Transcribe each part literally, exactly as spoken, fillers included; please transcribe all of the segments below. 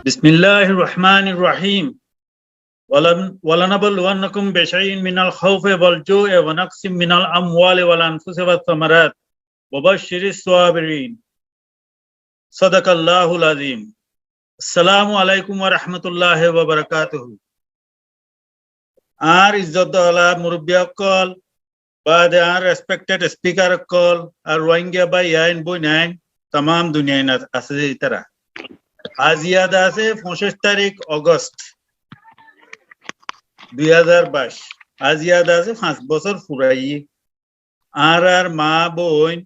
بسم الله الرحمن الرحيم. ولن-، ولنبلونكم بشيء من الخوف والجوع ونقص من الأموال والأنفس والثمرات وبشر الصابرين. صدق الله العظيم. السلام عليكم ورحمة الله وبركاته. Añár izzot dola murubbi ókkol, baade añár respected speaker ókkol, ar Rohingya bái ain, boin ain, tamam duniyait asé ze itará. Aijja de asé foñcic tarík August dui házar baic. Aijja de asé fañs bosór furaiyé. Añárar maa boin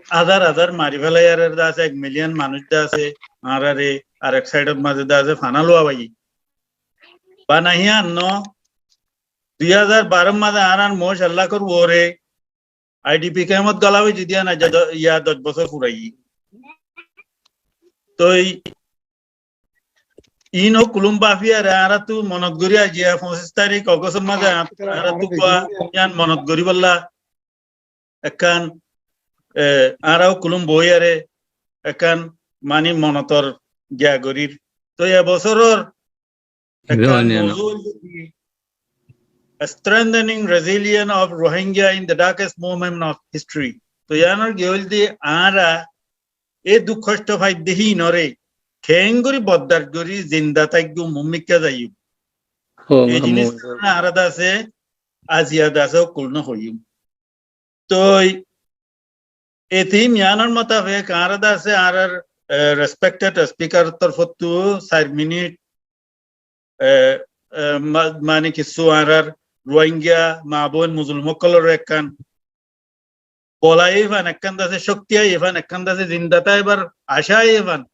házar házar mari félaiyaré de asé, ek million manúic de asé, añárare arek side ot mazé de asé fana luwa baiyé. Bana híyan no, dui házar baró mazé añárar moóc ek lakór uore, I D P camp ot gola óiye de yían aijja do-, yá doc bosór furaiyé. Toi iín ókkolum bafiyaré añáráttu monot gorí aijja foñcic tarík August or mazé añáráttu kuwa yían monot goríbolla ekkán, e, añára ókkolum boiyaré ekkán mani monotor giya gorír. Toi e bosóror ekkán mozu óilde ki, Strengthening Resilience of Rohingya in the Darkest Moment of History. Toi yíanor giya óilde añára e duk hoctho faidde híinore keéngorí boddac gorí zinda táikkum, muúmikká zaiyum. E jinis añára de asé, aijja de asé ókkolore hoiyum. Toi e theme yíanor mutabek añára de asé añárar, e, respected speaker or torfóttu sair minit, e, e, ma-, mani kissú añárar Rohingya maa boin mozlum ókkolore ekkán bol aiyé fán, ekkán de asé cókti aiyé fán, ekkán de asé zinda táibar acá aiyé fán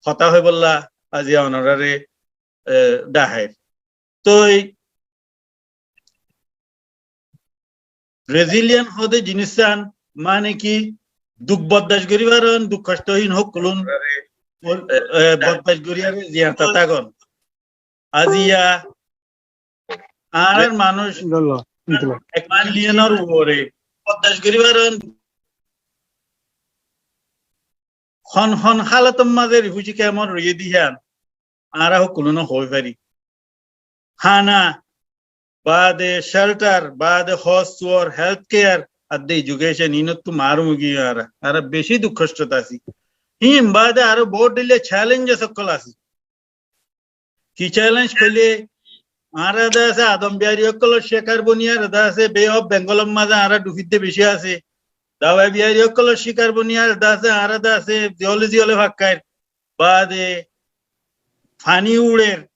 hotá hoibolla aijja onoráre, e, daháir. Toi resilient hoó de jinisán mani ki, duk boddac gorí faron, duk hoctho híin ókkolun, e, boddac goríyaré ziyata tákon. Aijja añárar manúic ek million or uore. Hon hon hálotor mazé refugee camp ot roiyé de híyan añára ókkolune hoi fari. Hána, baade shelter, baade hos suwar, health care, ar de education, iínottu marum ói giyí añára. Añára beci duk hocthot así. Híin baade aró bout dhoilla challenges ókkol así. Ki challenge hoilé, añára de asé adom biyari ókkolor cíkar boniyaré de asé, Bay of Bengal or mazé añára dhufidde beci asé. Dawa biyari ókkolor cíkar boniyaré de asé, añára de asé ziyóle ziyóle fakkair. Baade faní uçer,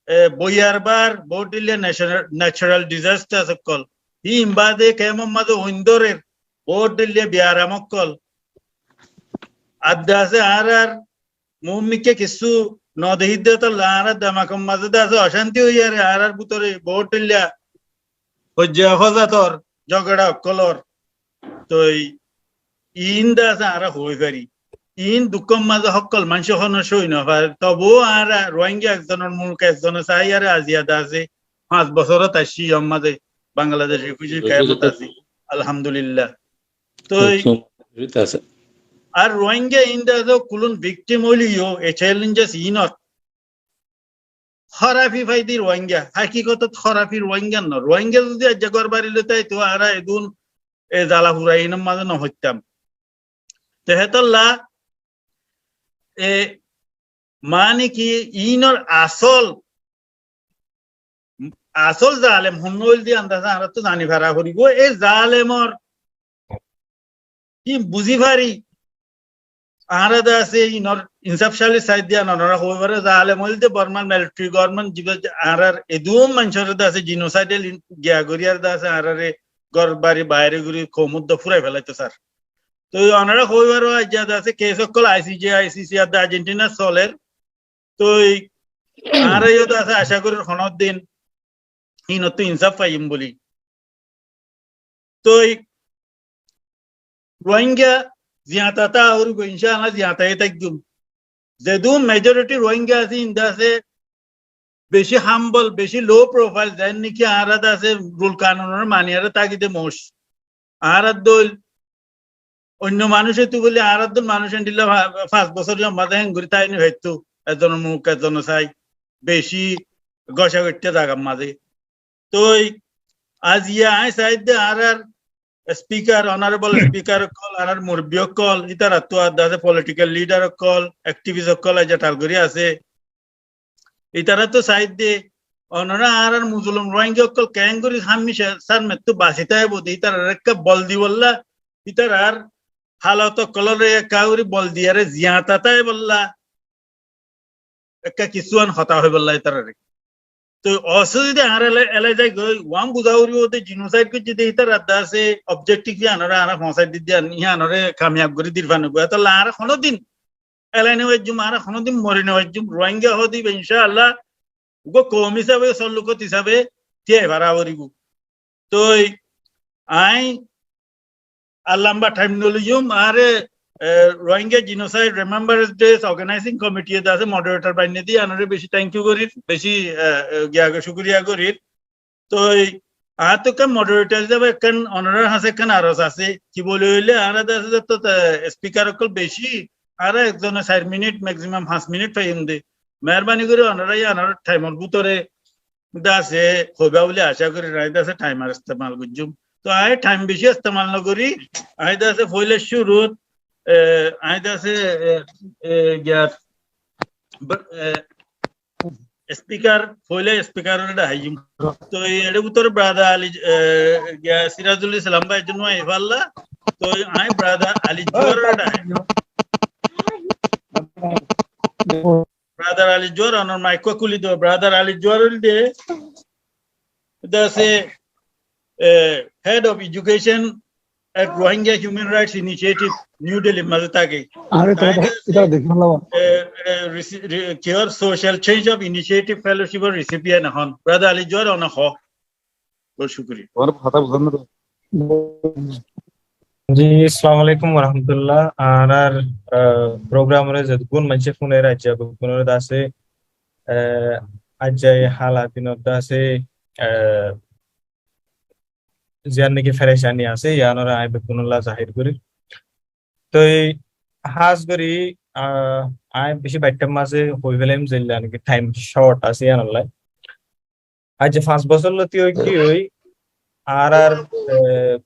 e, boiyar bar, bout dhoilla natural, natural disasters ókkol. Híin baade camp or mazé oin dórer, bout dhoilla biyaram ókkol. Ar de asé añárar muúmikká kissú no dehídde tolla añárar demakor mazé de asé ocánti óiyaré añárar bútore bout dhoilla hoijja hozator zogera ókkolor. Toi iín de asé añára hoi fari. Iín dukkór mazé ókkol maincé honó sói no fare. Tobuó añára Rohingya ekzonor muluk ekzone saiyaré aijja de asé fañs bosórot aiccí, yór mazé Bangladesh refugee camp ot así. Alhamdulillah. Toi ar Rohingya iín de asé ókkolun victim óileyo e challenges iínot. Hórafi faidi Rohingya, hakikotot hórafi Rohingya no. Rohingya zodi aijja gór bari loi táito, añára edún e zala fura iínor mazé no foittám. Te hétolla, e, mani ki, iínor asól, asól zalem hon óilde andasa añárattú zani fara foribó. E zalemor ki buzí fari, añára de asé inor insaf cáli saidde, onorá hoi faro, zalem óilde Bormar military government, ziba añárar edún maincóre de asé genocidal in-, giya goríyar de asé, añárare gór bari baire gorí koum uddá furai felaito sar. Toi onorá hoi faro, aijja de asé case ókkol I C J, I C C ar de Argentina soler. Toi añára yó de asé acá gorir honó din hínottú insaf faiyum buli. Toi Rohingya ziyata táa foribó, incállah ziyata táikkum. Zedún majority Rohingya asé, iín de asé beci humble, beci low profile, zeén niki añára de asé rule kanunore maniyaré táki de moc. Añára dóil oinno manúic óitou bóli añárar dóilla manúic endilla fa-, fañs bosór yó mazé héngorí táini faittóu, ezzonor muk ezzone sai, beci góca goittá zagar mazé. Toi aziya añí saidde añárar speaker, honorable speaker ókkol, añárar murubbi ókkol, ítarattú ar de asé political leader ókkol, activist ókkol aijja thal gorí asé. Ítarattú saidde, onora añárar muzulum Rohingya ókkol keéngorí hámmica sármettú basi táibo de, ítarar ekká bol dibolla, ítarar halot ókkolore ekká gorí bol diyaré ziyata táibolla, ekká kissúan hotá hoibolla ítararé. Toi osu zodi añára elai, elai zaigói, uán buzá foribó de genocide goijjé de ítarar de asé objective yíanore añára foóñsai di de, yíanore kamiyab gorí dir fán óibo. Etolla añára honódin elai no faijjum, añára honódin mori no faijjum. Rohingya hoó de íba, incá Allah, uggwá koum hísabe, sollukot hísabe tíyai fara foribó. Toi añí ar lamba time no loiyum, añáre, eh, Rohingya Genocide Remembrance Day Organizing Committee e de asé moderator bainné de, añáre beci thank you gorir, beci, eh, eh, giya go-, cukuriya gorir. Toi añáttu ekkán moderator hísabe ekkán onorar hañsé ekkán aros asé, ki boli hoilé, añára de asé zeto, eh, speaker ókkol beci, añára ekzone sair minute, maximum fañs minute faiyum de. Meherbani gorí onora yíanor time or bútore de asé hoibá buli acá gorí, añí de asé time ar estemal goijjum. Toi añí time beci estemal no gorí, añí de asé foila cúrut, eh, añí de asé, eh, eh, giyar, b-, eh, speaker, foila speaker ore dhahaiyum. Toi ere bútore brother Ali, eh, giyar Sirazul Islam bái zon no aifalla. Toi añí brother Ali Juar ore dhahaiyum. Brother Ali Juar, onor mic kúli do. Brother Ali Juar óilde de asé, eh, Head of Education at Rohingya Human Rights Initiative, New Delhi mazé táke. Añáre itara, añí de asé, itara dekí félailam. Eh, eh, reci-, re-, ki hoó, Social Change of Initiative Fellowship or recipient ehón. Brother Ali Juar, one hoó. Bóut cúkuriya. Tuáñr hotá buzám na to. Ji, assalamu alaikum wa rahmatullah. Añárar, ah, program ore zeddún maincé fúner aijja beggúnore de asé, ah, aijja e hálat inot de asé, ah, ziyán niki ferecani asé, yíanore añí beggúnolla zahir gorí. Toi hás gorí, ah, añí beci baiththá mazé hoi felaiyum zeilla niki time short asé yíanolla. Aijja fañs bosór lóti ói ki ói, añárar, eh,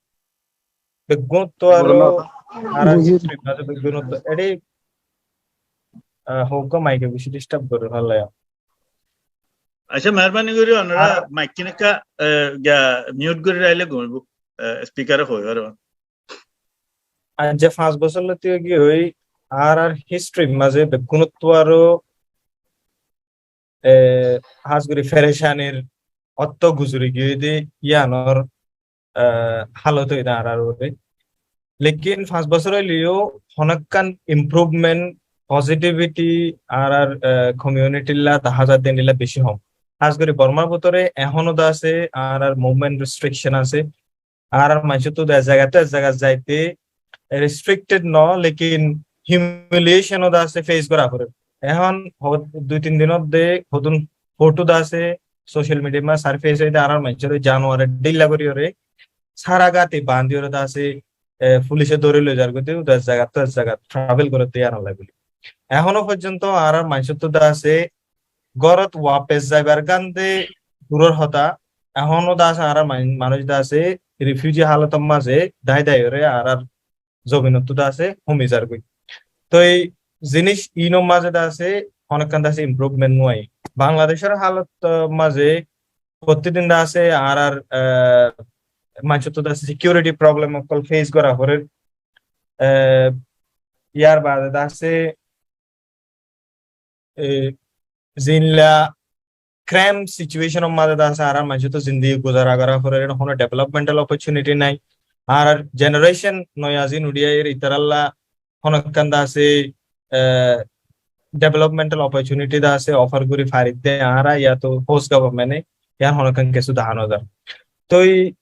beggúnottu aró, añárar history mazé beggúnottu, ere, ah, hoggwá mic e beci disturb gorí félaiye. Accá, meherbani gorí onora mic gín ekká, eh, giyá mute gorí raikle gom óibo, eh, speaker e hoi faribo. Aijja fañs bosór lóti ói ki ói, añárar history mazé beggúnottu aró eh, hás gorí ferecanir ottó guzori giyé de yíanor, eh, hálot óiye de añárar uore. Lekin fañs bosór óileyo honókkan improvement, positivity añárar, eh, community lla dahá za de endilla beci hom. Hás gorí Bormar bútore ehóno de asé, añárar movement restriction asé, añárar maincóttu de ek zagattu ek zagat zaite restricted no, lekin humiliation ó de asé face gora forer. Ehón ho-, dui tin dinor de hodún photo de asé social media ma surface óiye de añárar maincóre januare dhilla gorí ore sara gati bandí ore de asé, eh, police e dóri loi zargoi de, de ek zagattu ek zagat travel gorer de yíanolla buli. Ehóno foijjonto añárar maincóttu de asé górot wapes zaibar gán de duror hotá, ehóno de asé añárar man-, manúic de asé refugee hálotor mazé dái dái ore añárar zobinottú de asé homi zargoi. Toi ziníc inor mazé de asé honókkan de asé improvement no ai. Bangladecor hálot, ah, mazé fottí din de asé añárar, ah, maincóttu de asé security problem ókkol face gora forer. Ah, yar bade de asé eh, zilla cramped situation or mazé de asé, añárar maincóttu zindigi guzara gora forer, ere honó developmental opportunity nai. Añárar generation noya zin uçí aiyér, itaralla honókkan de asé, eh, developmental opportunity de asé offer gorí faridde añára yáto host government e, yían honókkan kessú dahá no zar. Toi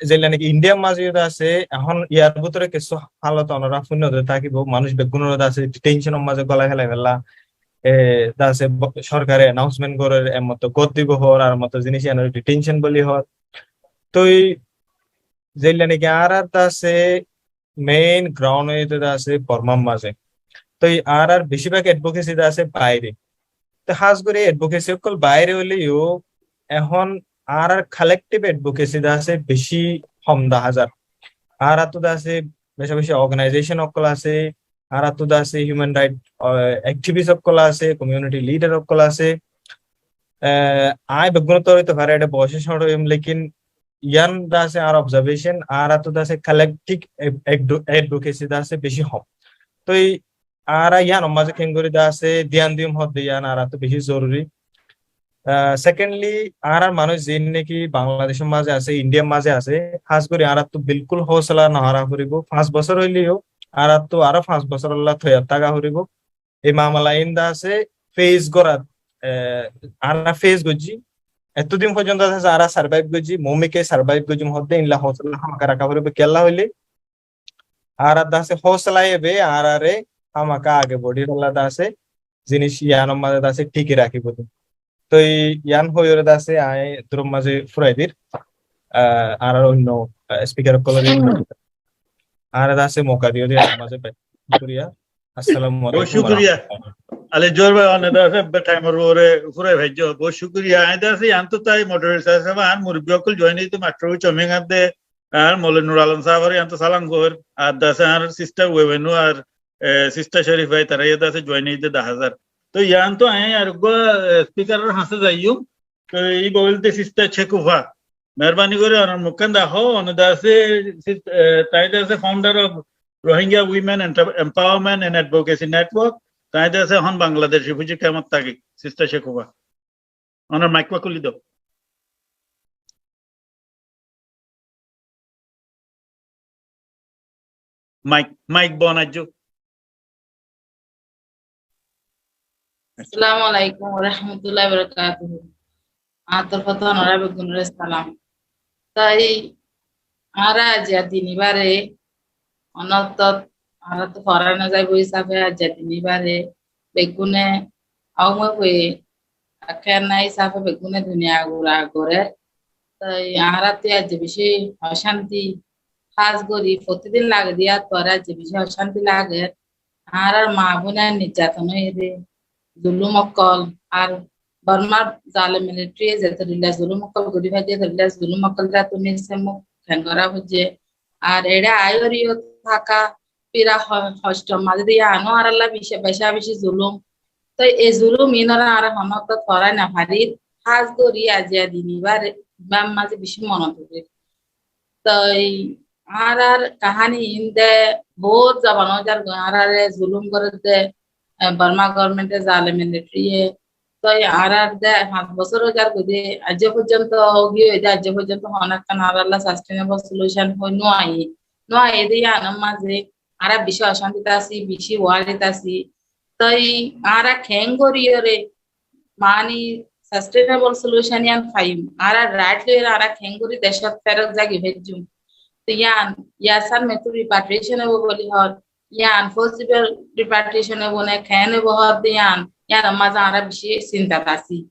zeilla niki India mazé yó de asé, ehón yar bútore kessú hálot onora fúinno de tákibo, manúic beggúnore de asé detention or mazé golai félai fella, eh, de asé bo-, sorkare announcement gorer, er moto gór dibo hoór, ar moto ziníc yíanore detention buli hoór. Toi zeilla niki añárar de asé main ground óiye de asé Bormar mazé. Toi añárar beci bák advocacy de asé baire. Toi hás gorí advocacy ókkol baire óileyo ehón añárar collective advocacy de asé beci hom dahá zar. Añárattu de asé beci beci organization ókkol asé, añárattu de asé human right, ah, activist ókkol asé, community leader ókkol asé. Eh, añí beggúnottú hoito fari, ede beci cóñço óiyum, lekin yián de asé añár observation, añárattu de asé collective ad-, ad-, advocacy de asé beci hom. Toi añára yiánor mazé keéngorí de asé dián diyum hoódde yián añárattu beci zoruri. Ah, secondly, añárar manúic ziín niki Bangladecór mazé asé, Indiar mazé asé, hás gorí añárattu bilkúl hósela no hára foribó. Fañs bosór óileyo añárattu aró fañs bosórolla toiyar táka foribó. Ei mamala iín de asé face gorát, eh, añára face goijjí. Ettó din foijjonto de asé añára survive goijjí, moómike survive goijjí hoódde iínlla hósela hámaka raká foribó. Kiyólla hoilé añárar de asé hósela ebe añárare hámaka age boçíbolla de asé, ziníc yiánor mazé de asé thíki rakíbo de. Toi yián hoiyóre de asé añí durór mazé furai dir, ah, añárar oinno, ah, speaker ókkolore añáre de asé mouka diyó de yiánor mazé. Cúkuriya. Assalamu alaikum. Bóut cúkuriya. Ali Zuhair bái, one de asé be time or uore furai faijjó. Bóut cúkuriya. Añí de asé yián to tai moderator sáb, añár murubbi ókkol join óito mattor coming ar de, añár Moloi Nur Alom sábore yián to salam goir. Ar de asé añár sister Wewenu ar, eh, sister Sharif bái, tará yián de asé join óito dahá zar. Toi yián to añí ar uggwá, eh, speaker or hañsé zaiyum. Toi ibá óilde sister Shekufa. Meherbani gorí onor mukkán dahó, one de asé, sis-, eh, tañí de asé founder of Rohingya Women Enter-, Empowerment and Advocacy Network. Tañí de asé ehón Bangladesh refugee camp ot táke, sister Shekufa. Onor mic wá kúli do. Mic, mic bon aijjó. Assalamu alaikum wa rahmatullahi wa barakatuhu. Añár torfóttu onorá beggúnore salam. Toi añára aijja din ibáre, onóttot añára to fora no zaibo hísafe aijja din ibáre beggúne aumé hoi ekkán hísafe beggúne duniya gura gorer. Toi añárattú aijja beci ocánti, hás gorí fotidin lage de, yáttu aijja beci ocánti lager. Añárar maa boinor nijjaton óiye de, zulum ókkol, ar Bormar zalem military ye zeto dilla zulum ókkol gorí faijje, zeto dilla zulum ókkol yáttu nise muk kengora faijje. Ar eçe aiyóre yó táka fira ho-, hostor mazé de yián ó añáralla beci, beca beci zulum. Toi e zulum iínore añára honóttot forai no farir, hás gorí aijja din ibáre, ibár mazé beci monot uçer. Toi añárar kahani iín de bout zobana zar goi, añárare zulum gorer de, eh, Borma government e, zalem military ye. Toi añárar de fañs bosór zar goi de, aijjó foijjonto ógi ói de, aijjó foijjonto honó ekkán añáralla sustainable solution hoi no aiyé. No aiyé de yiánor mazé añára beci ocántit así, beci worry t así. Toi añára keéngorí yóre mani sustainable solution yián faiyum? Añára right loiyóre añára keéngorí decót ferot zagi faijjum? Toi yián, Yasar Mettur repatriation óibo buli hoór, yián forcible repatriation óibo né, keén óibo hoódde yián, yiánor mazé añára beci sintat así.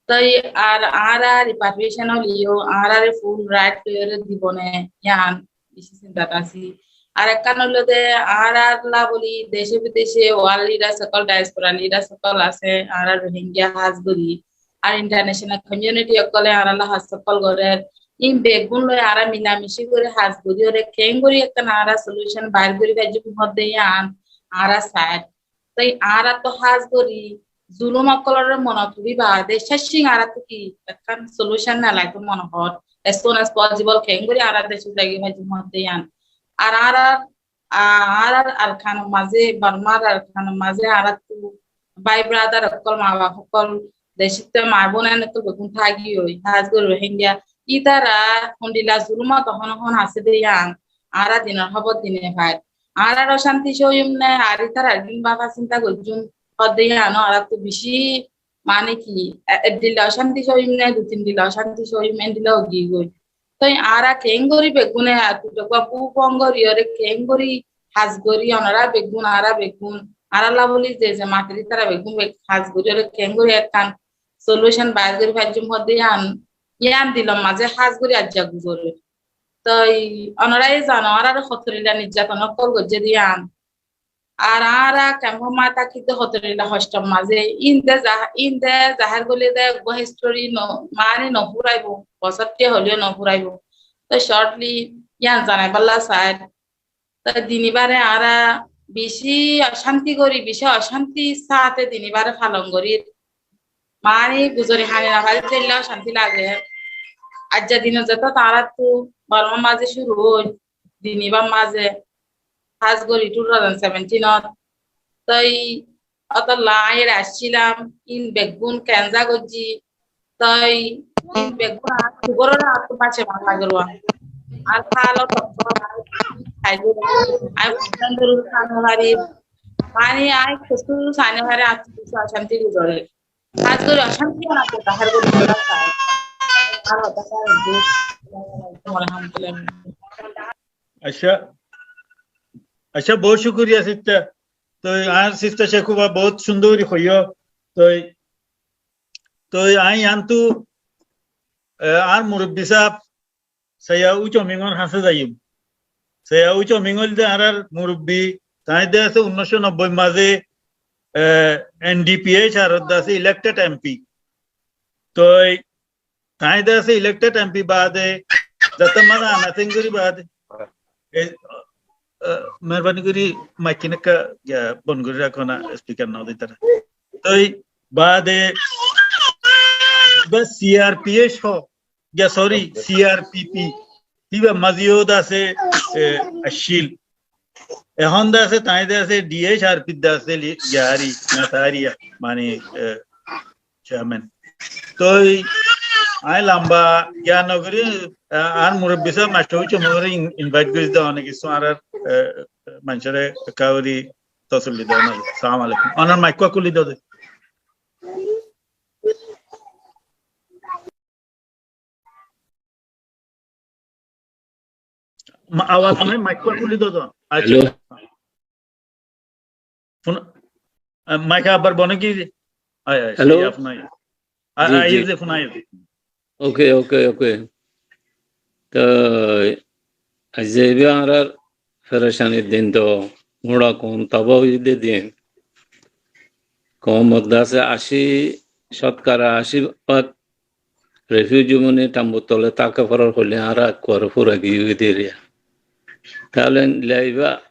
Toi ar añára repatriation óileyo añárare full right loiyóre dibo né, yián beci sintat así. Ar ekkán óilde añáralla buli dece bidece world leaders ókkol, diaspora leaders ókkol asé, añára Rohingya hás gorí, ar international community ókkole añáralla hás ókkol gorer. Iín beggún loi añára milamici gorí hás gorí yóre keéngorí ekkán añára solution bair gorí faijjum hoódde yián añára sair. Toi añárattú hás gorí zulum ókkolore monot tuli baade céccing añárattú ki ekkán solution no lage mone hoór, as soon as possible keéngorí añára decót zagi faijjum hoódde yián. Ar añárar, a-, añárar Arkanor mazé, Bormar Arkanor mazé añárattú bái brother ókkol, maa baf ókkol, decótte maa boin ókkol beggún táki ói, hás gorí Rohingya, ítara hondilla zulumot hon hon asé de yián añára dinor hóbor dine fair. Añára ocánti sóiyum né, ar ítarar din báfa sinta goijjum hoódde yián ó añárattú beci, mane ki, e-, ek dilla ocánti sóiyum né, dui tin dilla ocánti sóiyum, endilla ói giyói. Toi añára keéngorí beggúne, ar tudokkúa bú fon gorí yóre keéngorí hás gorí, onorá beggún, añára beggún, añáralla buli ze ze matir ítara beggún beg-, hás gorí yóre keéngorí ekkán solution bair gorí faijjum hoódde yián, yián dilor mazé hás gorí aijja guzorer. Toi onorá zano, añáráre hotorilla nijjaton ókkol goijjé de yián. Ar añára kemfor mazé tákite hotorilla hoctor mazé, inde za-, inde zahér goillé de eggúa histori no, mani no furaibo, bosór tiya hoiléyo no furaibo. Toi shortly yián zanaibálla sair. Toi dinibáre añára bicí ocánti gorí, bicí ocántir sáte dinibáre falon gorír. Mani guzori hani no farir, zeilla ocánti lage. Aijja dinot zeto taráttu Bormar mazé cúru óil, dinibár mazé, hás gorí two thousand seventeen ot. Toi ótolla añí ere aiccílam, in beggún kenza goijjí, toi in beggún añár sugorore añáttu báce mara lagilói. Ar hálot ottót añí, añí furán dóri sá no farir. Mani añí kessú sá no farir, añáttu beci ocánti gorí. Hás gorí ocánti ana to zahér gorí dóra sai. Ar hotá hoór de. Alhamdulillah. Accá, accá, bout cúkuriya sister. Toi añár sister Cekuba bout cúndor gorí hoiyó. Toi, toi añí yiántu, e, añár murubbi sáb Saiya Ucomingor hañsé zaiyum. Saiya Ucoming óilde añárar murubbi, tañí de asé unnoicó nobboi mazé, e, N D P H R ot de asé elected M P. Toi tañí de asé elected M P baade, zatta mazé ana sengori baade. E, e, meherbani gorí maik kán ekka, ya, bon gorí rakó na, speaker no di tará. Toi baade ba C R P H ho, ya, sorry, C R P P. Iba mazé yó de asé, e, accíl. Ehón de asé, tañí de asé, D H R P de asé, li-, yari, nasariya, mani, e, chairman. Toi añí lamba giyan no gorí, a-, añár murubbi sáb Mastor Ucomingore in-, invite gorí de, onek kessú añárar, e, manúcore ekka gorí tosolli de. Salam alaikum. Onar maik kúa kúli do de. Ma-, awaz nai, maik kúa kúli do de. Accá. Hello. Fun-, a, maik abar bon ói giyé. Ai, ai, hello? Sai, fun ai. A, ji, ai, ji. Fun ai. Ok, ok, ok. Toi aijja ibá añárar ferecanir din, to gura koum tabá óiye de din. Koumot de asé ací, cótkara ací bák refugee mani tambur tole táka forar hoilé añára ekkuare fura giyói de eriya. Taile ibá,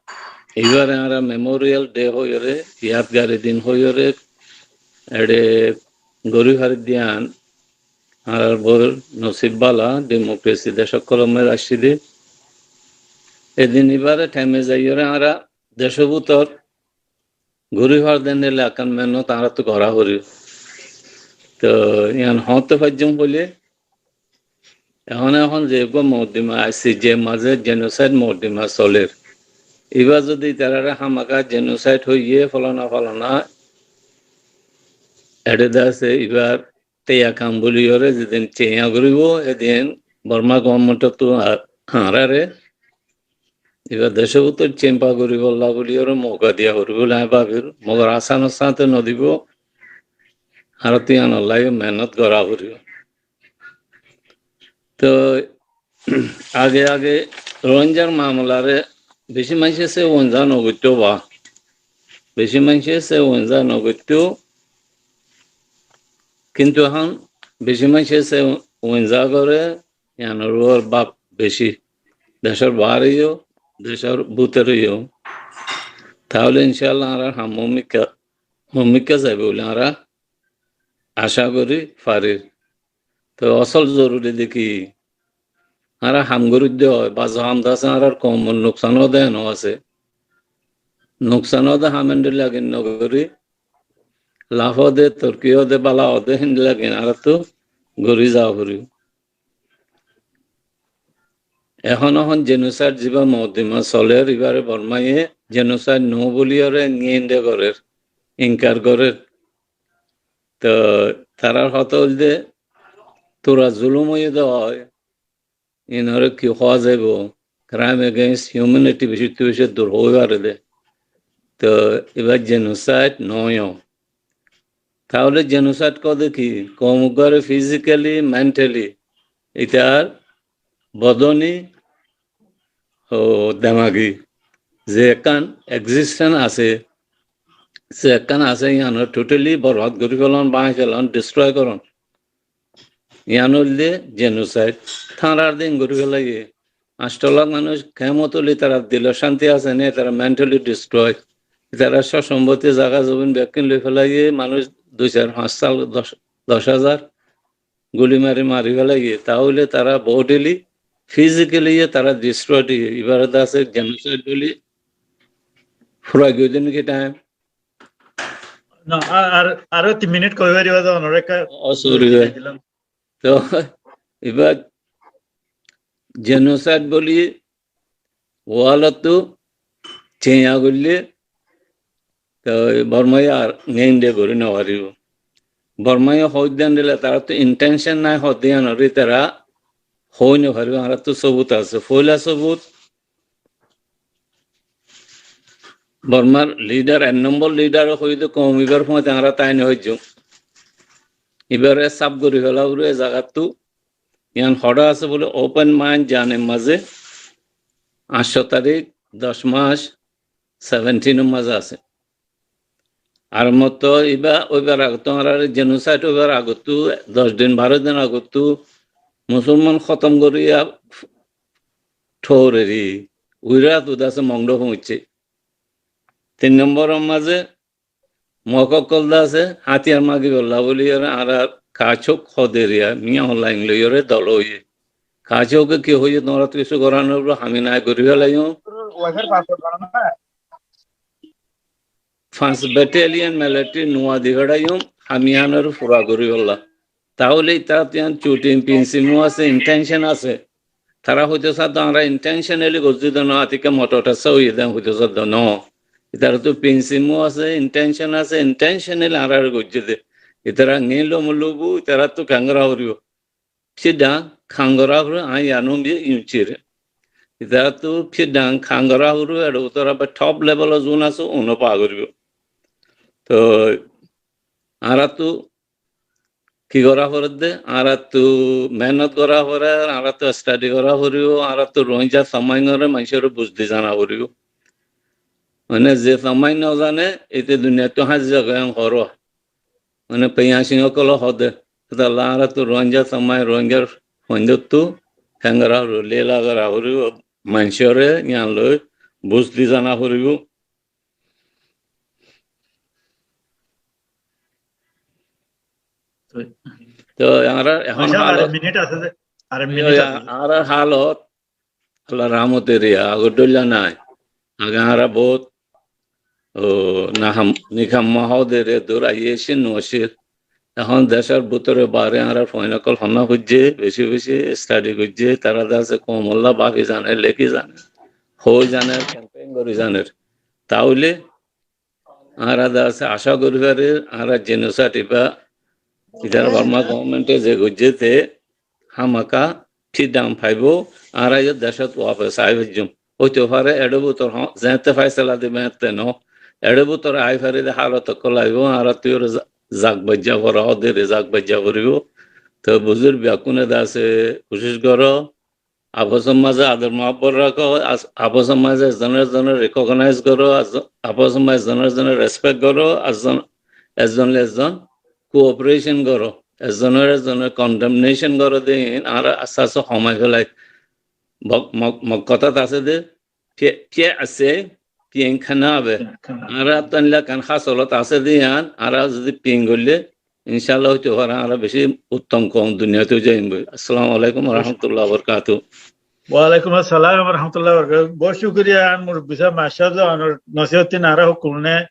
ibáre añára Memorial Day hoiyóre, yadgari din hoiyóre, eçe gorí farir de yián, añárar bor nosib bála, democracy dec ókkolor maze aiccí de. Edin ibáre thaime zaiyóre añára decór bútore gorí far de endilla ekkán mehénnot añáráttu gorá foribó. Toi yián hoóñtte faijjum hoilé, ehón, ehón ze eggúa mokoddima aiccí, ze mazé genocide mokoddima solér. Ibá zodi itarare hámaká genocide hoiyé, folana folana, eçe de asé, ibár teiya kam buliyóre zedin teiya goríbo, edin Borma government ottu a-, añáráre ibá decór bútore cempa goríbolla buliyóre mouka diya foribó buli añí báfir, mogor asanor sáñte nodibó, añáráttu yiánolla yó mehénnot gorá foribó. Toi age age Rohingyar mamolaré beci maincé se uinza nogoittó ba, beci maincé se uinza nogoittó, kintu ehón beci maincé se uinza goré, yiánor uore baf beci, decór baáre yó, decór bútore yó. Taile incálla añárar ham muúmikká, muúmikká zaibo buli añára acá gorí farir. Toi osol zoruri de ki, añára ham gorí de ói, baze ham de asé, añárar koumor nuksan ó de no asé. Nuksan ó de ham endilla gin nogorí, laf ó de, torki ó de, bála ó de, héndilla gin añáráttu gorí za foribó. Ehón ehón genocide zibá mokoddima solér, ibáre Bormaye genocide no buliyóre niende gorér, inkar gorér. Toi tarár hotá óilde, tura zulum óiye de ói, inore ki hoó zaibo, crime against humanity beci, beci dur ói fare de. Toi ibá genocide noó. Taile genocide hoó de ki, koum uggwáre physically, mentally, itar bodoni ó, demagi, ze ekkán existence asé, ze ekkán asé, yíanor totally borbad gorí felon, báñgi felon, destroy goron. Yían óilde genocide. Tárar din gorí felaiye. Añctho lak manúic kemot óile tarár dilor cánti asé né, tará mentally destroy. Tará só-sombótti zaga zobin bekkín loi felaiye, manúic dui, sair, fañs sal, doc, doc házar guli mari mari felaiye. Taóile tará bodily, physically yó tará destroyed óiye. Ibáre de asé genocide buli. Furai giyói de né ki time? No, ar, ar, aró tin minit hoi fariba de, onore ekka. Ó, sorry bái. Toh, ibá genocide buli world ottu ceiña goille, toh Bormaye ar ngeinde gorí no faribo. Bormaye hoóidde endilla, taráttu intention nai hoódde yíanore tará hoi no faribo, añárattu sobut asé. Foila sobut, Bormar leader, ek nombor leader e hoiyé de koum ibár fuañti añára tái no hoijjum. Ibáre saf gorí fela foribo e zagattu. Yián hoçé asé bóle open mind jane mazé añctho tarík, doc mac, seventeen or mazé asé. Ar motto ibá óibar agottú, añárar genocide óibar agottú, doc din, baró din agottú Musolman hótom goríya thóreri uirat uda asé Mongdu foóñiccé. Tin nombor or mazé Mog ókkol de asé hátiyar magibólla bóli, añárar Kachuk hoderiya Miya Online loiyóre dol óiye. Kachuke ki hoiyé, tuáñrattú kessú gorá no foribó, hami nai gorí felaiyum. Fañs battalion military nuwa di feçaiyum, hami yíanore fura goríbolla. Taóile itaráttu yián cutting principle asé, intention asé. Tará hoitó sádde añára intentionally goijjí de no, atikka moto tassa óiye de hoitó sádde no. Itaráttu principle asé, intention asé, intentionally añárare goijjé de. Itará ngein lomor lobu, itaráttu kengorá foribó. Fídda kangorá foribó, añí yían biyé yuncire. Itaráttu fídda kangorá foribó, eçe bútore abar top level or zone asé, uno pa goríbo. Toh, añáráttu ki gorá foredde? Añáráttu mehénnot gorá forer, añáráttu study gorá foribó, añáráttu Rohingya somainoré maincóre buzdi zana foribó. Mane ze somai no zane, ite duniyaittú háñsi zagói en horó. Mane peyañcing ókkole hoó de, etolla añáráttu Rohingya somai, Rohingyar fuaindóttu kengorá foribó, lela gorá foribó, maincóre yián loi buzdi zana foribó. Toh, añárar ehón hálot, añárar hálot Allar rahmote eriya agor dóilla nai. Age añára bout, ó, naham-, nikamma hoó de re dur aiyé, cin no accíl. Ehón decór bútore baáre añárar fuain ókkol honna foijjé, beci beci study goijjé, tará de asé koumolla bafi zaner, leki zaner, hoi zaner, campaign gori zaner. Taóile añára de asé acá gori farir, añára genocide ibá, itará Borma government e ze goijjé te hámaka fídda faibó, añára yó decót wafes ai faijjum. Óito fare, eçe bútor ho-, zeéñtte faisala dibo eéñtte no. Eçe bútor ai fare de hálot ókkol aibó, añárattú yó za-, zag baijja fora, ódere zag baijja foribó. Toi buzurg bekkúne de asé kucíc goró, afosor mazé ador muhábbot rakó, as-, afosor mazé ezzone ezzonore recognize goró, az-, afosor mazé ezzone ezzonore respect goró, ezzon, ezzone ezzon cooperation goró, ezzone ezzonore condemnation goró de, iín añára aste aste homai felai. Mog, Mog, Mog hotát asé de, Piyé, piyé asé, piyé khána abe. Añára tán lakan hás olot asé de yián, añára zodi piyé goille, incállah óito fare añára beci uttom koum duniyait ói zaiyum goi. Assalamu alaikum wa rahmatullahi wa barakatuhu. Wa alaikum assalam wa rahmatullahi wa barakatuhu. Bout cukuriya, añár murubbi sáb, mashallah, onor nosihot tin añára hókkolore,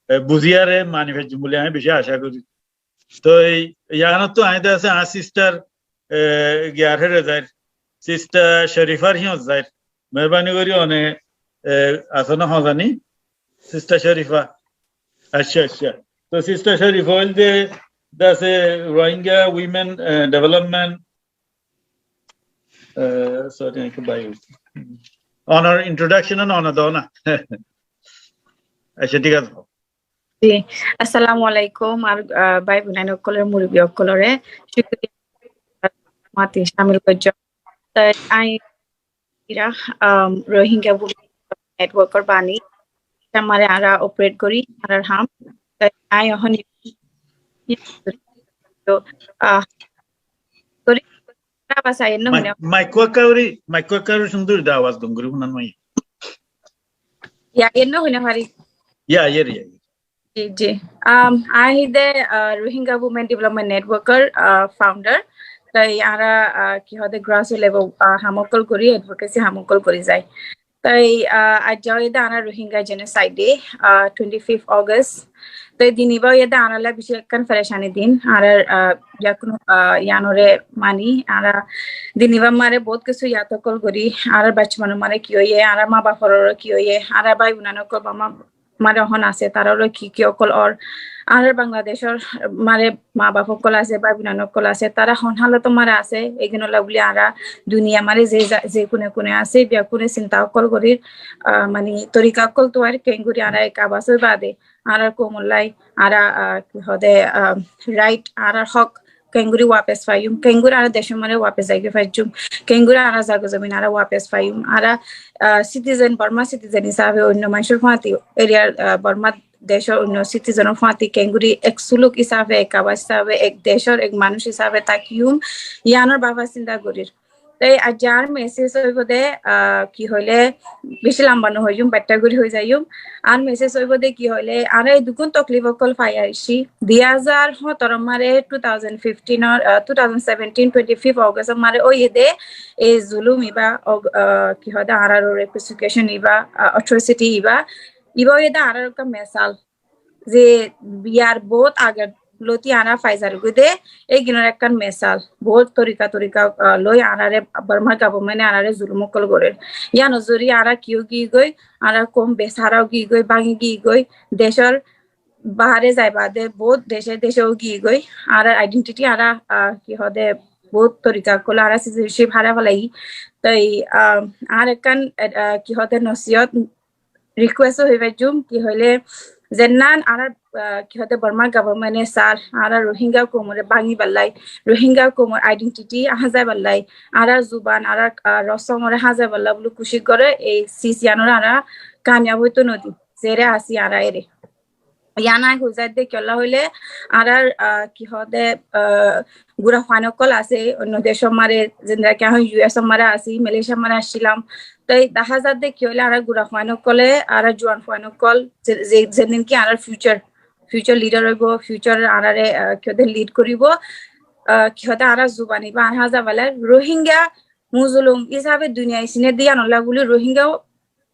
e, buziyóre mani faijjum buli añí beci acá gorí. Toi, yiánottú añí de asé, añár sister, e, giyar here zair. Sister Sharifar híyot zair. Meherbani gorí one, e, asó né hozani? Sister Sharifa. Accá, accá. Toi sister Sharifa óilde de asé Rohingya Women, e, Development, e, sorry, añí ekka bái óiye. Onor introduction on one do na. Accá, thík asé. Ji, assalamu alaikum. Ar, ah, bái boin ókkolore, murubbi ókkolore cukuriya, mati camil goijjó. Toi añí Ira, um, Rohingya Women Network or bani, amare ara operate gori, ara ham, tai ai ohon to, ah, gori, ara basa enno Mai-, hune. Maiko kauri, maiko kauri sundur da awaz dongori hunan mai. Ya, enno hune hari. Ya, yer, ya. Ji, ji. Um, añí de, uh, Rohingya Women Development Network or, uh, founder. Tai ara, uh, ki hode grassroots level, uh, ham okkol gori, advocacy ham okkol gori zai. Tai, uh, aijja ede ara Rohingya Genocide Day, uh, twenty-fifth August. Tai din iba ede ara la beci ekkan pereshani din. Ara, uh, yakno, uh, yanore mani, ara din iba mare bout kisu yad okkol gori, ara bachpan mare ki oye, ara ma bafor ki oye, ara bái boin okkol ba ma mare hon ase, tara olo ki ki okkol or, añárar Bangladeshor mare ma baf okkol ase, bái boin okkol ase, tara hon halot mare ase, egunolla buli añára duniya mare ze za-, ze kune kune ase, biya kune sinta okkol gorir, ah, mani torika okkol tuar, kengori añára ek abas oi bade, añárar koum ollai, añára, ah, ki hode, ah, right, añárar hok, kengori wapes faiyum, kengori añára deshor mare wapes zaigoi faijjum, kengori añára zaga zomin añára wapes faiyum, añára, ah, citizen, Borma citizen hisabe onno manusor fuati, area, ah, Borma deshor onno citizen or fuati kengori ek suluk hisabe, ek abas hisabe, ek deshor ek manus hisabe takiyum, iyanor bafá sinta gorir. Te aijja añár message óibo de, ah, ki hoile, beci lamba no hoiyum, batta gori hoi zaiyum. Añár message óibo de ki hoile, añára e dukkun toklif okkol fai aici. Dui házar hótoro mare, two thousand fifteen or, ah, two thousand seventeen, twenty-fifth August mare óiye de, e zulum iba, og-, ah, ki hode, añárar ore persecution iba, ah, atrocity iba. Iba óiye de añárar ekkan mesal. Ze biyar bout ager loti añára faizar goi de, eginor ekkan mesal. Bout torika torika, ah, loi añárare Borma government e añárare zulum okkol gorer. Iyanor zoriya añára ki o giyegoi, añára koum besahara o giyegoi, bangi giyegoi, deshor bahare zai bade bout deshe deshe o giyegoi. Añárar identity añára, ah, ki hode bout torika okkol añára citizenship hara felai. Toi, ah, añárar ekkan, ah, ki hode nosiyot request o hoi faijjum ki hoile zennan añárar, ah, ki hode Borma government e sar añárar Rohingya koumore bangi ballai, Rohingya koumor identity házai ballai, añárar zuban, añárar, ah, rosom ore házai balla buli kucíc gore, ei sis iyanore añára kamiyab óito no di, zere asi añára ere. Iyan ai hoi zai de kiolla hoile añárar, ah, ki hode, ah, gura fuain okkol ase, onno deshor mare, zendilla ki añí U S or mare asi, Malaysia mare asílam. Toi deha zar de ki hoile añárar gura fuain okkole, añárar juan fuain okkol, ze-, ze-, zendin ki añárar future, future leader óibo, future añárare, ah, ki hode lead goribo, ah, ki hode añárar zuban iba añára házai balla, Rohingya mozlum hisabe duniyai sine de iyanolla buli Rohingya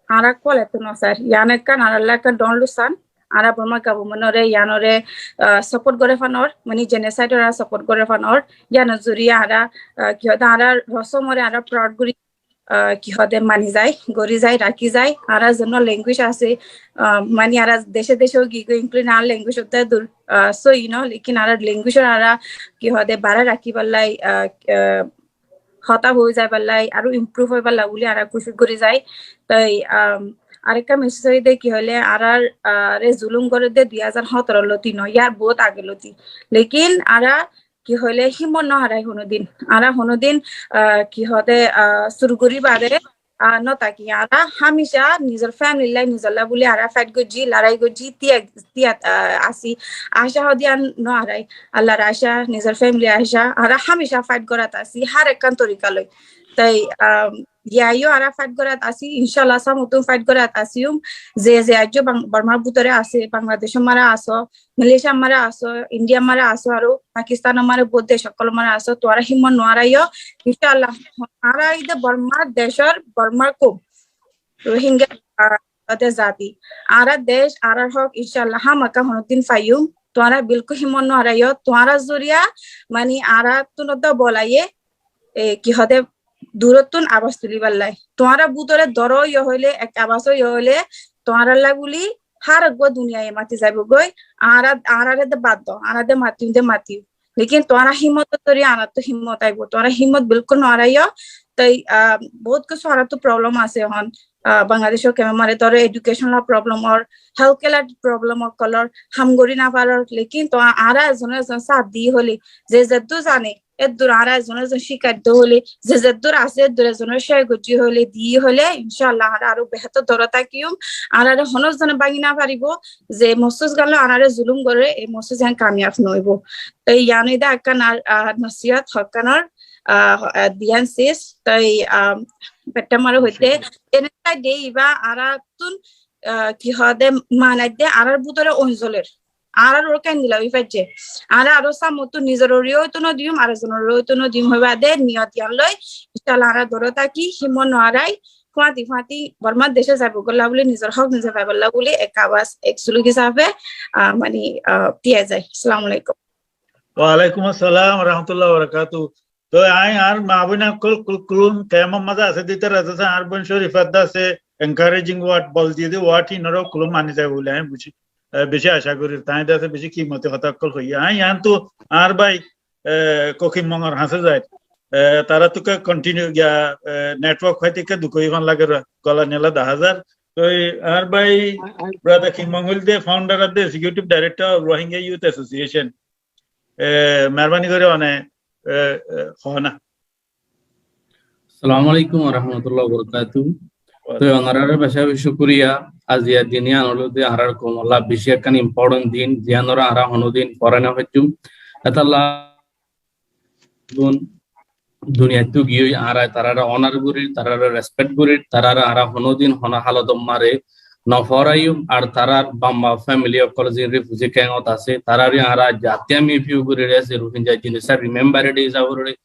añára kualettú no sair. Iyan ekkan añáralla ekkan don lusan. Añára Borma government ore iyanore, ah, support gore fanor, mani genocide ore support gore fanor. Iyanor zoriya añára, ah, ki hode añárar rosom ore añára proud gori, ah, ki hode mani zai, gori zai, raki zai. Añárar zonno language ase, ah, mani añára deshe deshe o giyegoi, including añárar language otte dur, ah, soi no, lekin añárar language ore añára ki hode bare raki ballai, ah, ah, hotá hoi zai ballai, aru improve oi balla buli añára kucíc gori zai. Toi, um, arekka message óiye de ki hoile añárar, ah, re zulum gore de dui házar hótoro loti no, iyar bout age loti. Lekin añára ki hoile himmot no harai honodin. Añára honodin, ah, ki hode, ah, suru gori bade, ah, no taki. Añára hamisha nizor family lai, nizolla buli añára fight gojji, lorai gojji, tiya, tiya, ah, asi. Asha hodiyan no harai. Allahr asha, nizor family asha, añára hamisha fight gorat asi, har ekkan torika loi. Toi, um, iyaiyo añára fight gorat asi, inshallah, samotun fight gorat asiyum, ze ze aijjo Bang-, Bormar butore ase, Bangladesh mare aso, Malaysia mare aso, India mare aso, aru Pakistan mare bout desh okkol mare aso, tuáñra himmot no haraiyo, inshallah, añára ede Bormar deshor, Bormar koum, Rohingya, ah, ode zati. Añárar desh, añárar hok, inshallah, hámaka honodin faiyum. Tuáñra bilkul himmot no haraiyo. Tuáñrar zoriya, mani, añárattun odda bolaiye, e, ki hode, durottun abas tuli ballai. Tuáñra butore doro yo hoile, ek abas yo hoile, tuáñralla buli, har uggwá duniyai mati zaibo goi. Añára, añárare de bad do, añára de matiyu, de matiyu. Lekin tuáñra himmot dóri, añárattu himmot aibo. Tuáñra himmot bilkul no haraiyo. Toi, ah, bout kessú añárattu problem ase ehón. Ah, Bangladeshor kemp mare dóro education la problem or, health care la problem or, kolor ham gori no faror. Lekin to añára ezone ezone sat di hoile, ze zeddúr zane, eddur añára ezon ezon cíkar de hoile, ze zeddur asé eddur ezonor cíkar goijjí hoile, di hoile, incálla añára aró behétor dóro tákiyum. Añárare honó zone báñgi no faribó, ze mosús gán loi añárare zulúm goré, e mosús yián kamiyaf no óibo. Toi yián óilde ekkán ar, ar nosiyot hókkanor, ah, ah, diyan sis, toi, ah, bettamare hoité, ene sai de iba añárattún, ah, ki hoó de, manaidde añárar bútore oinzoler. Añárar uore endilla ói faijje. Añára aró sámottú nizor uore óito no diyum, ar ezonor uore óito no diyum, hoiba de niyot yián loi, incálla añára dóro táki, himot no arai, fúañti fúañti Bormar dece zaibolla buli, nizor hók nize faibolla buli, ek abas, ek suluk hísafe, ah, mani, ah, diya zai. Assalamu alaikum. Wa alaikum assalam wa rahmatullahi wa barakatuhu. Toi añí añár maa boin ókkol kul-, kulum kemor mazé asé de ítara asé, añár boin Shorifa de asé, encouraging word, bol diye de word, híinore kulum mani zaibo buli añí buzi, eh, beci aca gorí. Tañí de asé beci kimoti hotá ókkol hoiye. Añí yián tu añár bái, eh, Ko Kim Mong or hañsé zair. Eh, tará tu ke continue giya, eh, network hoite ke duk ói fán lage, gola nela dahá zar. Toi añár bái brother Kim Mong óilde founder of the executive director of Rohingya Youth Association. Eh, meherbani gorí one, eh, eh, hoó na. Assalamu alaikum wa rahmatullahi wa barakatuhu. Toi onorare beci beci cúkuriya. Aijja din yián óilde añárar koumolla beci ekkán important din, ziyanore añára honódin forai no faijjum. Etolla dun-, duniyaittú giyói añára tarare honor gorir, tarare respect gorir, tarare añára honódin hono halotor mazé no foraiyum. Ar tarar baf maa family ókkol ziín refugee camp ot asé, tarare añára zatiya mifiu gorir asé, Rohingya jinusar remembrance day hísabe gorir.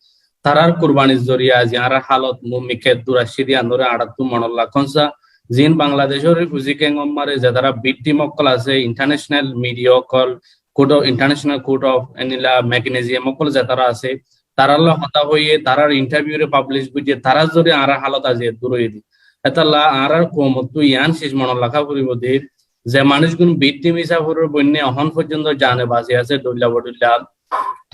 Tarar kurbanir zoriya aijja añárar halot muúmikká eddur aiccé de yiánore añárattú monot rakón sa. Ziín Bangladecor refugee camp or mazé zetará victim ókkol asé, international media ókkol, court of, international court of endilla mechanism ókkol zetará asé, tarar loi hotá hoiye, tarar interview re publish goijje, tarar zoriya añárar halot aijja eddur óiye de. Etolla añárar koumottú yián ciz monot raká foribo de, ze manúic gún victim hísabe boinne ehón foijjonto zane basi asé, dhoilla bodhoilla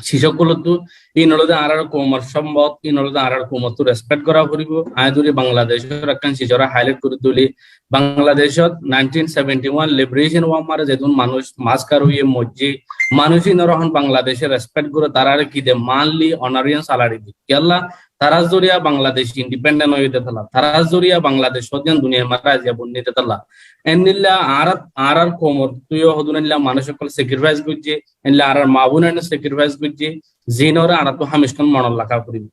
ciz ókkolottu, iín óilde añárar koumor sombot, iín óilde añárar koumottú respect gora foribo. Añí dóri Bangladecor ekkán cizore highlight gorí dóli, Bangladecot nineteen seventy one liberation war mazé zedún manúic massacre óiye moijje, manúic iínore ehón Bangladece respect gore, tarare ki de monthly honorarium salary de. Kiyólla? Tarar zoriya Bangladec independent óiye de tolla. Tarar zoriya Bangladec hoó de yián duniyar mazé aijja boni de tolla. Endilla añárar, añárar koumor tuyo hodún endilla manúic ókkol sacrifice goijje, endilla añárar maa boin ókkol sacrifice goijje, ziínore añárattú hámica monot raká foribo.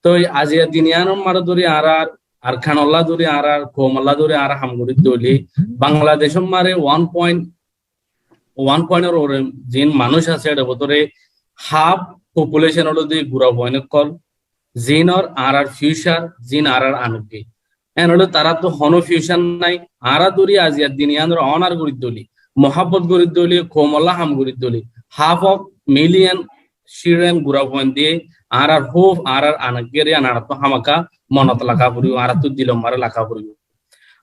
Toi aijja din yiánor mazé dóri añárar Arkan olla dóri añárar koum olla dóri añára ham gorí dóli, Bangladecor mazé one point one point or uore ziín manúic asé, ere bútore half population óilde gura fuain ókkol, ziínor añárar future, ziín añárar anoggi. En óilde tarattu honó future nai, añára dóri aijja din yiánore honor gorí dóli, muhabbot gorí dóli, koum olla ham gorí dóli, half of million children gura fuain de, añárar hope, añárar anoggi re yián añárattu hámaká monot raká foribo, añárattu dilor mazé raká foribo.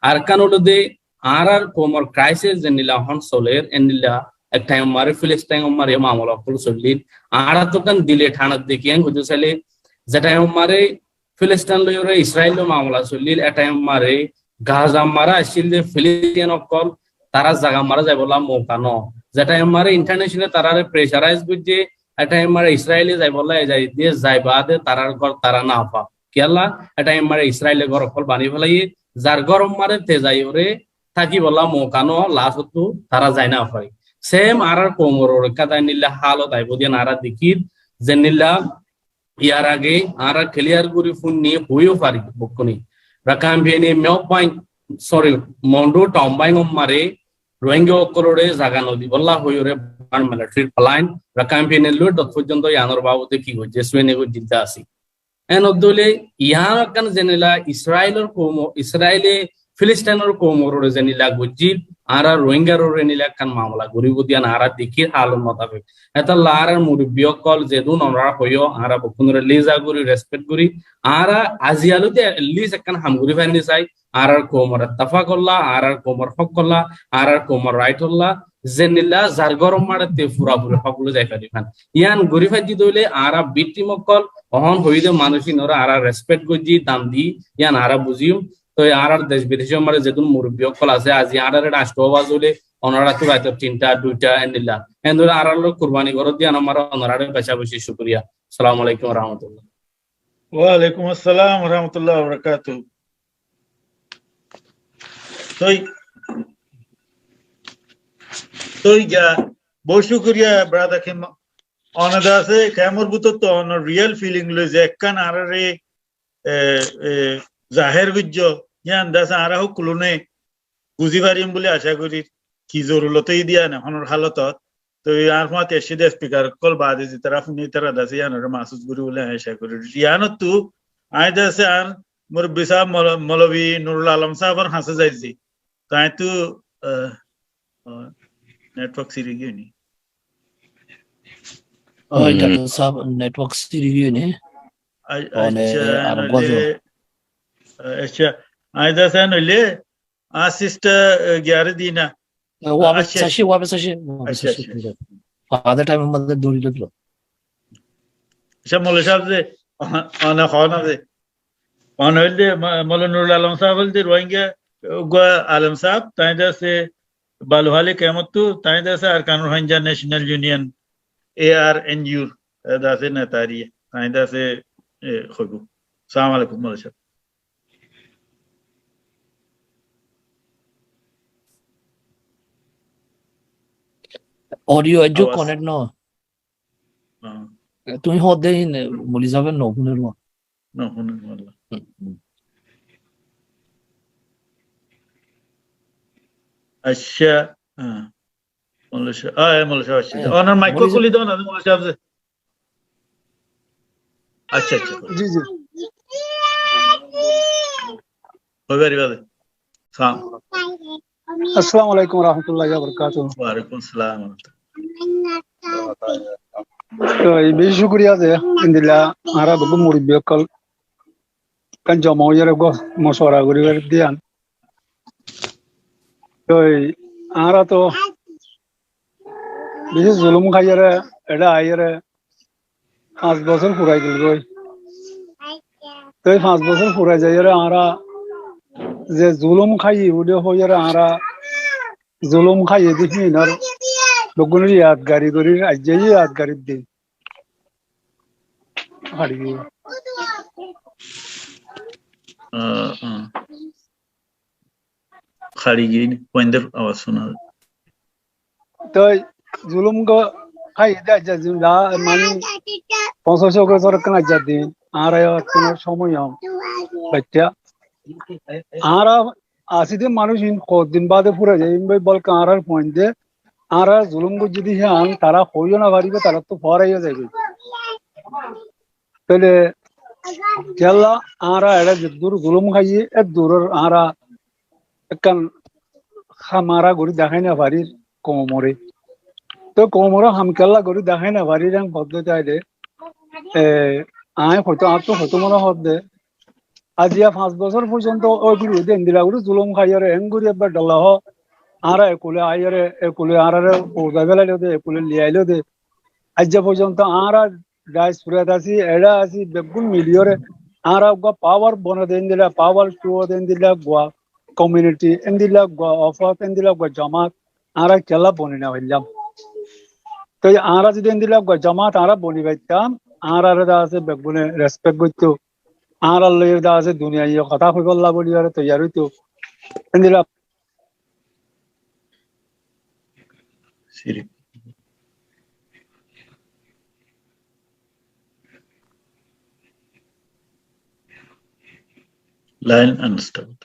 Ar ekkán óilde añárar koumor crisis zendilla ehón soler, endilla ek time or mazé Filistin or mazé mamela ókkol solir. Añárattu ekkán dile thanat de kiyán hoitó sailé, ze time or mazé Filistin loiyóre Israel loi mamela solir, e time or mazé Gaza or mazé accíl de Filistin ókkol, tarar zagar mazé zaibolla mouka no. Ze time or mazé international tarare pressurize goijje, e time or mazé Israel e zaibolla e zai de, zai bade tarar gór tara no fa. Kiyólla? E time or mazé Israel e gór ókkol bani félaiye, zar gór or mazé te zaiyóre tákibolla mouka no, last ottu tara zai no fare. Same añárar koumor uore ekkán endilla halot aibo de yián añára dekír, zendilla yar age añára clear gorí fúinni hoiyó fari bekkúne. Rakhine State Mawphyang, sorry, Maungdaw Thawbaung or mazé Rohingya ókkolore zaga no dibolla hoiyóre Burma military r plan, Rakhine State loi dot foijjonto yiánor babote ki goijje, suene goijje de asé. En ódde óile yián ekkán zendilla Israel or koum, Israel e Filistin or koumor uore zendilla goijjil, añára Rohingya r uore endilla ekkán mamela goribo de yián añára dekír halot mutabek. Etolla añárar murubbi ókkol zedún onora hoiyó, añára bekkúnore leza gorí, respect gorí, añára aijja lóti at least ekkán ham gorí fari no sai, añárar koumor ettefak olla, añárar koumor hók olla, añárar koumor right olla, zendilla zar gór or mazé te furafuri hók loi zai fari fán. Yián gorí faijjí de óile añára victim ókkol, ehón hoiyé de manúic iínore añára respect goijjí, dam di, yián añára buziyum. Toi añárar dec bidecor mazé zedún murubbi ókkol asé, aijja añárar ere añctó baz óile, onorattu raitor tinta, duita, endilla. Endilla añárar loi kurbani goródde yián or mazé onorare beca beci cúkuriya. Assalamu alaikum warahmatullah. Wa alaikum assalam warahmatullahi wabarakatuh. Toi, toi giya, bout cúkuriya, brother Kim. Ónor dase, kemor bútottu ónor real feeling loi ze ekkán añáráre, e, e, zaher goijjó, yián dase añára hókkolóne buzí fariyum buli acá gorír, ki zorurot óiye de yián ehónor hálotot. Toi añár fúañti aiccé de speaker ókkol baade zitará fúne itará dase yiánoré masus gorí buli añí acá gorír. Yiánottú añí dase añár murubbi sáb molo-, molobi Nurul Alom sábor hañsé zair ze. Toi añí tú, ah, ah, network siri giyói ni? Ói, hmm, doctor sáb, network siri giyói ni? Ai-, mane, accá, ar noile, accá, añí dase noile, añár sister, eh, giyaré di na. Eh, wápes aiccé, wápes aiccé, wápes aiccé. Father time or maze dóri loi. Accá, mouloi sáb ze, ona, ona hó na ze. Ona óilde, mo-, mouloi Nurul Alom sáb óilde Rohingya, uggwá alem sáb, tañí dase Baluhali kemottu, tañí dase Arkanul Rohingya National Union, A R N U, e, dase netari, tañí dase, e, hoibo. Assalamu alaikum, mouloi sáb. Audio aijjó connect no. Ah. Tuñí hoódde híin, mouloi sábe no fúner. No fúner, walla. Hmm, hmm. Accá, ah. Mouloi sáb, ah, e, mouloi sáb aiccé. Eh, onar mic mouloi sáb kúli do na, mouloi sáb ze. Accá, accá. Ji, ji. Hoi fariba de. Salam. Assalamu alaikum warahmatullahi wabarakatuhu. Wa alaikum assalam. Toi, beci cúkuriya ze, endilla, añára beggún murubbi ókkol, kan joma óiyore go, mocuwara goríbar diyan. Toi, añára to beci zulum háiyore, eçe aiyore, fañs bosór furai gel goi. Toi fañs bosór furai zaiyore añára ze zulum háiyi buli hoiyore añára zulum háiyi de híinor beggúnor yadgari gorir, aijja yadgarir din. Hári giyói. Ah, ah. Hári giyói ni, fuaindor awaz cúna zar. Toi zulum go háiyi de aijja din da, mani foñsíc bosór ekkán aijja din, añára ekkán cómoi hom. Baitta. Añára así de manúic ín hoddin bade furai zai, ín boi bolke añárar fuainde, añára zulum goijjí de híyan, tará hoiyó no faribo, taráttu foraiyó zaibo. Tóile kiyólla añára eçé zeddur zulum háiyi, eddur añára ekkán ham añára gorí dahái no farir koumore. Toi koumore ham kiyólla gorí dahái no farir en hoddé táile, e, añí hoito, añáttu hoito mone hoódde, aijja fañs bosór foijjonto ói firi de endilla gorí zulum háiyore, en gorí ebbar dholla hó, añára ekule aiyore, ekule añárare uçai felailo de, ekule liyailo de. Aijja foijjonto añára diasporat así, eçé así, beggún miliyore añára uggwá power bone de endilla, power show de endilla uggwá community, endilla uggwá ofot, endilla uggwá jomat, añára kiyólla boni no faillám. Toi añára zodi endilla uggwá jomat añára boni faittám, añárare de asé beggúne respect goitto, añárar loi de asé duniyaiye hotá hoibolla buli ore toiyar óito. Endilla Siri. Line unstable.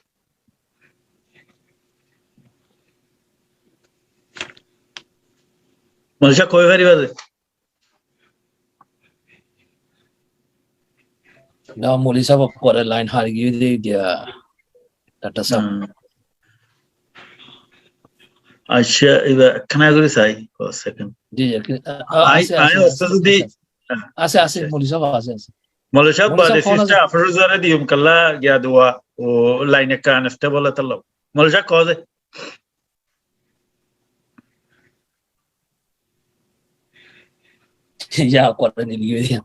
Mouloi sáb hoi fariba de? Na, mouloi sáb, kore line hári giyé de, diya, doctor sáb. Hmm. Accá, iba ekkán gorí sai, one second. Ji, ji, a, a, asé, asé, asé, asé, asé, asé, asé, asé, mouloi sáb, asé, asé. Mouloi sáb, mouloi sáb, baade phone sister asé. Afrozare diyum kalla giya duwa, o line ekkán unstable etalla. Mouloi sáb, hoó de. Ya, kore nil giyé.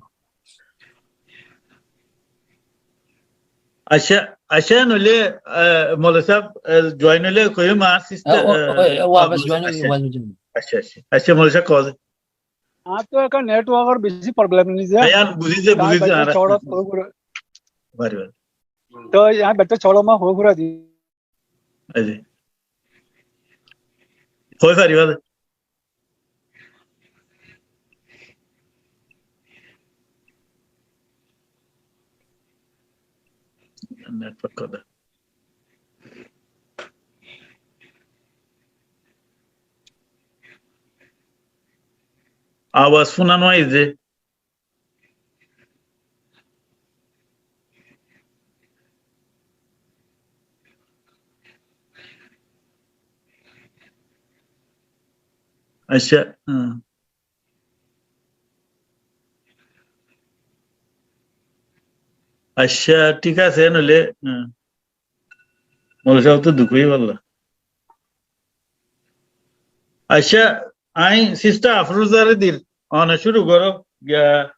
Accá, accá, noile, eh, mouloi sáb, eh, join óile hoiyum ar sister, ah, o, eh, o, o, wápes join óile, accá. Wápes join. Accá, accá. Accá, mouloi sáb, hoó de. Añáttu ekkán network or beci problem nizar. Añár buzíze, buzíze, beci añár córo hoói fura. Bari, bari. Toi añí beci córo ma hoói fura di. Ezi. Hoói fariba de. Network hoóde. Abas fúna no aiyé. Accá, ah. Accá, thík asé, noóile, ah. Molla sáb to duk ói bolla. Accá, añí sister Afruzare dir, one cúru goró, giya,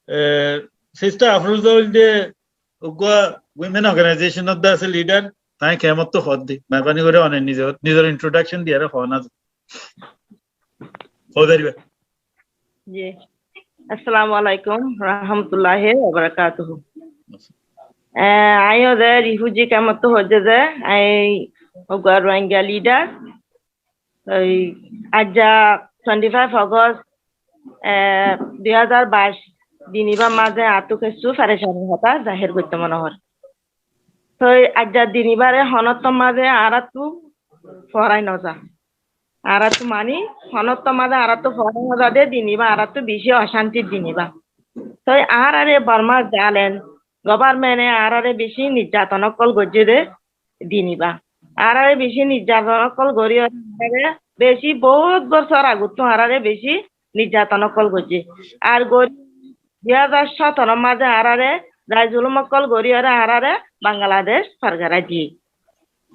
e, sister Afruza óilde uggúa women organization or de asé leader, tañí kemottu hoódde, meherbani gorí one nizor, nizor introduction diyaré hoón asé. Hoói fariba. Ji. Assalamu alaikum warahmatulláhi wabarakátuhu. E, añí óde refugee kemottu hoódde de, añí uggúa Rohingya leader. Ói, aijja twenty five August, e, dui házar baic, din ibár mazé añáttu kessú ferecanir hotá zahér goittó mone hoór. Toi aijja din ibáre honóttor mazé añáráttu foórai noza. Añáráttu mani honóttor mazé añáráttu foórai noza de din ibá añáráttu bicí ocántir din ibá. Toi añáráre Bormar zalem government e añáráre bicí nijjaton ókkol goijjé de din ibá. Añáráre bicí nijjaton ókkol gorí añáráre bicí bout bosór agottú añáráre bicí nijjaton ókkol goijjé. Ar gorí dui házar sótoro mazé añáráre zai zulum ókkol gorí ore añáráre Bangladec fargarái diyé.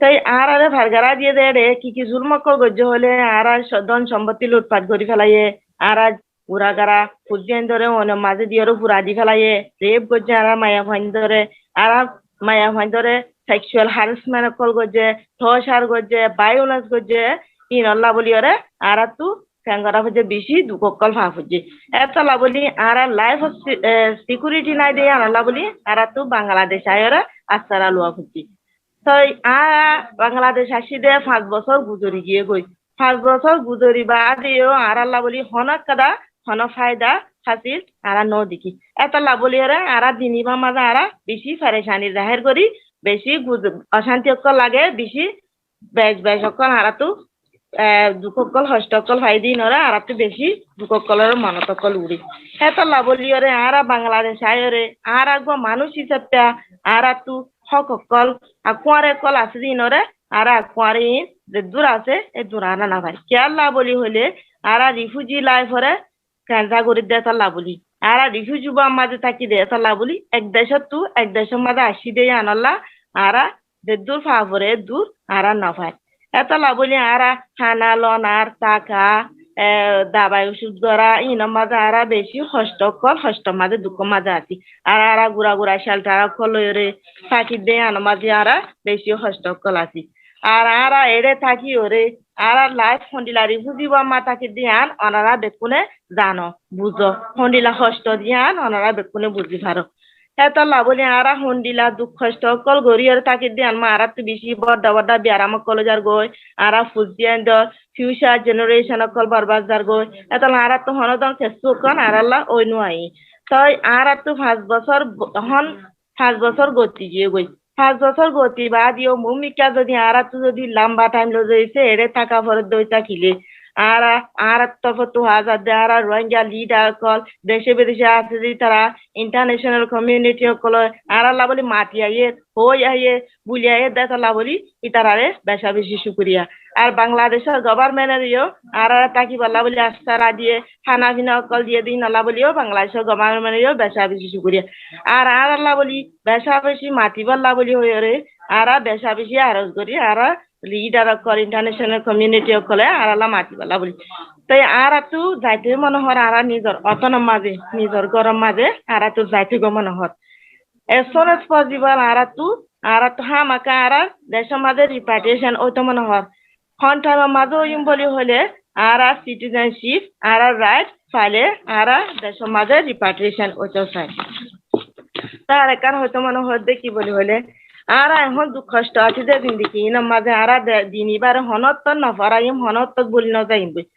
Toi añáráre fargarái diyé de eçe ki ki zulum ókkol goijjé hoilé añárar so-, don sombotti lutfat gorí felaiyé, añárar gura gara fuzzi aindóre óinor mazé diyóre fura di felaiyé, rape goijjé añárar maiya fuaindóre, añárar maiya fuaindóre sexual harassment ókkol goijjé, torture goijjé, violence goijjé, íinolla bóli ore añáráttu fengora foijjé, bicí duk ókkol fa foijjé. Etolla bóli añárar life or se-, e, security nái de yíanolla bóli añáráttu Bangladec aiyóre assara luwa foijjé. Toi añára Bangladec aiccí de fañs bosór guzori giyé goi. Fañs bosór guzori baade yó añárálla bóli honó ekkán honó faida hásil añára no dekí. Etolla bóli ore añára din ibár mazé añára bicí ferecani zahér gorí, bicí guz-, ocánti ókkol lage, bicí bec bec ókkol añáráttu, e, duk ókkol, hosto ókkol fai de íinoré añáráttu bicí duk ókkolor monot ókkol uçé. Hétolla bóli ore añára Bangladec aiyóre añára uggúa manúic hísafe añáráttu hók ókkol, a, kuáñre ókkol asé de íinoré añára kuáñre íin zeddúr asé eddúr añára no fai. Kiyólla bóli hoilé añára refugee life ore kenza gorí de etolla bóli. Añára refugee ibár mazé táki de etolla bóli, ek decóttu ek decór mazé aiccí de yíanolla añára zeddúr fa foré eddúr añára no fai. Etolla bóli añára hána lonar, táka, e, dabai ocút gorá, íinor mazé añára bicí hosto ókkol, hostor mazé duk ór mazé así. Ar añára gura gura shelter ókkol loiyóre táki de yíanor mazé añára bicí hosto ókkol así. Ar añára eçé tákiyóre añárar life hondilla refugee ibár mazé táki de yían onora bekkúne zano, buzó. Hondilla hosto de yían onora bekkúne buzi faro. Hétolla bóli añára hondilla duk hosto ókkol gorí ore táki de yían ma añáráttu bicí bodda bodda biyaram ókkol zar goi, añára fuzzi aindór future generation ókkol borbad zar goi. Hétolla añáráttu honó don kessú ókkol añárálla ói no aiyé. Toi añáráttu fañs bosór bo-, hon fañs bosór goti giyé goi. Fañs bosór goti baade yó mumkin zodi añáráttu zodi lamba time loi zodi se eçé táka foré de ói tákile, añára, añárar torfóttu hoó zar de añára Rohingya leader ókkol, dece bidece asé de ítara, international community ókkol añárálla bóli mati aiyé, hoói aiyé, buli aiyé de etolla bóli ítarare beca beci cúkuriya. Ar Bangladecór government ore yó añáráre tákibálla bóli assara diyé, hána fina ókkol diyé de íinolla bóli yó Bangladecór government ore yó beca beci cúkuriya. Ar añárálla bóli beca beci matibálla bóli hoiyóre añára beca beci aros gorí, añára leader ókkol, international community ókkole añárálla matibálla bóli. Toi añáráttu zaito mone hoór, añára nizor otonor mazé, nizor góror mazé añáráttu zaito goi mone hoór. As soon as possible añáráttu, añáráttu hámaka añárar decór mazé repatriation óito mone hoór. Hon time or mazé óiyum bóli hoilé añárar citizenship, añárar right, faile añára decór mazé repatriation óito sai. Te arekkán hoitó mone hoódde ki buli hoilé, añára ehón duk hoctó así de zindigi inor mazé, añára de-, din ibáre honóttot noforaiyum, honóttot buli nozaiyum buli.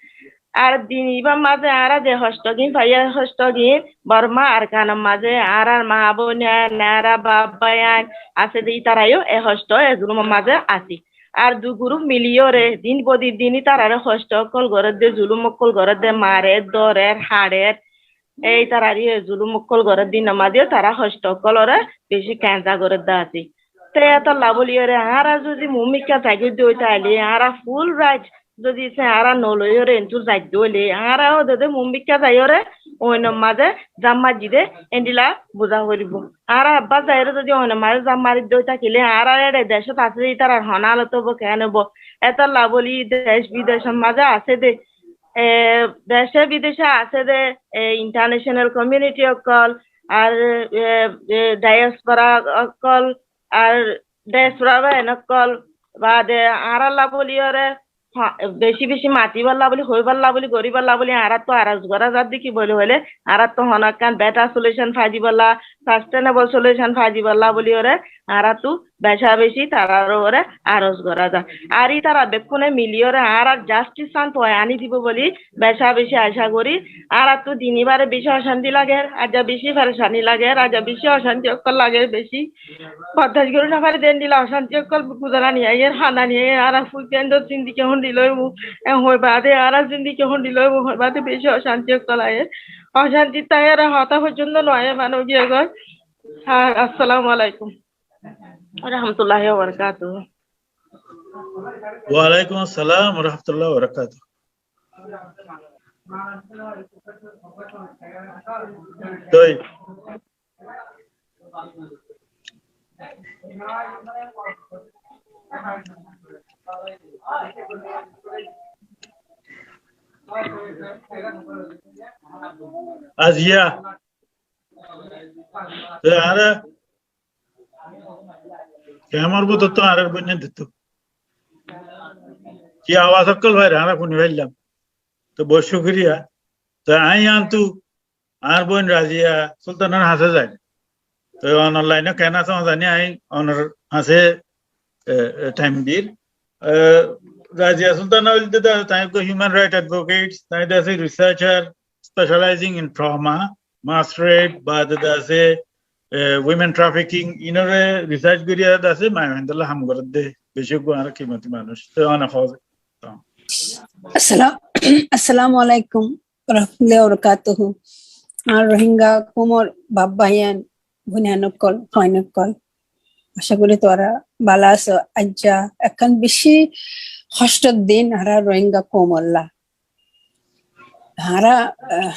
Ar din ibár mazé añára ze hoctó gín faiyí, e hoctó gín Borma Arkanor mazé añárar maa boináin, añárar baf báiyain asé de, ítarayó e hoctó, e zulumor mazé así. Ar dui gurúp miliyóre din bodin din ítarare hoctó ókkol gorédde, zulum ókkol gorédde, marer, dórer, haçer, e ítarare e zulum ókkol gorédde, inor mazé tará hoctó ókkolore beci kenza gorédde así. Te étolla bóliyoré añára zodi muúmikká zaigóidde óitou óile, añára full right zodi se añára noloiyoré entú zaidde óile, añára ó dede muúmikká zaiyoré oinor mazé zam maijjí dé endilla buzá foribó. Añára ebbár zaiyoré zodi oinor mazé zam maridde ói tákile, añára éçe decót asé dé ítarar hon halot óibo, keén óibo? Étolla bóli dec bidecór mazé asé dé, e, dece bidece asé dé, e, international community ókkol, ar, e, e, diaspora ókkol, ar diaspora báiyain ókkol, baade añárálla bóliyoré, ha, beci beci matibálla bóli, hoibálla bóli, goríbálla bóli, añáráttu aros gorá zadde ki bóli hoilé, añáráttu honó ekkán better solution fai dibálla, sustainable solution fai dibálla bóliyoré, añáráttu beca beci tarár uore aros gorá za. Ar ítara bekkúne miliyoré añárar justice san tuwai aní dibou bóli beca beci acá gorí. Añáráttu din ibáre beci ocanti lager, aijja beci ferecani lager, aijja beci ocanti ókkol lager, beci bordac gorí nofarí dé endilla ocanti ókkol guzarani aiyér, hanani aiyér, añárar future endilla zindigi hondilla óibo, e, hoi baade añárar zindigi hondilla óibo, hoi baade beci ocanti ókkol aiyér. Ocanti táiyore hotá foijjonto no aiyér, mane giyé goi. Ar assalamu alaikum. Warahmatullahi wabarakatuhu. Walaikum assalam warahmatullahi wabarakatuhu. Toi. Aziya. Toi añára Kemor bútottu añárar boinnain dittú. Ki awas ókkol fair, añára funi faillám. Toi bóut cúkuriya. Toi añí yíantu añár boin Raziya Sultanor hañsé zair. Toi onor lainot keén asé no zani, añí onor hañsé, e, e, thaim dir. E, Raziya Sultana óilde de tañí ekgwá human right advocate, tañí de asé researcher, specializing in trauma, mass rape, baade de asé, e, women trafficking, inore research gorí de asé, maiyafuaindólla ham gorédde, beci uggwá añára kimoti manúic. Te one hoó ze. Assalam-, assalamu alaikum warahmatullahi wabarakatuhu. Añár Rohingya koumor baf báiyain, boinain ókkol, fuain ókkol. Acá gorí tuáñra bála asó. Aijja ekkán beci hoctor din añára Rohingya koumolla. Añára, ah,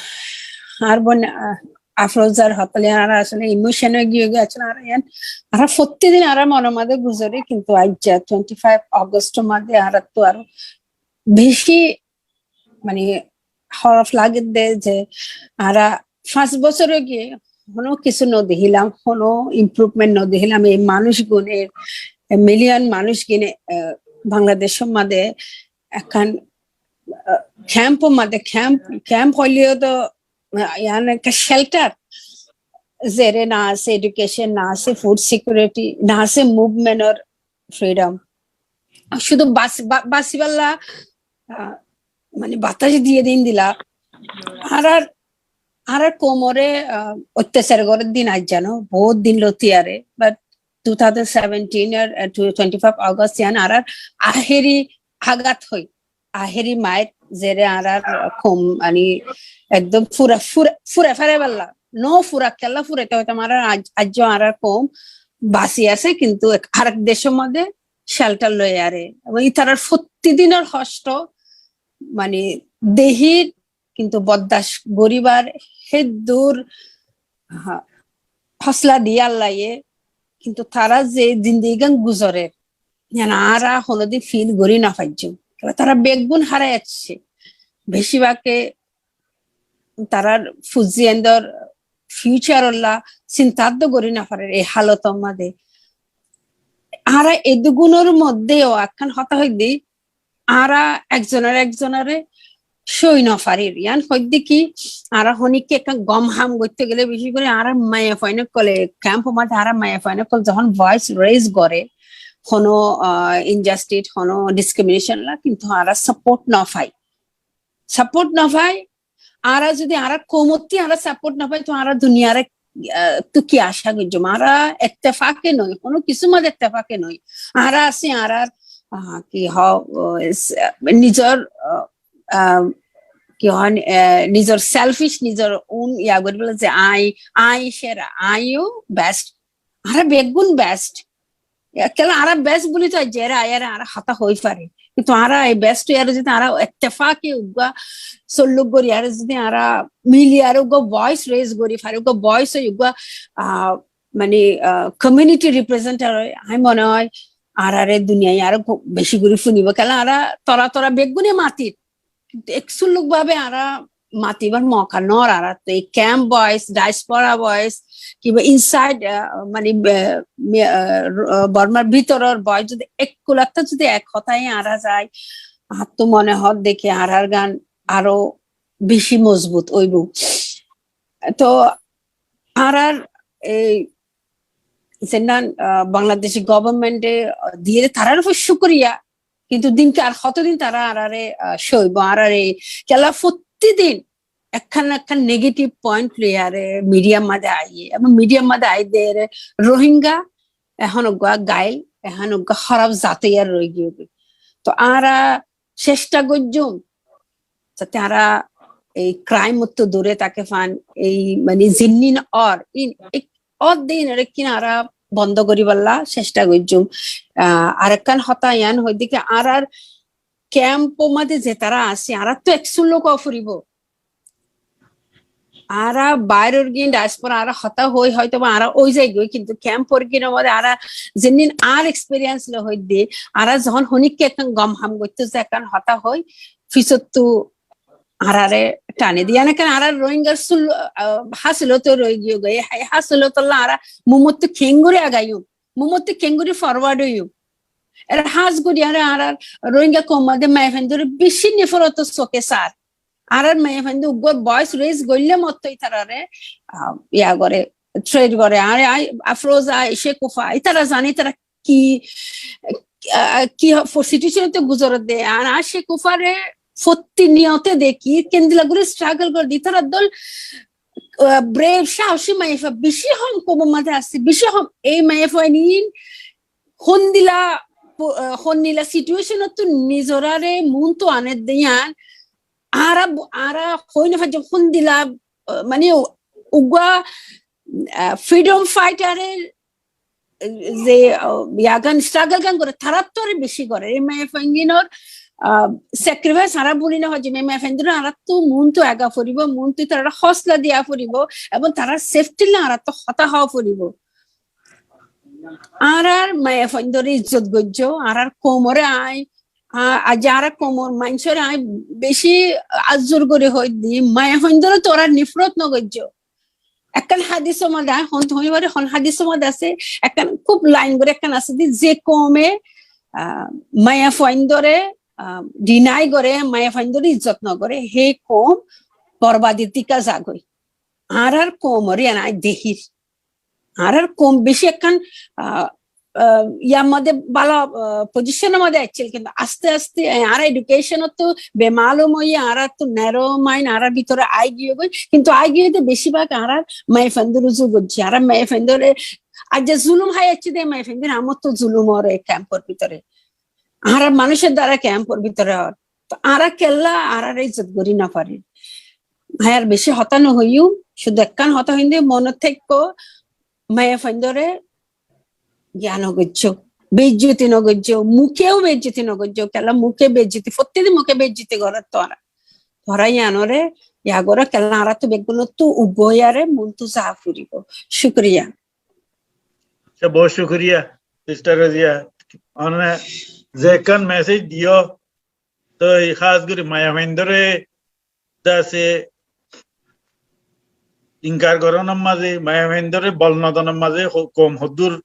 añár boin, ah, Afrozar hotá loi añára asóle emotion ói giyé goi, asóle añára yián, añára fottí din añára monor mazé guzori, kintu aijja twenty five August or mazé añárattu aró beci mane, horof lagedde ze añára fañs bosór ói giyé honó kessú no dekílam, honó improvement no dekílam. Ei manúic gúne, e, million manúic gúne, e, Bangladecor mazé ekkán, e, camp or mazé, camp, camp óileyo to, e, yián ekkán shelter, zere na asé education, na asé food security, na asé movement or freedom. Cúdu bas-, ba-, basibálla, ah, mane, batac diyé de endilla. Añárar, añárar koumore, ah, oittacár gorér din aijja no, bout din lóti are, but two thousand seventeen or, ah, to twenty five August yián añárar ahéri agat hoi. Ahéri mair zere añárar koum, mane, ekdom fura, fura, fura fare balla. No fura, kella furaito hoito añárar aj-, aijjo añárar koum basi asé, kintu ek-, arek decor mazé shelter loi are. Ebong itarar fottí dinor hocto, mane, dehí, kintu bordac goribar héddur, ha, hosla diye Allaye, kintu tara ze zindigigan guzorer, yián añára honodin feel gori no faijjum. Kiyólla tara beggún hárai aiccé. Beci bage tarar fuain ókkolor future olla sinta do gori no farer ei halotor mazé. Añára eddugunor moddeyó ekkán hotá hoidde, añára ekzonore ekzonore sói nofarir. Yián hoiddé ki, añára honikka ekkán gom ham goitté gelé, beci gorí añára maiyafuain ókkole, kemp or maze añára maiyafuain ókkol zehón voice raise goré, hono, ah, injustice, hono discrimination lá, kintu añára support nofai. Support nofai, añára zodi añára koumottú añára support nofai, to añára duniyar, ah, ttu ki acá goijjum? Añára ettefake noi, hono kissú maze ettefake noi. Añára así añárar, ah, ki hoó, o, es-, nizor, ah, ah, ki hoó, eh, nizor selfish, nizor own yián gorí bole ze añí, añí sera, añí yó best. Añára beggún best. Kiyólla añára best buli to aijja aiyóre añára hotá hoi fari. Kintu añára ei best yóre zodi añára ettefake uggwá solluk gorí, añára zodi añára mili añára uggwá voice raise gorí fari, uggwá voice oi uggwá, ah, mane, ah, community representative oi, añí mone hoi añárare duniyai aró beci gorí funibo. Kiyólla añára tora tora beggúne matir, kintu ek sulluk babe añára matibar moka nor. Añára to ei kemp boys, diaspora boys, kiba inside, ah, mane, ah, mi-, ah, r-, ah, Bormar bútoror boys zodi ek kulatta zodi ek hotáye añára zai, añáttu mone hoó de ki añárar gán aró beci mozbut óibo. To añárar ei zenan, ah, Bangladesh government e, ah, diyé de tarár uore cúkuriya, kintu dinke ar hotodin tara añárare, ah, sóibo, añárare kiyólla fottí din ekkán ekkán negative point loi añáre media maze aiye, ebong media maze aiyé de Rohingya ehón uggwá gail, ehón uggwá hóraf zat oi ar roi giyé goi. To añára cesta goijjum, zate añára ei crime ottu dure táke fán, ei mane zinnin or in ek or din ere kin añára bondo goríballa cesta goijjum. Ah, arekkán hotá yián hoiddé ki añárar kemp or maze ze tara asé, añára to ek sulluk ówa foribo. Añára bairor gin diaspora añára hotá hoi hoito ba añára oi zai goi, kintu kemp or gin or maze añára zinnin añár experience loi hoiddé, añára zehón honikka ekkán gom ham goitté zai ekkán hotá hoi, fisottu añárare tani diye. Yián ekkán añárar Rohingyar sul-, ah, hásil ot roi giyé goi, hé hásil otolla añára mumottú kengori agaiyum, mumottú kengori forward óiyum. Ere hás gorí añára, añárar Rohingya koum maze maiyafuaindore beci niforotor soke sar. Añárar maiyafuainde uggwá voice raise goille motto itarare, ah, yiá gore, treat gore. Añára ai, Afroza, Shekufa, itara zane, itara ki, ah, ki ho-, for situation ot guzore de. Ar Shekufare fottí niyote deki, kendilla gorí struggle gore de. Itara dol, ah, brave, sahosi maiyafua beci hom koum or maze asé, beci hom. Ei maiyafuain in hondilla po-, ah, hondilla situation ottu nizorare muntu ane de yián, añára bu-, añára hoi no faijjum hondilla, ah, mane u-, uggwá, ah, freedom fighter e, eh, ze, ah, yián struggle gán gore, tarattú beci gore. Ei maiyafuain ginor, ah, sacrifice añára buli no faijjum, ei maiyafuaindore añárattu muntu ega foribo, muntu tarare hósla diya foribo, ebong tarar safety lla añárattu hotá howa foribo. Añárar maiyafuaindore izzot goijjo, añárar koumore añí, a-, aijja añárar koumor maincóre añí beci azzur gorí hoiddé, maiyafuaindore tuáñra niforot no goijjo. Ekkán hadis or maze añí hon, hon, hon hadis or maze asé, ekkán kub line gorí ekkán asé de, ze koume, ah, maiyafuaindore, ah, deny gore, maiyafuaindore izzot no gore, hé koum borbadir dike za goi. Añárar koumore yián añí dekír. Añárar koum beci ekkán, ah, ah, yar maze bála, ah, position or maze accíl, kintu aste aste, eh, añára education ottu bemalum óiye, añárattu narrow mind añárar bútore ai giyé goi, kintu ai giyé de beci bák añárar maiyafuaindore uzu goijje, añárar maiyafuaindore aijja zulum hái accé de maiyafuaindore, amottú zulum or ei kemp or bútore. Añárar manúicor dara kemp or bútore or. To añára kiyólla añárare izzot gorí no farir? Añí ar beci hotá no hoiyum, cúdu ekkán hotá hoiyum de, monot táikko, maiyafuaindore yiá no goijjo, beizzoti no goijjo, muke o beizzoti no goijjo, kiyólla muke beizzoti, fottí din muke beizzoti gorer tuáñra. Tuáñra yiánore yiá goró, kiyólla añárattu beggúnottu uggwá óiyore muntu za foribo. Cúkuriya. Aca, bout cúkuriya, sister Roziya. One ze ekkán message diyó, toi hás gorí maiyafuaindore de asé inkar gorónor maze, maiyafuaindore bol no donor maze ho-, koum hoddúr,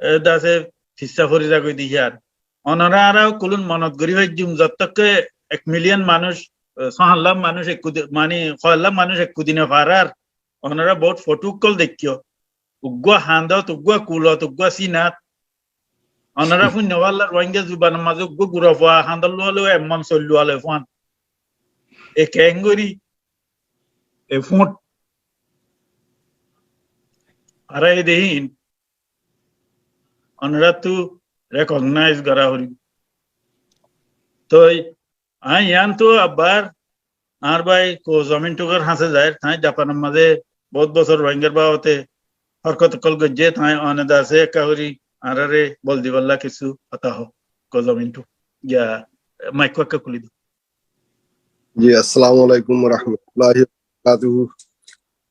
eh, de asé fissá fori za goi de yián. Onora añára ókkol monot gorí faijjum, zottókke ek million manúic e, sóhán lak manúic ekku di-, mani, hoi lak manúic ekku dine farar, onora bout fotu ókkol deikkó. Uggúa hañdot, uggúa kulot, uggúa sinat. Onora fúinno fálla Ruáingga zubanor mazé uggúa gura fua hañdot luwa loi, emmán soil luwa loi fúan. E keéngorí, e fúñt. Añára e deín, onoráttu recognize gorá foribó. Toi añí yiántu abbar añár bái Kozo Mintuk or hañsé zair, tañí Japanor mazé bout bosór Ruáinggar babote horkot ókkol goijjé, tañí one de asé ekká gorí añáráre bol dibálla kissú hotá hoó. Kozo Mintuk, ya, maik ekká kúli do. Ji, assalamu alaikum wa rahmatullahi wa barakatuhu.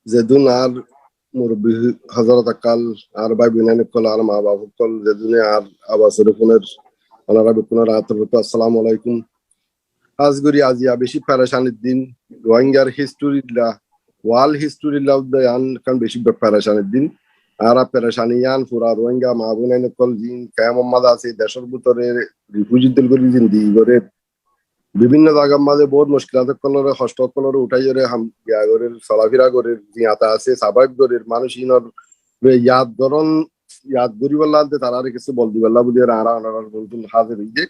Zedún añár murubbi hozorot ókkol, añár bái boinain ókkol, añár maa baf ókkol, zedúne añár abas ore fúner, onora bekkúnore añár torfóttu assalamu alaikum. Hás gorí aziya beci ferecanir din, Ruáinggar history lla, world history lla uddá yián ekkán beci ferecanir din. Añára ferecani yián fura Ruáingga maa boinain ókkol ziín kemfor mazé asé, decór bútore refugee dol gorí zindigi gorér, bibinno zagar mazé bout muckilot ókkolore, hoctó ókkolore utháiyore ham giya gorér, solafira gorér, ziyata asé, survive gorér, manúic inore yad goron, yad goríbolla de tarare kissú bol dibálla buliyore añára onorar boldún házir óiyi de.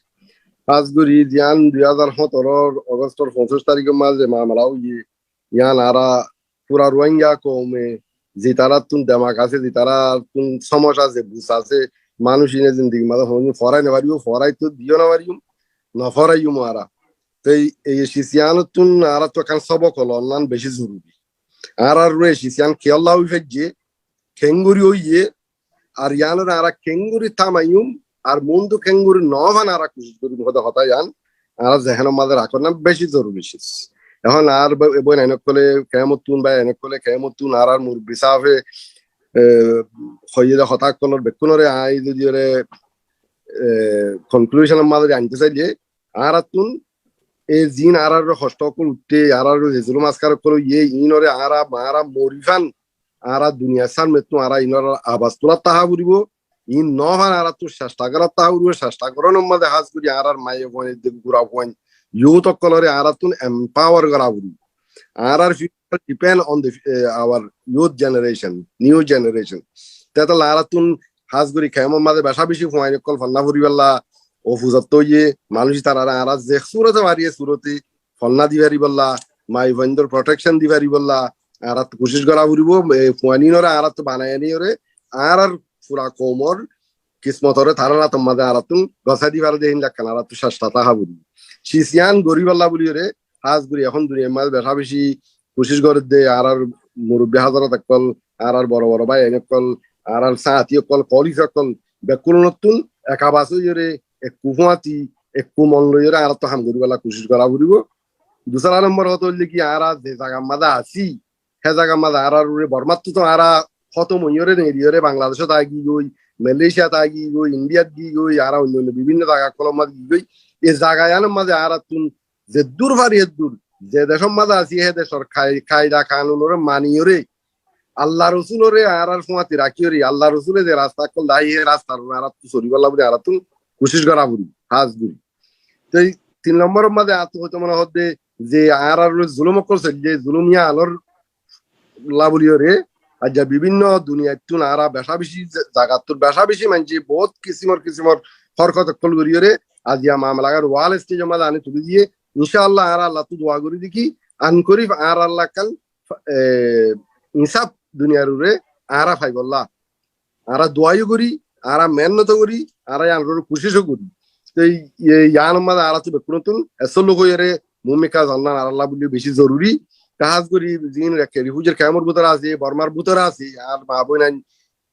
Hás gorí ziyán dui házar hóñtoror Augustor foñsíc tarikor mazé mamela óiye, yián añára fura Ruáingga koume zitarattún demak asé, zitarattún somoc asé, buz asé, manúic ine zindigir mazé honódin forai nofaribó, forai to diyó nofariyum, noforaiyum añára. Toi ei cis yiánottún añárattu ekkán sobok lon beci zoruri. Añárar ru e cis yián kiyólla ói faijjé, keéngorí óiye, ar yiánore añára keéngorí tamaiyum, ar muúntu keéngorí nofán añára kucíc goijjum hoó de hotá yián, añára zehénor mazé rakón na beci zoruri cis. Ehón añár bái-, boinain ókkole kemfottún, báiyain ókkole kemfottún, añárar murubbi sáfe, e, hoiyé de hotá ókkolor bekkúnore añí zodi ore, e, conclusion or mazé aintó sailé, añárattún e ziín añárar ru hoctó ókkol uiththé, añárar ru ze zulum askar ókkol óiye, inore añára, añára morifán, añára duniyar sámnettún añára inor abas tulat táka foribó, in nofán añárattún cectha gorát táka foribó, cectha gorónor mazé hás gorí añárar maiyafuain, gurafuain, youth ókkolore añárattún empower gorá foribó. Añárar future depend on the, eh, our youth generation, new generation. Tétolla añárattún hás gorí kemfor mazé becá-becí fuain ókkol fonná foribálla, office ot óiye, manúic tarare añára ze surote fari e surote fonná di faribálla, maiyafuaindor protection di faribálla, añárattú kucíc gorá foribó, e fuain inore añárattú banai aniyore, añárar fura koumor kismotore tarár átor mazé añárattún gosái di fare de hín lakkán añárattú cectha táka foribó. Cis yián goríbálla buliyore, hás gorí ehón duniyar mazé becá-becí kucíc gorér de añárar murubbi házarot ókkol, añárar boro boro báiyain ókkol, añárar sáñti ókkol, kolif ókkol, bekkúnottún ek abas óiyore, ekku fúañti, ekku mon loiyore añárattú ham goríbálla kucíc gorá foribó. Dusára nombor hotá óilde ki, añára ze zagar mazé así, hé zagar mazé añárar ure Bormáttu to añára hótom óiyore neeliyore Bangladecót aigiyói, Malaysiat aigiyói, Indiat giyói, añára oinno oinno bibinno zaga ókkolor mazé giyói. E zaga yiánor mazé añárattún zeddúr fari eddúr, ze decór mazé así, hé decór kai-, kaida kanunore maniyore, Allar Rosulore añárar fúañti rakíyore, Allar Rosule ze rasta ókkol dahái, hé rastar ure añárattú solibálla buli añárattún kucíc gorá foribó, hás gorí. Toi tin nomboror mazé añáttu hoitó mone hoó de ze añárar ure zulum ókkol soilde, zulum yiánor lla buliyore, aijja bibinno duniyaittún añára becá-becí za-, zagattún becá-becí maincé bout kisimor kisimor horkot ókkol goríyore, aijja mamelagan world stage or mazé aní tulí diyé. Incáallah añára Allattú dua gorí deki, ankorif añárar lakkán, e, insaf duniyar ure añára faibálla. Añára duayó gorí, añára meénnot gorí, añára yián gorór kucíc gorí. Toi e, yiánor mazé añárattú bekkúnottún essó luk óiyore mumika zannan añáralla buli beci zoruri. Te hás gorí ziín ekke refugee kemfor bútore asé, Bormar bútore asé, añár maa boinain,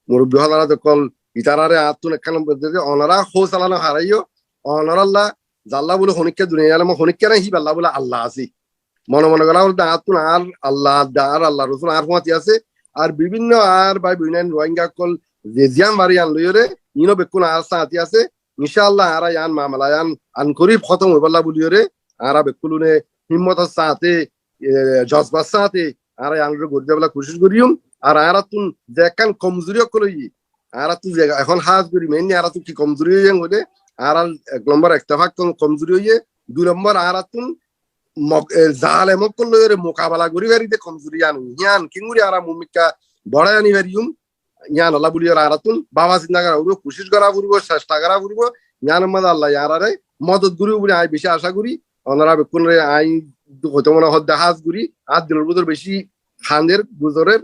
murubbi házarot ókkol, itarare añáttún ekkán bútore onora hóusala no háraiyó, onoralla zalla buli honikka duniyar mazé honikka nai, híballa buli Allah asé. Mone mone gorá foribó de añáttún añár Allah, añár Allar Rosul añár fúañti asé. Ar bibinno añár bái boinain Ruáingga ókkol ze ziyán fare yián loiyore, ino bekkún añár sáñti asé. Incáallah añára yián mamela yián ankorif hótom óibálla buliyore, añára bekkúne hímmotor sáñte, e, jozbar sáñte añára yián gorí dibálla kucíc goríyum. Ar añárattún ze ekkán komzuri ókkol óiye, añárattú ze ehón hás gorí mainné añárattú ki komzuri óiye hoilé, añárar ek nombor ettefak kom-, komzuri óiye, dui nombor añárattún mok-, e, zalem ókkol loi ore mukabela gorí fari de komzuri yián, yián kengori añára muúmikká boçái aní fariyum, yián olla buli ore añárattún báfa sinta gora foribó, kucíc gora foribó, cectha gora foribó, yiánor mazé Allaye añárare modot goríbo buli añí beci acá gorí. Onora bekkúnore añí hoitó mone hoó de hás gorí, añár dilor bútore beci hander, guzorer,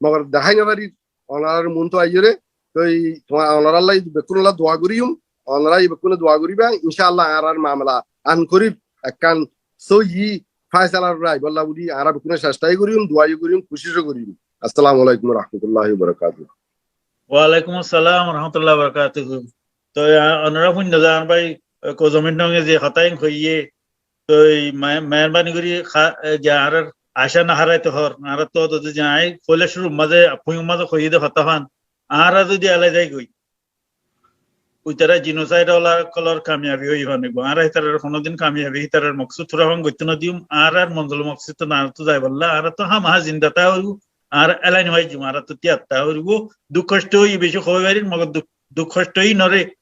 mogor dehái no farir, onorar muntu aiyóre, toi tuáñra onorálla bekkúnolla dua goríyum, onora bekkúne dua goríba, incá Allah añárar mamela an korib ekkán sóiyi fáisalar uore aibólla buli añára bekkúne cectha goríyum, dua goríyum, kucíc goríyum. Assalamu alaikum wa rahmatullahi wa barakatuhu. Wa alaikum assalam wa rahmatullahi wa barakatuhu. Toi, a, onorá fúinno de añár bái, e, Kozomin Nonge ze hotá ín hoiyé, toi me-, meherbani gorí ha-, e, ze añárar acá no háraito hoór, añára to, to, to, ze añí foila cúrur mazé, fuñor mazé hoiyé de hotá fán, añára zodi elai zai goi, uitará genocide ola ókkolor kamiyabi ói fán óibo, añára ítarar honódin kamiyabi, ítarar moksud fura fán goittó no diyum, añárar monzil moksud to añárattú zaibolla, añárattú hámaha zinda táa foribó, añára elai no faijjum, añárattú tiyar táa foribó, duk hoctó ói beci hoi farir, mogor duk, duk hoctó ói nore,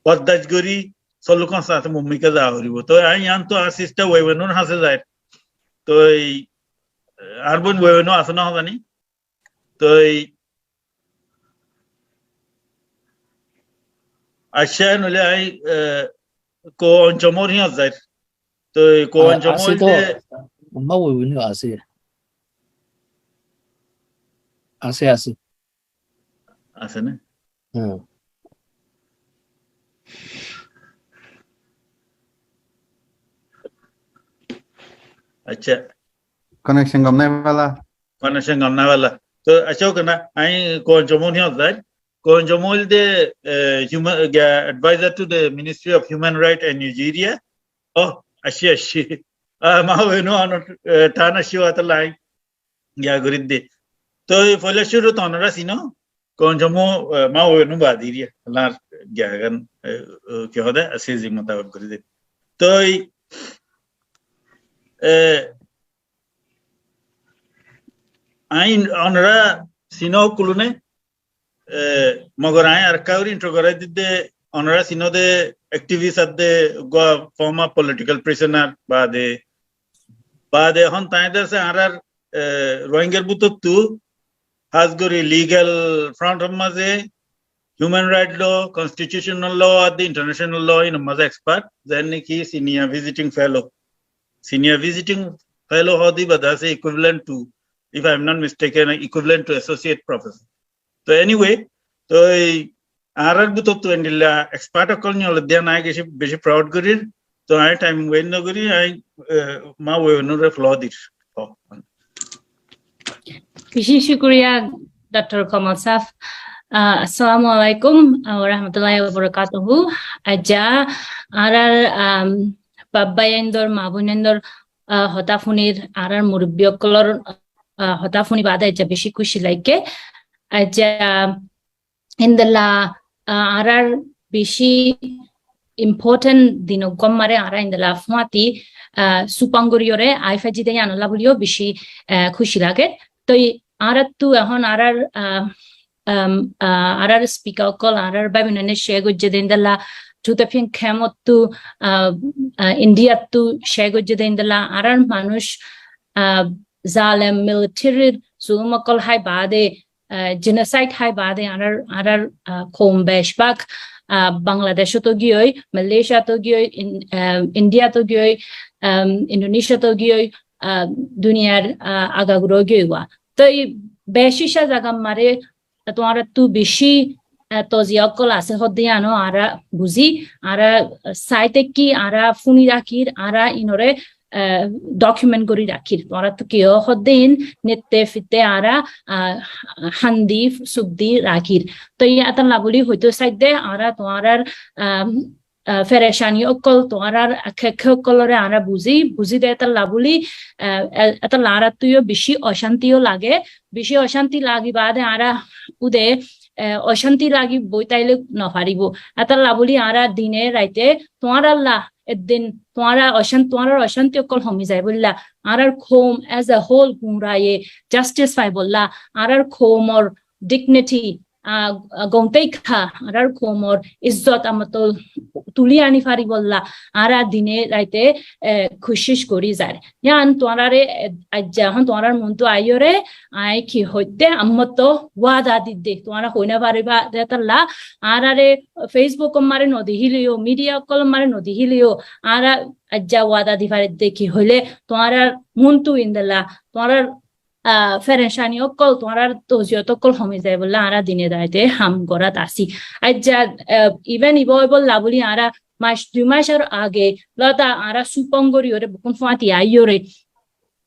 bordac gorí, soluk onsa ase muúmikká zaa foribó. Toi añí yián to añár sister Wewenur hañsé zair. Toi, e, añár boin Wewenu asé no hozani? Toi, accá, noile añí, e, Koonchomor híyot zair. Toi, a, Koonchomor asé to, de, ammá Wewenu asé. Asé, asé. Asé né? Hm. Accá. Connection gom nái bála. Connection gom nái bála. To, accá, ókena, añí Koonchomol híyot zair. Koonchomol de, e, human, e, advisor to the Ministry of Human Rights in Nigeria. Oh, accá, accá. A, ma Wewenu onor, e, tán accá, wata lai. Giya gorí de. Toi foila cúrut onorá sino, Koonchomol, e, ma Wewenu badir ye, añár giyagan, e, e, ki hoó de, asé ze mutabek gorí de. Toi, e, añí onorá sino ókkol ne, e, mogor añí arekka gorí intro gorí didde, onorá sino de activist adde, uggwá former political prisoner, baade, baade ehón tañí de asé añárar, e, Rohingyar bútottu, hás gorí legal front or mazé, human right law, constitutional law, adde international law, inor mazé expert, zen niki senior visiting fellow. Senior visiting fellow hoó de ibá de asé equivalent to, if I am not mistaken, equivalent to associate professor. To anyway, to ei añárar bútottu endilla expert ókkol niyola diya añí beci, beci proud gorir. To añí time waste no gorí, añí, e, ma Wewenure floor dir. Beci cúkuriya, Doctor Kamal sáb. A, assalamu alaikum, a, wa rahmatullahi wa barakatuhu. Aijja añárar, am, baf báiyaindor, ma bóinaindor, a, hotá fúnir, añárar murubbi ókkolor, a, hotá fúni baade aijja beci kúci laiggé. Aijja endilla, a, añárar beci important din uggwá mazé añára endilla fúañti, a, supang goríyore aái faijjí de yíanolla buli yó beci, a, kúci lager. Toi añárattu ehón añárar, a, am, a, añárar speaker ókkol, añárar bái bóinaine share goijjé de endilla, Tutepian camp ottu, a, a, India ttu share goijjé de endilla, añárar manúic, a, zalem military r zulum ókkol hái baade, a, genocide hái baade añárar, añárar, a, koum becbák, a, Bangladesh ot giyói, Malaysia ot giyói, in-, a, India ot giyói, am, Indonesia ot giyói, a, duniyar, a, agagura giyói wa. Toi beci sá zaga mazé tuáñrattú beci, a, toziya ókkol asé hoó de yíano añára buzí, añára sai táki, añára fúni rakír, añára inore, a, document gorí rakír. Tuáñrattú kiyó hoó de yín nette fitte añára, a, handi, suk di rakír. Toi yíanolla buli hoitó saidde añára tuáñrar, a, a, ferecani ókkol, tuáñrar kekké ókkolore añára buzí, buzí de étalla buli, a, e-, étalla añárattú yó beci ocánti yó lage, beci ocánti lagi baade añára ude, a, ocánti lagi boi táile no faribó. Étalla buli añára dine raite tuáñralla eddin tuáñra ocán-, tuáñrar ocánti ókkol homi zaibolla, añárar koum as a whole gúñraye justice faibolla, añárar koumor dignity, ah, ah, gontei kha, añárar koumor izzot amottól tulí aní faribólla añára dine raite, eh, kucíc gorí zair. Yían tuáñrare, eh, aijja ehón tuáñrar muntu aiyóre, aññí ki hoitté amottó wada didde, tuáñra hoi no faribá de tolla, añárare Facebook or mare no dehíleyo, media ókkol or mare no dehíleyo, añára aijja wada di faridde ki hoilé, tuáñrar muntu indilla, tuáñrar ah, ferecani ókkol, tuáñrar toziyot ókkol homi zaibólla añára dine raite ham gorát así. Aijja, ah, even ibá óibolla buli añára mac, dui mac ar age lóta añára supong goríyore bekkún fúañti aiyóre,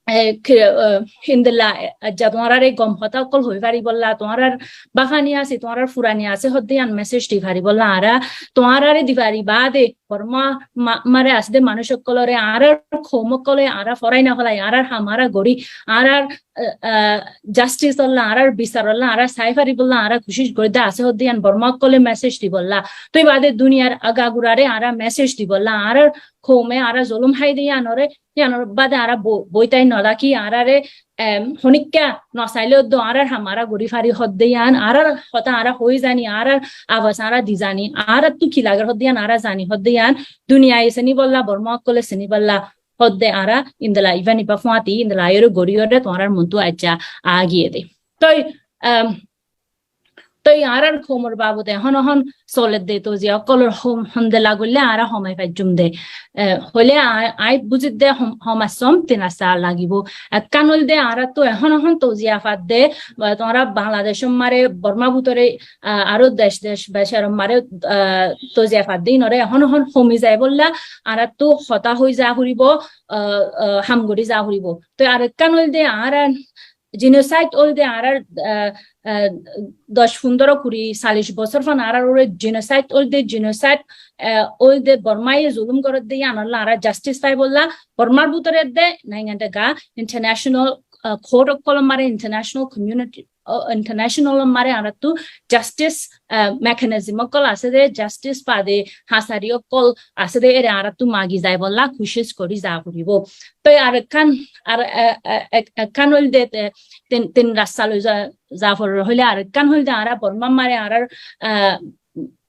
eh, ki, ah, indilla, eh, aijja tuáñrare gom hotá ókkol hoi faribólla, tuáñrar báfani asé, tuáñrar furani asé, hoddé yían message di faribólla añára tuáñrare di fari baade, Bormá ma-, mare asé de manúic ókkolore, añárar koum ókkole añára forai no félai, añárar ham añára gorí, añárar, ah, ah, justice olla, añárar bisar olla, añára sai faribólla añára kucíc gorí de asé hoddé yían Bormá ókkole message dibólla. Toi baade duniyar agagurare añára message dibólla, añárar koume añára zulum hái de yíanore, yíanor baade añára bo-, boi tai no táki, añárare em, honikka no saile ó do añárar ham añára gorí fari hoddé yían, añárar hotá añára hoi zani, añárar abas añára di zani, añárattú ki lager hoddé yían añára zani hoddé yían, duniyai sinibólla, Bormá ókkole sinibólla hoddé añára indilla ibá nibá fúañti, indilla aiyóre goríyore tuáñrar muntu aijja agiyé de. Toi, em, Toi añárar koumor babute ehón ehón soledde toziya ókkolor hom-, hondilla goille añára homai faijjum de. Eh, hoile a-, aññí buzidde hom-, homassóm tin rasta lagibó. Ekkán óilde añárattú ehón ehón toziya fadde, ba tuáñra Bangladecór mare, Bormár bútore, ah, aró dec dec beceror mare, ah, toziya fadde, inore ehón ehón homi zaibólla añárattú hotá hoi za foribó, ah, ah, ham gorí za foribó. Toi arekkán óilde añára genocide óilde añárar, ah, ah, doc, fundoro, kuri, callic bosór fán añárar uore genocide óilde, genocide, ah, óilde Bormáye zulum gorédde yíanolla añára justice faibólla Bormár bútore edde naingan de ga international, ah, court ókkolor mare, international community, ah, international or mare añárattú justice, ah, mechanism ókkol asé de, justice fade hasari ókkol asé de, ére añárattú magi zaibólla kucíc gorí za foribó. Toi arekkán, ar, e, e, ek-, ekkán óilde, e, tin, tin rasta loi za, za foribó hoile arekkán óilde añára Bormár mare añárar, ah,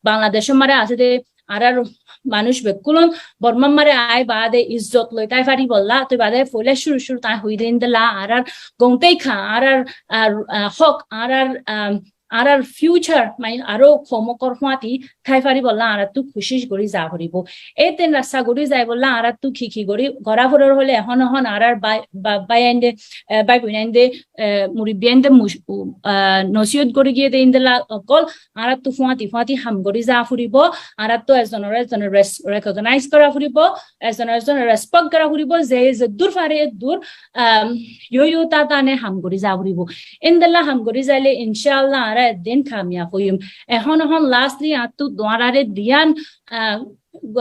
Bangladecór mare asé de añárar manúic bekkún Bormár mare ai baade izzot loi tái faribólla, toi baade foila cúru cúru tai hoi de indilla añárar gontei kha, añárar, ar, ah, hók, añárar, ah, añárar future, mani aró koum ókkol fúañti tái faribólla añárattú kucíc gorí za foribó. E tin rasta gorí zaibólla añárattú ki ki gorí gorá foribó hoile ehón ehón añárar bái, ba-, báiyainde, eh, bái boinainde, eh, muribbiyainde muc-, u-, ah, nosiyot gorí giyé de indilla ókkol añárattú fúañti fúañti ham gorí za foribó, añárattú ezonore ezone res-, recognize gorá foribó, ezone ezone respect gorá foribó, ze zeddúr fare eddúr, am, yo yo ta tane ham gorí za foribó. Indilla ham gorí zaile incállah añára eddin kamiyab óiyum. Ehón ehón lastly añáttu tuáñrare diyan, ah,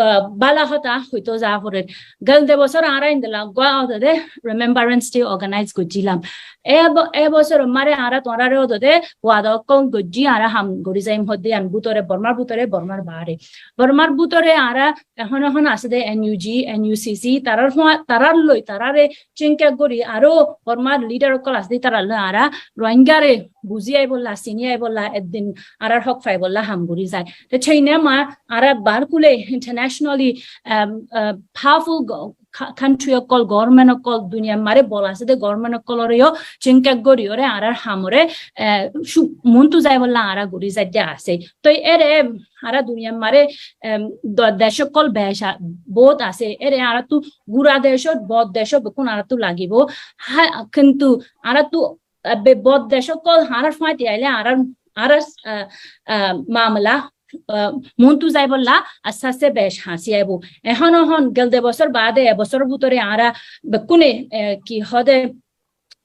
ah, bála hotá hoitó za forer. Gelde bosór añára indilla uggwá ódode Remembrance Day organize goijjílam. E bo-, e bosór mare añára tuáñrare ódode wada ókkol goijjí, añára ham gorí zaiyum hoddé yían bútore, Bormár bútore, Bormár baáre. Bormár bútore añára ehón ehón asé de N U G, N U C C, tarár fua-, tarár loi, taráre cínkak gorí, aró Bormár leader ókkol asé de, tarár loi añára Rohingyare buzí aibólla, siní aibólla, eddin añárar hók faibólla ham gorí zai. Te céine ma añára bar kule internationally, em, eh, powerful go-, ka-, country ókkol, government ókkol, duniyar mare bol asé de government ókkolore yó cínkak goríyore añárar hamore, eh, cú-, muntu zaibólla añára gorí zaidde asé. Toi ére añára duniyar mare, em, do-, dec ókkol bec a-, bout asé. Ére añárattú gura decót, bout decót bekkún añárattú lagibó. Ha, kintu añárattú, ah, be-, bout dec ókkol añárar fúañti aile añárar, añárar, ah, ah, mamela, ah, muntu zaibólla aste aste bec hañsí aibó. Ehón ehón gelde bosór baade e bosór bútore añára bekkúne, eh, ki hóde,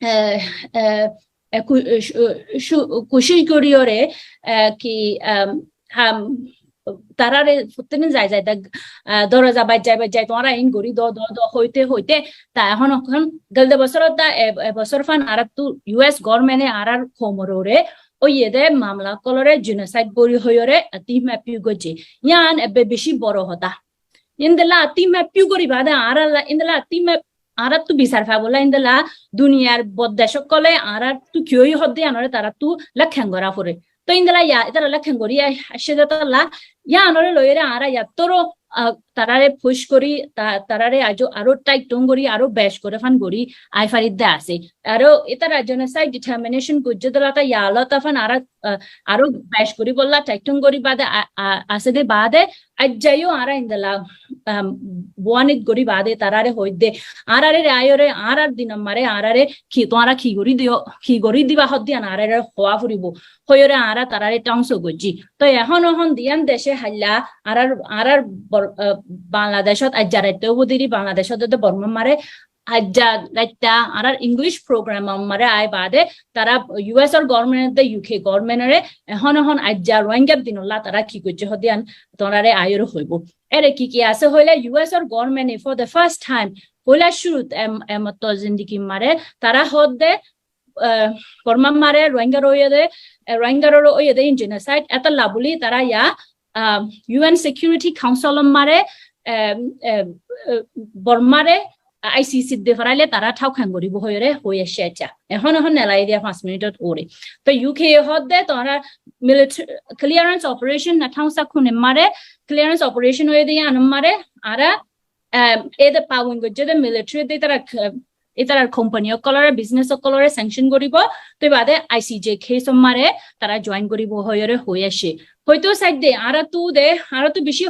eh, eh, e, ku-, e, cu-, cu-, kucíc goríyore, e, ki, em, ham, taráre fottí din zai zai de, e, doroza baijjai baijjai tuáñra in gorí do, do, do hoite hoite, ta ehón ehón gelde bosór ta e, e bosór fán añárattú U S government e añárar koumor uore óiye de mamela ókkolore genocide gorí hoiyore, e, tima piu goijjé. Yían ebbe beci boro hotá. Indilla tima piu gorí baade añára la-, indilla tima añárattú bisar faibolla indilla duniyar bout dec ókkole añárattú ki óiye hoddé yíanore taráttu lekkán gorá foré. Toi endilla ya, ítara lá keén gorí ai-, aiccé de tolla, yíanore loiyóre añára yáttoru, ah, tarare push gorí, ta-, tarare aijjó aró tight down gorí, aró bec goré fán gorí ai faridde asé. Aró ítara genocide determination goijjé de tolla ta yá lota fán añára, ah, aró bec gorí bolla tight down gorí baade a-, a-, asé de baade aijjá yó añára endilla, um, wanted gorí baade tarare hoóidde, añárare re aiyóre, añárar dinor maré añárare ki, tuáñra ki gorí diyo, ki gorí diba hoódde yían añárare hoó foribó. Hoiyóre añára tarare tóngso goijjí. Toi ehón ehón de yían dece háilla, añárar, añárar Bor-, ah, Bangladecót aijja raitta óibo deri, Bangladecót de Bormar maré, aijja raitta añárar English program or maré ai baade, tara U S or government de U K government ore, ehón ehón aijja Rohingyar dinolla tara ki goijjé hoódde yían tuáñrare aiyóre hoibó. Ere ki ki asé hoilé U S or government e for the first time, hoilá cúrut em-, emotto zindigir maré, tara hoódde, eh, Bormar maré Rohingyar óiye de, eh, Rohingyar óiye de in genocide, etolla buli tara yá, ah, U N Security Council or maré, em, em, eh, Bormare I C C de faraile tara tháukan goríbo hoiyóre hoi aiccé aijja. Ehón ehón nelai diya fañs minit ot ore. Toi U K e hoódde tuáñra military clearance operation na tháusa kune maré clearance operation óiye de yían maré añára, em, ede pawin goijjé de military de ítara, eh, ítarar company ókkolore, business ókkolore sanction goríbo, toi baade I C J case ot maré tara join goríbo hoiyóre hoi aiccé. Hoito saidde, añárattu de, añárattu beci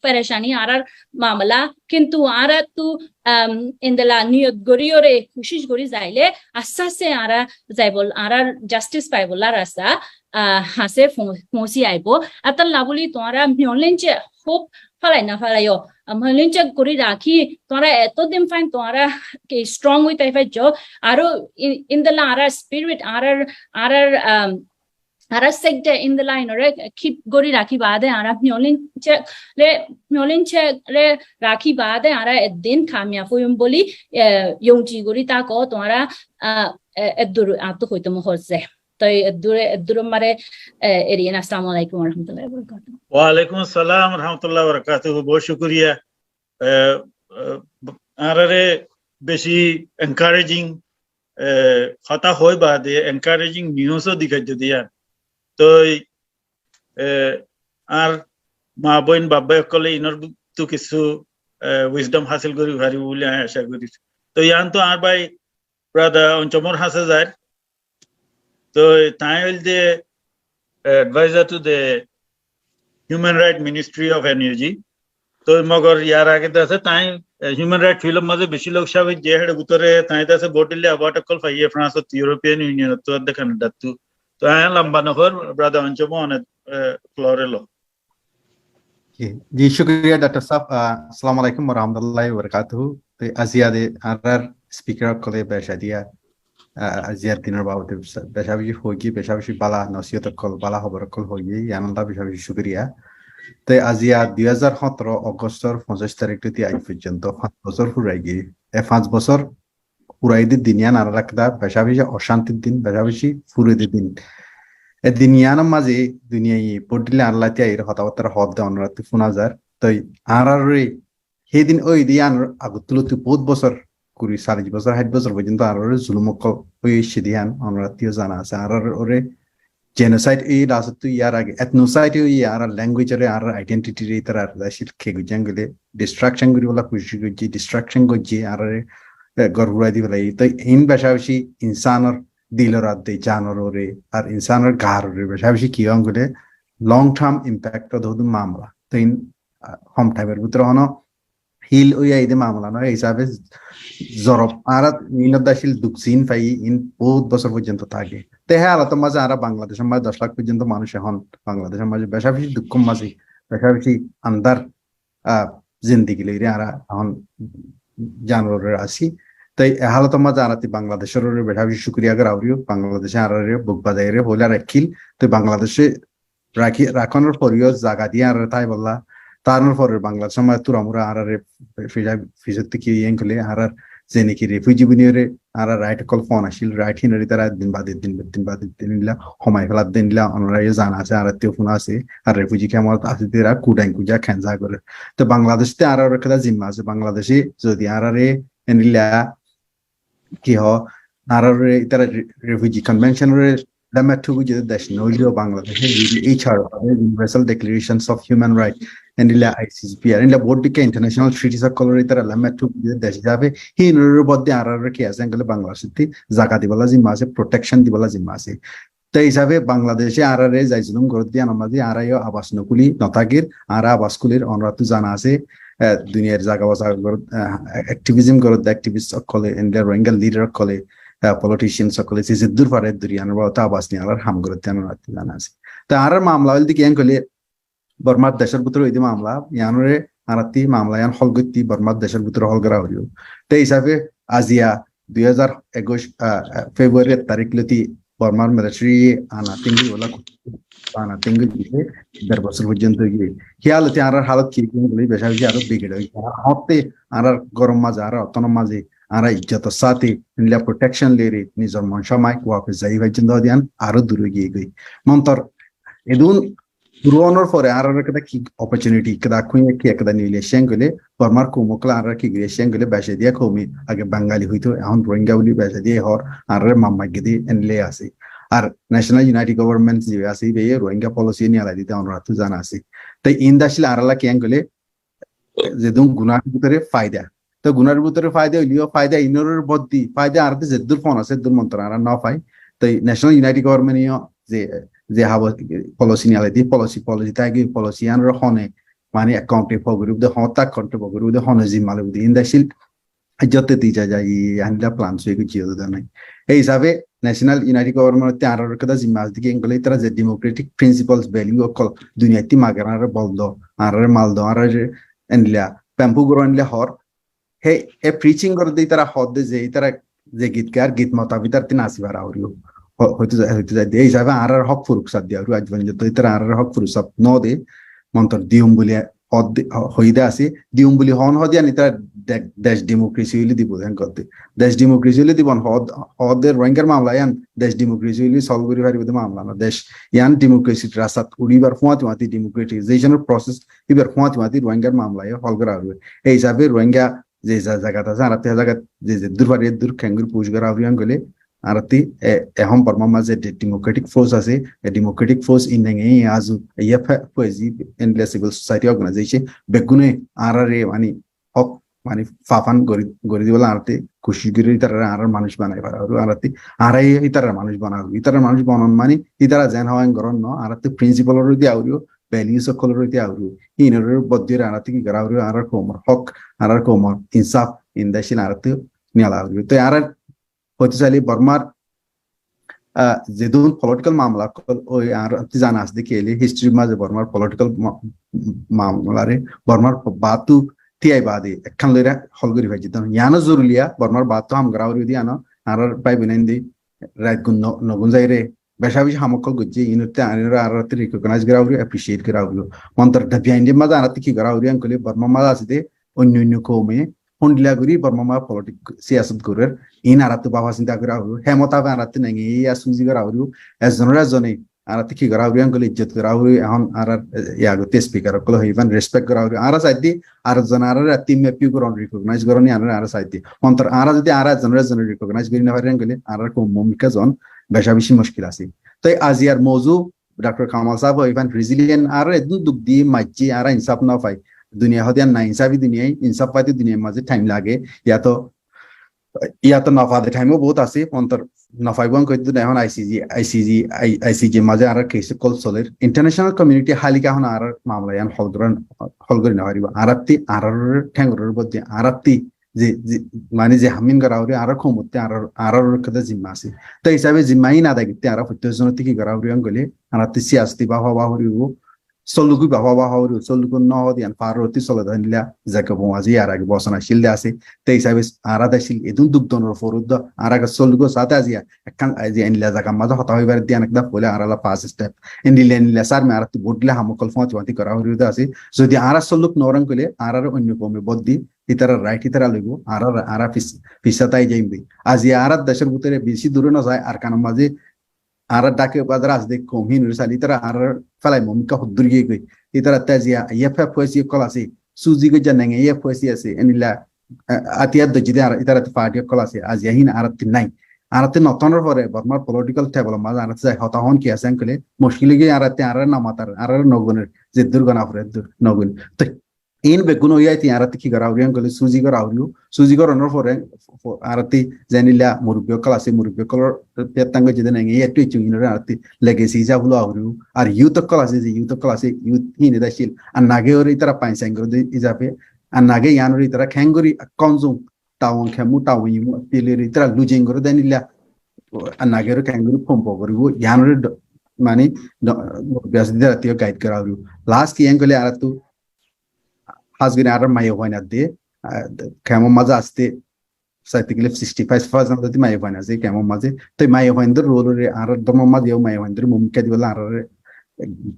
perecani añárar mamala, kintu añárattu, um, endilla niyot goríyore, kucic gorí zaile, aste aste añára zaibol-, añárar justice faibolla rasta, ah, hañse fo-, foóñsi aibo. Etolla buli tuáñra miolince hope falai no falaiyó. Am, hoilince gorí rakí, tuáñra eto din fain tuáñra ki strong ói tai faijjó. Aró i-, endilla añárar spirit, añárar, añárar, am, añárar sekte endilla inore keep gorí rakí baade, añára hoilince re, hoilince re rakí baade, añára ek din kamiyab óiyum buli, e, yonci gorí táko, tuáñra, a, e, eddur añáttu hoito mone hoijjé. Toi eddure, eddure mare, eh, eriyen. Assalamu alaikum wa rahmatullahi wa barakatuhu. Wa alaikum assalam wa rahmatullahi wa barakatuhu. Bout cukuriya. Eh, eh, añárare beci encouraging, eh, hotá hoi baade encouraging news o dikhái de yían. Toi, eh, añár ma boin baf bái ókkole inor tu kissú, eh, wisdom hásil gorí faribo buli añí aca gorí. Toi yían to añár bái brother Oncomor hañsé zair. Toi tañí óilde advisor to the Human Rights Ministry of N U G. Toi mogor yar age de asé tañí, eh, human rights field or mazé beci lok sab je héçe bútore tañí de asé bout dilla award ókkol faiye France ot, European Union ot, adde Canada ttu. Toi añí lamba no gorir, brother Oncomo one, eh, floor e lo. Ji, ji, cukuriya doctor sahab. Ah, assalamu alaikum wa rahmatullahi wa barakatuhu. Te aziya de añárar speaker ókkole beca diya, ah, aziyar dinor babute beca beci hoiye, beca beci bála nosiyot ókkol, bála hóbor ókkol hoiye, yíanolla beca beci cukuriya. Te aziya dui házar hóñtoro August or foñcic tarik ttu aij foijjonto fañs bosór furai giyé. E fañs bosór furai de din yían añárar ekkán beca beci ocántir din, beca beci furede din. E din yíanor mazé duniyaye bout dilla añárar lati aiyóre hotábattá hoódde onorattú fúna zar. Toi añárarre hé din óiye de yíanor agottú loti bout bosór, kuri, callic bosór, háit bosór foijjonto añárarre zulum ókkol ói aiccé de yían onorattú zana asé. Añárarre genocide óiye de asé, toi yar age ethnocide óiye, añárar language ore, añárar identity re ítara ar dacil ke goijjé, destruction goríbolla kucic goijjé, destruction goijjé, añárare, eh, gór furai di félaiye. Toi in beca beci insanor dilor adde, janor ore, ar insanor gar ore beca beci ki ói giyé, long term impact ot hoó de mamala. Toi in, ah, hom time or bútore hono hil ói aiyé de mamala no, e hísabe zorof añárar inor dacil duk zin fai, in bout bosór foijjonto táke. Te hé halotor mazé añára Bangladecor mazé doc lak foijjonto manúic ehón Bangladecor mazé beca beci dukkor mazé, beca beci andar, ah, zindigi loire añára ehón janor ore así. Toi e halotor mazé añárattú Bangladecor ore beca beci cukuriya gora foribó, Bangladece añárarre buk bazaiyóre foila rakkíl. Toi Bangladece rakí, rakónor fore yó zaga diye añárarre táibolla. Tarnor fore Bangladecor mazé turamura añárarre fija-, fizottú ki óiye hoilé añárar zene ki refugee buniyóre añárar right ókkol fon accíl, right hín ore ítara din bade din, din bade din illa homai féladde illa onora yó zana asé, añárattú fúna asé, ar refugee camp ot asé de ítara kudain kuja kenza gorer. Toi Bangladec ttu añárar ekkán zimma asé, Bangladece zodi añárarre endilla ki hoó, añárarre ítara re-, refugee convention ore lemma thuk goijje de dec no óileyo Bangladec e H R, Universal Declarations of Human Rights, endilla I C C P R, endilla bout dikka international treaties ókkolore ítara lemma thuk goijje de dec hísabe, híinor uore boddi añárar ki asé, engole Bangladecótti zaga dibálla zimma asé, protection dibálla zimma asé. Te hísabe Bangladece añárare zai zulum goródde yíanor mazé añára yó abas no kúli no tákir, añára abas kúlir, onoráttu zana asé, eh, duniyar zaga ba zaga goródde, eh, activism goródde activist ókkole, endilla Rohingya leader ókkole, eh, politicians ókkole, ze zeddúr fare eddúr yíanor babote abas niyalar ham goródde yían onoráttu zana asé. Te añárar mamla óilde ki yían hoilé, Bormar decór bútore óiye de mamla, yíanore añárattí mamla yían hól goittí Bormar decór bútore hól gorá foribó. Te hísabe aziya dui házar ekuic, ah, ah, February ek tarík lóti Bormar military ana tengil bola, ana tengil diye der bosór foijjonto óiye. Híyalóti añárar halot ki óiye buli beca beci aró bigire óiye. Añárar hotte añárar góror mazé, añárar ottónor mazé, añára ijjotor sáte endilla protection loi nizor mon shamai wafes zai foijjonto diyan aró dur ói giyé goi. Montor edún Furánor fore añárar keda ki opportunity, keda kuñe ki keda nile ceng goile, Bormar koum ókkole añárar ki gire ceng goile, beca diya koume age Bangali hoito, ehón Rohingya buli beca diya hoór, añárar mamma gede endilla asé. Ar National Unity Government ze asé, ibe Rohingya policy niyalai dite onoráttu zana asé. Te inda asile añárar la ki goile, zedún gunar bútore faida. Te gunar bútore faida óileyo, faida inor boddi, faida añárattú zeddúr fon asé, eddúr montor añára no fai. Te National Unity Government yó ze, ze habo policy niyalai di, policy, policy táki, policy añárar hone, mani accountable gorí de, hon ta accountable gorí de, hone zimma loibo de, inda asile ijjote di za za, i endilla plan soi goijje de nai. Ei hísabe National Unity Government otte añárar keda zimma asé de ki, engole ítara ze democratic principles, value ókkol duniyaittí magar añárar bol do, añárar mal do, añárar endilla pampu goro endilla hoór. He, e preaching goródde ítara hoódde ze ítara ze git gaar, git motabek ítarattí nasi fara foribó. Ho-, hoito za-, hoito zaide. Ei hísabe añárar hók furuk sar diya foribó. Aij foijjonto ítara añárar hók furuk sar no de, montor diyum buli hoódde, ho-, hoiyé de asé, diyum buli hoón hoódde yían ítara de-, dec democracy óile dibo, hén goródde. Dec democracy óile dibo, hoód-, hoódde Rohingyar mamla yían dec democracy óile solve gorí faribó de mamla no. Dec yían democracy r rastat uçíbar fúañti fúañti democratization or process íbar fúañti fúañti Rohingyar mamla yó hól gorá foribó. Ei hísabe Rohingya ze za-, zagat asé, añárattú he zagat ze zeddúr fari eddúr kengori push gorá foribó yían goile, añárattú e-, ehón Bormar mazé de democratic force asé, e democratic force in nenge azu, e F F O S G, endilla civil society organization, beggúne añárare mani hók, mani fafan gorí, gorí dibálla añárattú kucíc gorí, ítarare añárar manúic banai fara foribó, añárattú, añára ítarare manúic bana foribó, ítarare manúic banan mani, ítara zen hoó en goron no, añárattú principle ore diya foribó, values ókkol ore diya foribó, híinor boddi añárattú ki gorá foribó, añárar koumor hók, añárar koumor insaf, inda asile añárattú niyala foribó. Te añára hoito saile Bormar, ah, zedún political mamla ókkol ói añárattú zana asé de ki óile history r mazé Bormar political ma-, mamla re Bormar baáttu tiyai baade ekkán loira hól gorí faijje de no. Yían o zoruri, Bormar baáttu ham gorá foribó de yían o añárar bái boinain de rait gun no, no gun zaire beca beci ham ókkol goijje, inotte añára añárattú recognize gorá foribó, appreciate gorá foribó. Montor de behind e mazé añárattú ki gorá foribó yían goile Bormar mazé asé de oinno oinno koume hondilla gorí Bormar mazé politic siyasot gorer, in añárattú báfa sinta gorá foribó. He motabek añárattú nenge iya suzi gorá foribó. Ezzonore ezzone añárattú ki gorá foribó yían goile ijjot gorá foribó. Ehón añárar, eh, iya gotte speaker ókkol hoiban respect gorá foribó. Añára saidde ar zone añárar team map goron, recognize goron, añára, añára saidde. Montor añára zodi añára ezzonore ezzone recognize gorí no fari yían goile añárar koum mumkin zon beca beci muckil asé. Toi aziyar mouzu Doctor Kamal sáb hoiban resilient, añára edún duk di maijji, añára insaf no fai. Duniya hoó de yían na insafi duniyai, insaf faite duniyar mazé time lage. Yato, yato no fade time o bout asé, montor no faibo yían hoite de ehón I C J, I C J, I-, I C J mazé añárar case ókkol soler. International community háli ka ehón añárar mamla yían hól goron, hól gorí no faribo. Añárattú, añárar thengor boddi, añárattú ze, ze, mani ze ham in gorá foribó, añárar koumottú añárar, añárar keda zimma asé. Te hísabe zimma in ada goitte añára fottí zonottú ki gorá foribó yían goile, añárattú siyasoti báfa báfa foribó, solluki báfa báfa foribó, solluki no hoó de yían far roti sole de endilla zaga bou asé, yar age boson accíl de asé. Te hísabe añára de accíl edún duk donor forot de, añára age solluko sáte aziya ekkán, aziya endilla zagar mazé hotá hoi fare de yían ekdam hoile añára la first step. Endilla, endilla sar me añárattú bodilla ham ókkol fúañti fúañti gorá foribó de asé. Zodi añára solluk no goron goile, añárar oinno koume boddi, ítara right ítara loibo, añára, añára fis-, fissá tai zaiyum de. Aziya añárar decór bútore beci dure no zai, Arkanor mazé añárar Dhaka bazar asé de koum híinore saile ítara añárar félai mumkin hoddúr giyé goi. Ítara te aziya F F O S G ókkol asé, suzi goijja nenge F F O S G asé, endilla, eh, atiyar dóijje de añára, ítara te party ókkol asé, aziya híin añárattú nai. Añárattú no tákar fore Bormar political table or maze añárattú zai hotá hoón ki asé hoilé, muckil ói giyé, añárattú añáráre no matar, añáráre no guner, zeddúr gona fore eddúr no guner. Te iín beggún ói añárattú ki gora foribó hoilé, suzi gora foribó. Suzi goronor fore, fo-, añárattú zeéndilla murubbi ókkol asé, murubbi ókkolor fettang goijjé de nengé, ettú iccu iínoré añárattú legacy hísabe lowa foribó. Ar youth ókkol asé, ze youth ókkol asé, youth híine de accíl. Ar nage ore ítara pain sain goré de hísabe, ar nage yiánore ítara keéngori konzum, tawon kemmu, tawon yimu, tilere ítara lujen goré de nilla. Ar nage ore keéngori pompo goribó, yiánore do-, mani, do-, murubbi asé de ítara ttu guide gora foribó. Last yián hoilé añárattú hás gorí añárar maiyafuain adde, ah, kemor maze asé, saite gele sixty five percent zodi maiyafuain asé kemor maze. Toi maiyafuaindor role ore añárar dormor maze yó maiyafuaindor bhumika dibolla añáráre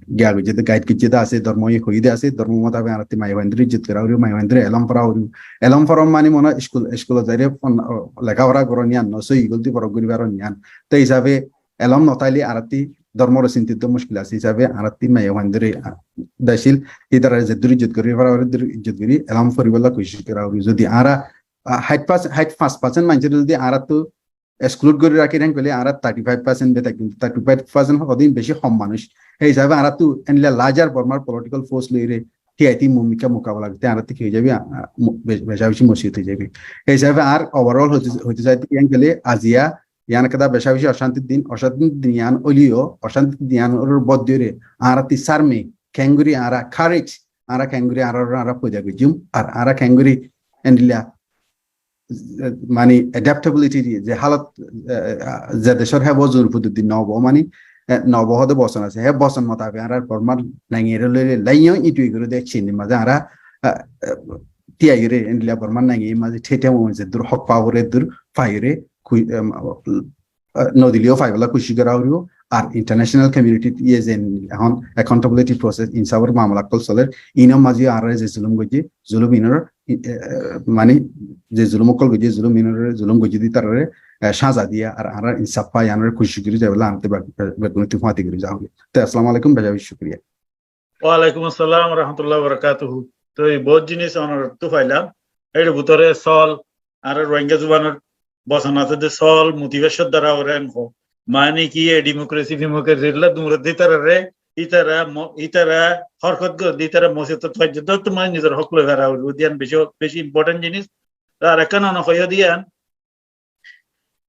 giya goijjé de, guide goijjé de asé, dormo ye hoiyé de asé, dormo motabek añárattú maiyafuaindor ijjot gora foribó, maiyafuaindor elóm fora foribó. Elóm fora mani mone iskul, iskulot zaire fon-, o, lekáfora goron yián no, sói gulti forok gori faron yián. Te hísabe elóm no táile añárattú dormor sintit do muckil asé hísabe añárattú maiyafuaindore, ah, decíl, ítara zeddúr ijjot gori fara, eddúr ijjot gori elóm foribólla kucíc gora foribó. Zodi añára, ah, háit percent, háit fañs percent manúcore zodi añárattú exclude gori rakí de hoilé añára thirty five percent be táki, thirty five percent hodin beci hom manúc. Hé hísabe añárattú endilla larger Bormar political force loire T I T bhumika mukabela goitté añárattú ki ói zaibo, ah, ah, mu-, be-, beca beci muckil ói zaibo. Hé hísabe ar overall hoitó, hoitó saite yián hoilé aziya yián ekkán beca beci ocántir din, ocántir din yián óileyo, ocántir din yián or bad diyóre añárattú sarme keéngori añára courage, añára keéngori añárar añára foida goijjum, ar añára keéngori endilla, eh, mani adaptability di ze halot, eh, eh, ze decór hé bosón fudut din no óibo, mani, eh, no óibo hoó de bosón asé, hé bosón motabek añárar Bormar nangiyore loire laiyo iñtui gori de cin maze añára, eh, eh, tiyai gori endilla Bormar nangi maze thethé maze dur hók faa fore dur faiyore kui-, em, ah, no dileyo faibólla kucíc gora foribó. Ar international community ye zen ehón accountability process, insaf or mamela ókkol soler, inor maze añára ze zulum goijjé, zulum inor, eh, mani ze zulum ókkol goijjé, zulum inor zulum goijjé de ítarare, eh, saza diya ar añára insaf fai yiánore kucíc gori zaibolla añárattú beg-, beg-, beggúnottú fáñti gori zaibo. Te assalamu alaikum, beca beci cukuriya. Walaikum assalam wa rahmatullahi wa barakatuhu. Toi bóut jinis onorattú failam. Ér bútore sol, añára Rohingya zubanor bosón asé de sol, motivation dara ore engo. Mani ki e democracy, democracy illa dumre de ítarare, ítara mo-, ítara horkot gor de, ítara mosibot faijje de, to mani nizor hók loi fara ore, udiyan beci, beci important jinis. Ar ekkán ono hoiyo diyan,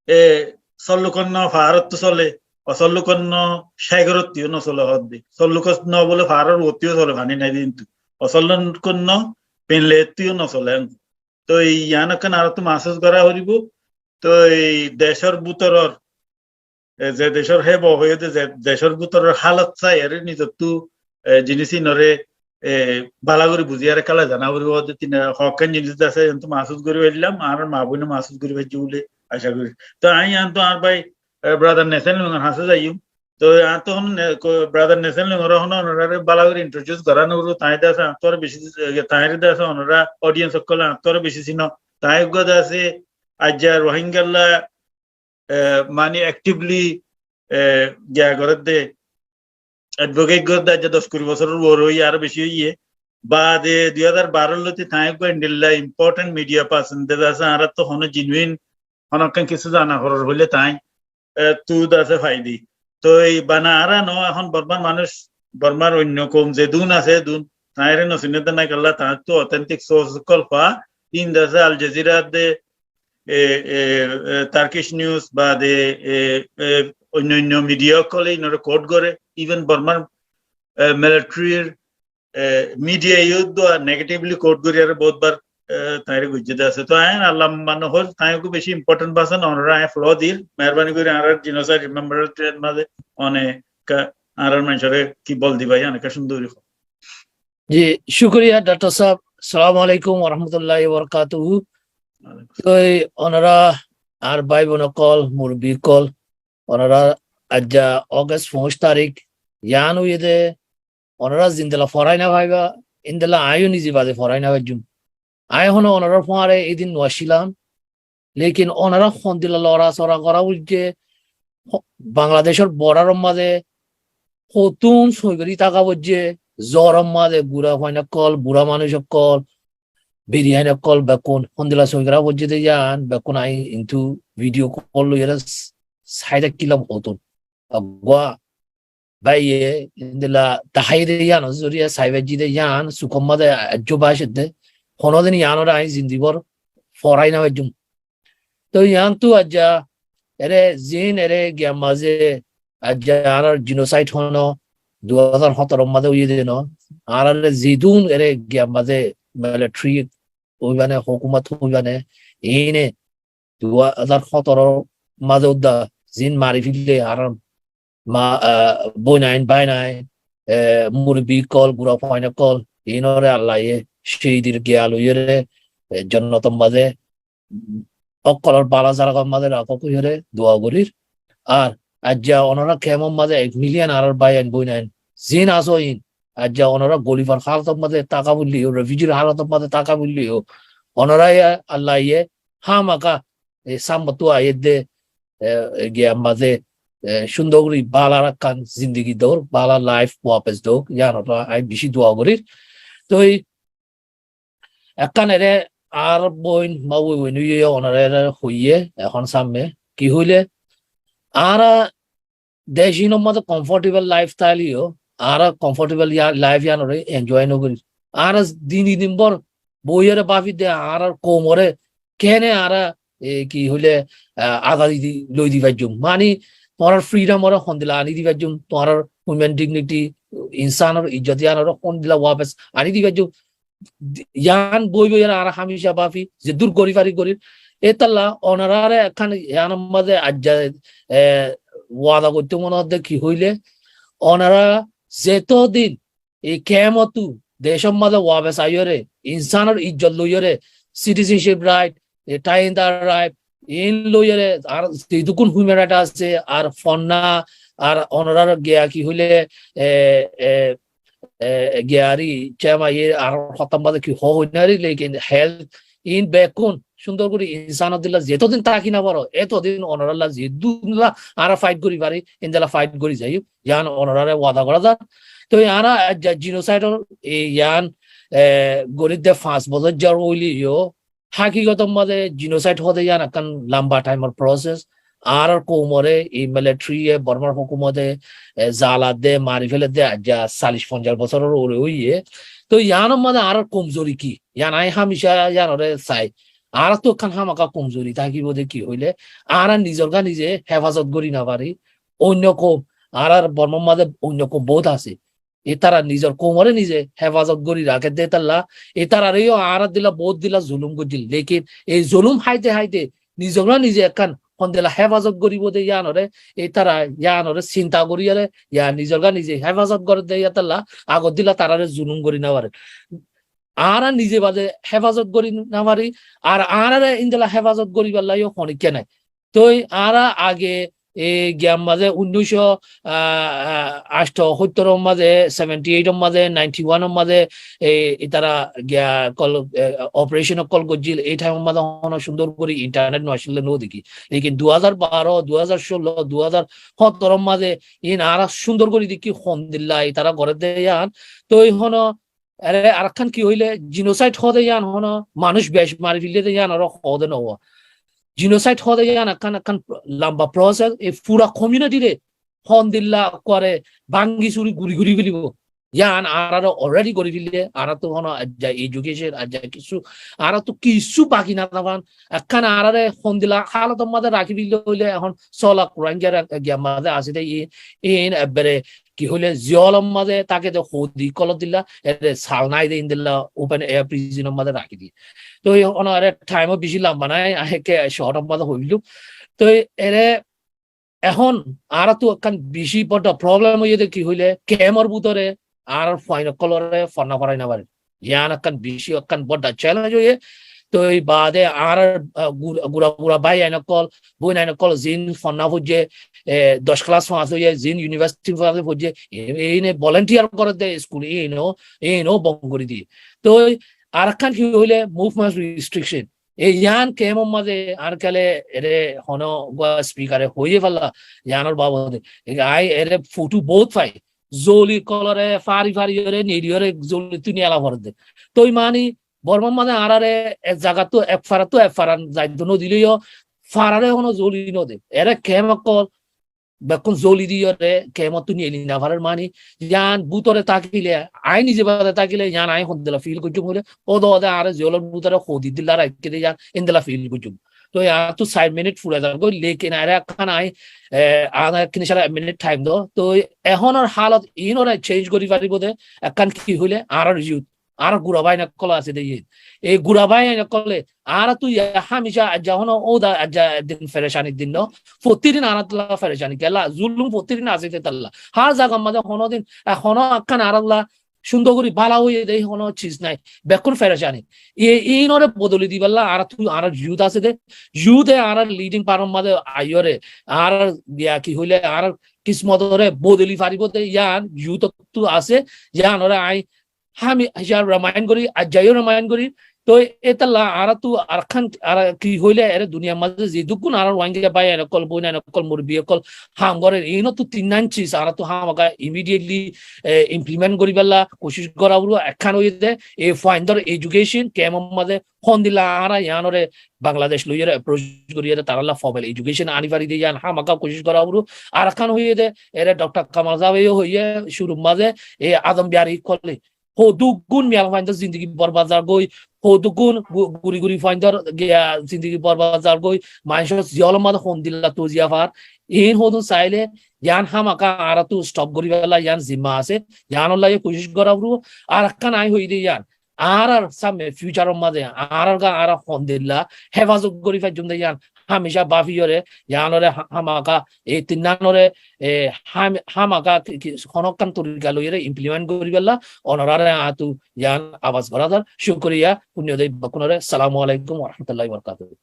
e, sollukon no faárottú sole, osollukon no sáigorottú no sole hoódde. Sollukon no bóle faáror uottú sole, faní nai de kintu. Osollukon no penlettú no sole. Toi yián ekkán añárattú masus gora foribó. Toi decór bútoror, e, ze decór hé bo hoiyé de, ze decór bútoror halot sai, ere nizottú, e, jinis inore, e, bála gori buziyore kala zana foribó de tine hokkán jinis de asé, yián to masus gori faillam, añárar ma boine masus gori faijje buli aca gori. To añí yián to añár bái, e, brother Nathan Longor hañsé zaiyum. To añí to hon ne-, ko-, brother Nathan Longor hon onorare bála gori introduce gora no foribó, tañí de asé añáttu beci, e, tañíre de asé onora audience ókkole añáttu beci sino. Tañí uggwá de asé aijja Rohingyalla e, mani actively, e, giya gorédde, advocate gorédde, aijja doc kuri bosóror uore óiye, aró beci óiye. Baade dui házar baró lóti tañí uggwá endilla important media person de asé, añárattú honó genuine, honó ekkán kissú zana foror hoilé tañí, e, ttu de asé faidi. Toi bana añára no, ehón Bormar manúic, Bormar oinno koum zedún asé, edún, tañíre no siné de nai kiyólla, tañáttu authentic source ókkol fa, in de asé Al Jazeera de, e, e, e, Turkish news baade, e, e, oinno oinno media ókkole inore quote gore, even Bormar, e, military r, e, media yó dua negatively quote gori ar bout bar, e, tañíre goijje de asé. To añí Allah mane hoór, tañí uggwá beci important person, onora añí follow dir, meherbani gori añárar genocide remembrance day r maze one ka-, añárar manúcore ki bol diba, yián ekka cúndor gori hoó. Ji, cúkuriya, doctor sáb. Assalamu alaikum wa rahmatullahi wa barakatuhu. Toi, onora, añár bái bon ókkol, murubbi ókkol, onora aijja August foñs tarik, yián óiye de, onora zendilla forai no faiba, endilla añíyo nize bade forai no faijjum. Añí hono onorar fuare edin no accílam, lekin onora hondilla lora sora gora foijje, ho-, Bangladecor border or maze hottún soi gori taka foijje, zor or maze gura fuain ókkol, bura manúic ókkol, biriyain ókkol bekkún hondila soi gora foijjé de yián bekkún aññí intu video call loiyóre s-, sai tákkilam ótun. Eggúa báiye endilla dahái de yián, zoriya sai faijjí de yián, sukór mazé aijjó bácedde, honódin yiánoré aññí zindibór forai no faijjúm. Toi yiántu aijja ere zin ere giyar mazé aijja añárar genocide hono dui házar hóñtoro mazé óiye de no, añáraré zedún ere giyar mazé military óibane, hókumot óibane, iíne dui házar hóñtoro mazé udda zin mari félaiye añárar ma-, ah, bóinain, báinain, eh, murubbi ókkol, gura fuain ókkol, iínoré Allaye cóhidor giya loiyóre, eh, jonnotor mazé ókkolor bála zagor mazé rakók hoiyóre dua gorír. Ar aijja onora kemor mazé ek million añárar báiyain bóinain zin asó iín, aijja onora golifar hálotor mazé táka foilleyó, refugir hálotor mazé táka foilleyó, onoráre Allaye hámaka e sámottu aiyédde, e, e giyar mazé, e, cúndor gorí bála ekkán zindigi doór, bála life wapes doók, yián ottu aññí bicí dua gorír. Toi ekkán ere añár bóin ma bóin óiye onoráre hoiyé, ehón sámme ki hoilé, añára dec inor mazé comfortable lifestyle yó, añára comfortable ya-, life yiánoré enjoy no gorír. Añára din din bór boiyóre báfir de añárar koumoré kene añára, e, ki hoilé, ah, azadi di, loi di faijjúm. Mani, tuáñrar freedom oré hondilla aní di faijjúm, tuáñrar human dignity, insánor ijjot yiánoré hondilla wapes aní di faijjúm. Yián boi boi añára hámica báfi, zeddúr gorí fari gorír. Étalla onoráre ekkán yiánor mazé aijja, e, wada goittó mone hoódde ki hoilé, onorá zetó din e kemottu decór mazé wapes aiyóre, insánor ijjot loiyóre, citizenship right, e, tie and dye right, iín loiyóre, ar zedukkún human right asé, ar fonná, ar onorár giya ki hoilé, e, e, e, giyari, cema, iye, ar hotá mazé ki hoó hoinari, lekin health, iín bekkún cúndor gorí insánor dilla zetodin táki no faro, etodin onorálla zedúlla añára fight gorí fari, endilla fight gorí zaiyum, yián onoráre wada gorá zar. Toi añára aijja genocide or, e, yián, e, gorídde fañs bosór zar óileyó, hákigotor mazé genocide hoóde yián ekkán lamba time or process. Añárar koumoré e military ye, Bormar hókumote, e, zaladde, mari féledde, aijja callic fonjaic bosóror uore óiye. Toi yiánor mazé añárar komzori ki? Yián aññí hámica yiánoré sai. Añárattu ekkán hámaka komzori tákibo de ki hoilé, añára nizor gá nize hefazot gorí no fari. Oinno koum, añárar Bormar mazé oinno koum bout asé. Ítara nizor koumoré nize hefazot gorí rakédde étalla, ítararé yó añárar dilla bout dilla zulum goijjíl. Lekin ei zulum háite háite nizor gá nize ekkán hondilla hefazot goríbo de yiánoré, ítara yiánoré sinta goríyore, ya nizor gá nize hefazot gorédde yátalla agor dilla taráre zulum gorí no fare. Añára nize bade hefazot gorí no fari, ar añáráre endilla hefazot goríballa yó honikká nai. Toi añára age, e, giyar mazé unnúic cót, ah, ah, ancóttor mazé, seventy eight or mazé, ninety one or mazé, e, ítara giya kol, e, operation kol goijjíl, ei time or mazé hono cúndor gorí internet no accíl de no dekí. Lekin dui házar baró, dui házar cólo, dui házar hóñtoro mazé iín añára cúndor gorí dekí hondilla ítara gorédde yián. Toi hono Ere arekkán ki hoilé, genocide hoóde yián hono manúic bec mari félaiyé de yián ore hoóde no. Genocide hoóde yián ekkán, ekkán lamba process, e fura community re hondilla gore bángi suri guri guri félibo. Yián añára already gorí félaiyé, añára to hono aijja education, aijja kissú, añára to kissú baki no táibo. Ekkán añárare hondilla halotor mazé rakí félaiyé hoilé ehón sóla Rohingya ra-, giyar mazé asé de i-, iín ebbere ki hoilé ziyólor mazé táke de houdi kolor dilla, ere sal nai de endilla open air prison or mazé rakí diyé. Toi onore time o beci lamba nai, aññí ekke short or mazé hoilum. Toi ere ehón añára to ekkán beci bodda problem óiye de ki hoilé camp or bútore añárar fuain okkolore fonna forai no fare. Yián ekkán beci ekkán bodda challenge óiye. Toi baade añárar, ah, gur-, gura gura bái ain okkol, boin ain okkol, zin fonna foijje, eh, doc class pass óiye, zin university pass óiye, e-, eine volunteer gore de school, ino, ino bon gori diye. Toi arekkán ki hoile movement restriction. E yián camp or maze añár kiyale ere hono gua speaker e hoiye falla, yián or babote. E ai ere photo bout fai. Zoli kolore fari fari ore neri ore zoli tuni ela fore de. Toi mani Bormar mazé añáráre ek zagattú, ek farattú ek farat zaito nodileyó, farare honó zoli node. Ere kemp okkol bekkún zoli diyóre kempottú neli nofarer mani, yián bútore tákile, añí nize bade tákile, yián añí hondilla fil goijjum hoile, óde óde añáre zelor bútore hodi dilla raikké de yián endilla fil goijjum. Toi añáttu sair minit fura zargói, lekin añáre ekkán añí, e, añáre ekkán sára minit thaim do. Toi ehónor halot inore cenj gori faribó de, ekkán ki hoile, añárar youth, añárar gura báin okkol asé de iye. Ei gura báin okkole, añárattu ya hamica ajja hono óda ajja din ferecani din no. Fottí din añárattulla ferecani kella, zulum fottí din asé de talla. Hár zagar mazé hono din, e, hono ekkán añárálla cúndor gori bála óiye de hono ciz nai. Bekkún ferecani. E, inore bodoli dibálla añárattu añárar youth asé de. Youth e añárar leading power mazé aiyóre, añárar ya ki hoile añárar kismotore bodoli faribó de yián youth ottu asé, yiánore añí hami-, hamica remind gori, ajjaiyo remind gori. Toi etalla añárattu arekkán, añára ki hoile ere duniyar mazé zedukkún añárar Rohingya báin okkol, bóin okkol, murubbi okkol ham gorer, inottu tinnán ciz añárattu hámaka immediately, e, implement gori bálla kucíc gora foribó. Ekkán óiye de, e, fuaindor education, kempor mazé hondilla añára yiánore Bangladesh loiyóre approach goriyóre tarálla formal education ani fari de yián hámaka kucíc gora foribó. Arekkán óiye de, ere Doctor Kamal sábe yo hoiye cúrur mazé, e, Adom Bihari okkole hoddúr gún miyala fuaindor zindigi borbad zargói, hoddúr gún gu-, guri guri fuaindor giya zindigi borbad zargói, maincór ziyólor mazé hondilla toziya far, in hoddún saile, yián hámaka añárattu stop gori fela, yián zimma asé, yiánolla ye kucíc gora foribó. Arekkán añí hoi de yián, añárar sámne future or mazé, añárar ga añára hondilla hefazot gori faijjum de yián, hamica báfiyóre, yiánore ha-, hámaka, e tinnánore, e, ham-, hámaka ki, ki, honókkán torika loiyóre implement gori fela, onoráre añáttu yián abas gora zar. Cúkuriya, fúnniyo de bekkúnore, assalamu alaikum wa rahmatullahi wa barakatuhu.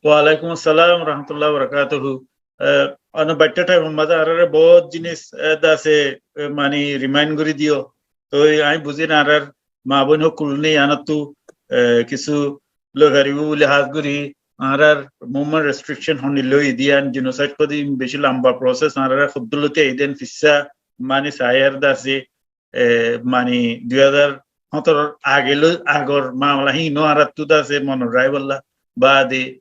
Wa alaikum assalam wa rahmatullahi wa barakatuhu. E, ono baiththá thaim or mazé añáráre bout jinis, e, dase, e, mani remind gori diyo. Toi añí buzí añárar ma bóin okkol ni yiánottu, e, kissú loi faribó buli hás gori añárar movement restriction hondilla óiye de yián, genocide hoó de beci lamba process, añáráre hoddúr lóti aiyé de yián fissá mani saiyar dase, e, mani dui házar hóñtoro age loi, agor mamala hín ó añárattu dase monot raibólla, baade,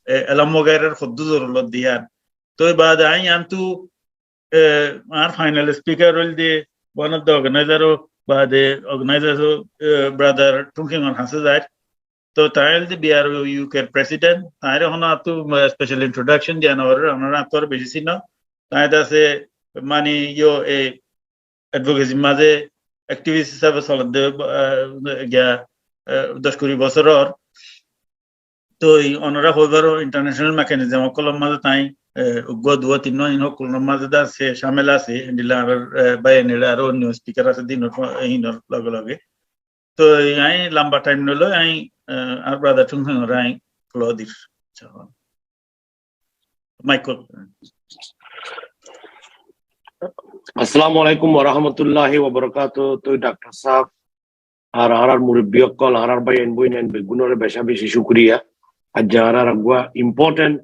e, elam wagairar hoddúr zorurot de yián. Toi baade añí yiántu e, añár final speaker óilde one of the organizer o, ba de organizer o, e, brother Thungthing or hañsé zair. To tañí óilde B R O U K r president, tañíre honó añáttu, e, special introduction diya no forer, onorá añáttu beci sino. Tañí dase mani yo e advocacy r mazé activist hísabe soledde, e, giya, e, doc kuri bosór or. Toi onorá hoi faro international mechanism ókkolor mazé tañí, e, uggúa duwá tinnúa in ókkolor mazé dase cámil asé, endilla añárar, e, báiyain ere aró onno speaker asé de inor, inor loge loge. Toi añí lamba time no loi, añí, e, añár brother Thungthing ore añí floor dir. Michael. Assalamu alaikum wa rahmatullahi wa barakatuhu. Toi doctor sáb, ar añárar murubbi ókkol, añárar báiyain bóinain beggúnore beca beci cúkuriya. Aijja añárar uggúa important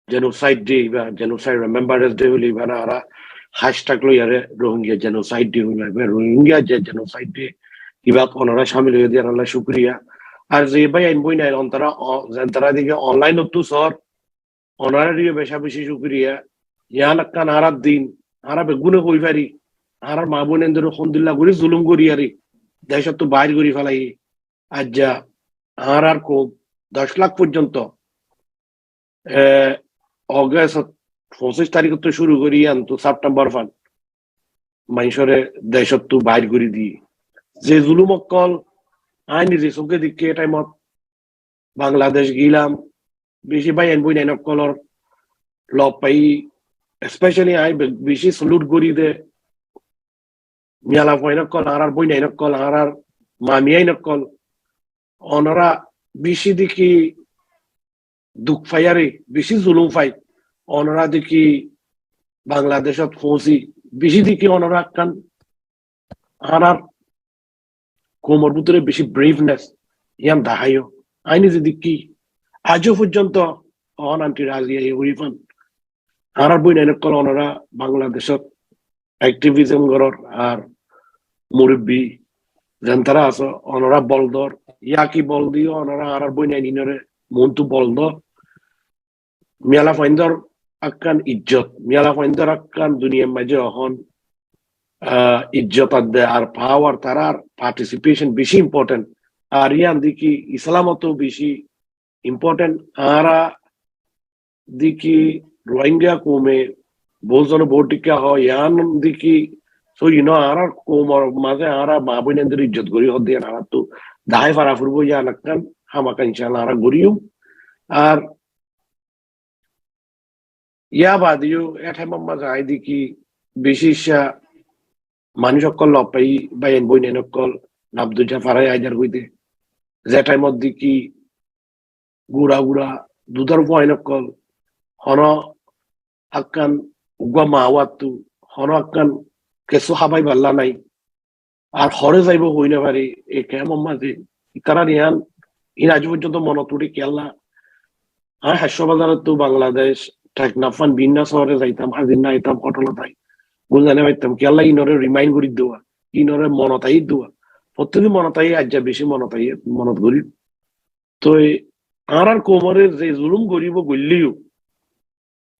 genocide day, iba genocide remembrance day hoile iba añára hashtag loiyóre Rohingya genocide day hoile, iba Rohingya je genocide day, ibat onorá cámil óiye de yiánolla cúkuriya. Ar ze báiyain bóinain ontorá, o, zentorá deki online ottu sór, onoráre yó beca beci cúkuriya. Yián ekkán añárar din, añára beggúne hoi fari, añárar ma bóinaindóre hondilla gori zulum gori yari decóttu bair gori felaiyé. Aijja añárar koum doc lak foijjonto, e, August foñsic tarikóttu cúru gori yiántu September fán maincóre decóttu bair gori diyé. Ze zulum ókkol añí nize sóke deikké e thaimot Bangladec gilam, beci báiyain bóinain ókkolor lof faiyí, especially añí be-, beci salute gorí de miyala fuain ókkol, añárar bóinain ókkol, añárar mamiyain ókkol, onorá beci deki duk faiyóre, beci zulum fai, onorá deki Bangladecót foóñsi, beci deki onorá ekkán añárar koumor bútore beci braveness yián daháiyo. Añí nize deikki, aijjó foijjonto ehón anti razi aiyé gorí fán. Añárar bóinain ókkol onorá Bangladecót activism gorór ar murubbi Zentará asó, onorá bol dor, yá ki bol diyó, onorá añárar bóinain ínore muúntu bol dor. Miyala fuaindor akkán ijjot, miyala fuaindor akkán duniyar maze ehón, ah, ijjot adde ar power, tarár participation beci important. Ar yían de ki Islamot beci important. Añára de ki Rohingya koume bout zone bout dikka hoó, yían de ki sóiyi no, añárar koumor maze añára maa bóinaindor ijjot gorí hoó de yían añárattu dahái fara foribó, yían ekkán hámaka incállah añára goríyum. Ar yá bade yó e thaimor maze añí de ki beci icca manúic ókkol lofai, báiyain bóinain ókkol, Abdul Jabbar aidar goidé, ze thaimot de ki gura gura dudor fuain ókkol, hono ekkán uggwá maa uwáttu, hono ekkán kessú hábai balla nái. Ar hore zaibo hoi no fari, e kemor maze. Itarár yían, iín aijjó foijjonto monot uçé kiyólla. Añí Hassha Bazarottu Bangladec, Teknaf fán bibinno sóore zaitam, házir no aitam, hotelot ai. Gúm zai no faitam, kiyólla ínore remind gorí duwa, ínore monot ai duwa. Fottí din monot ai, aijja beci monot ai, monot gorí. Toi añárar koumore ze zulum goríbo goillé yó,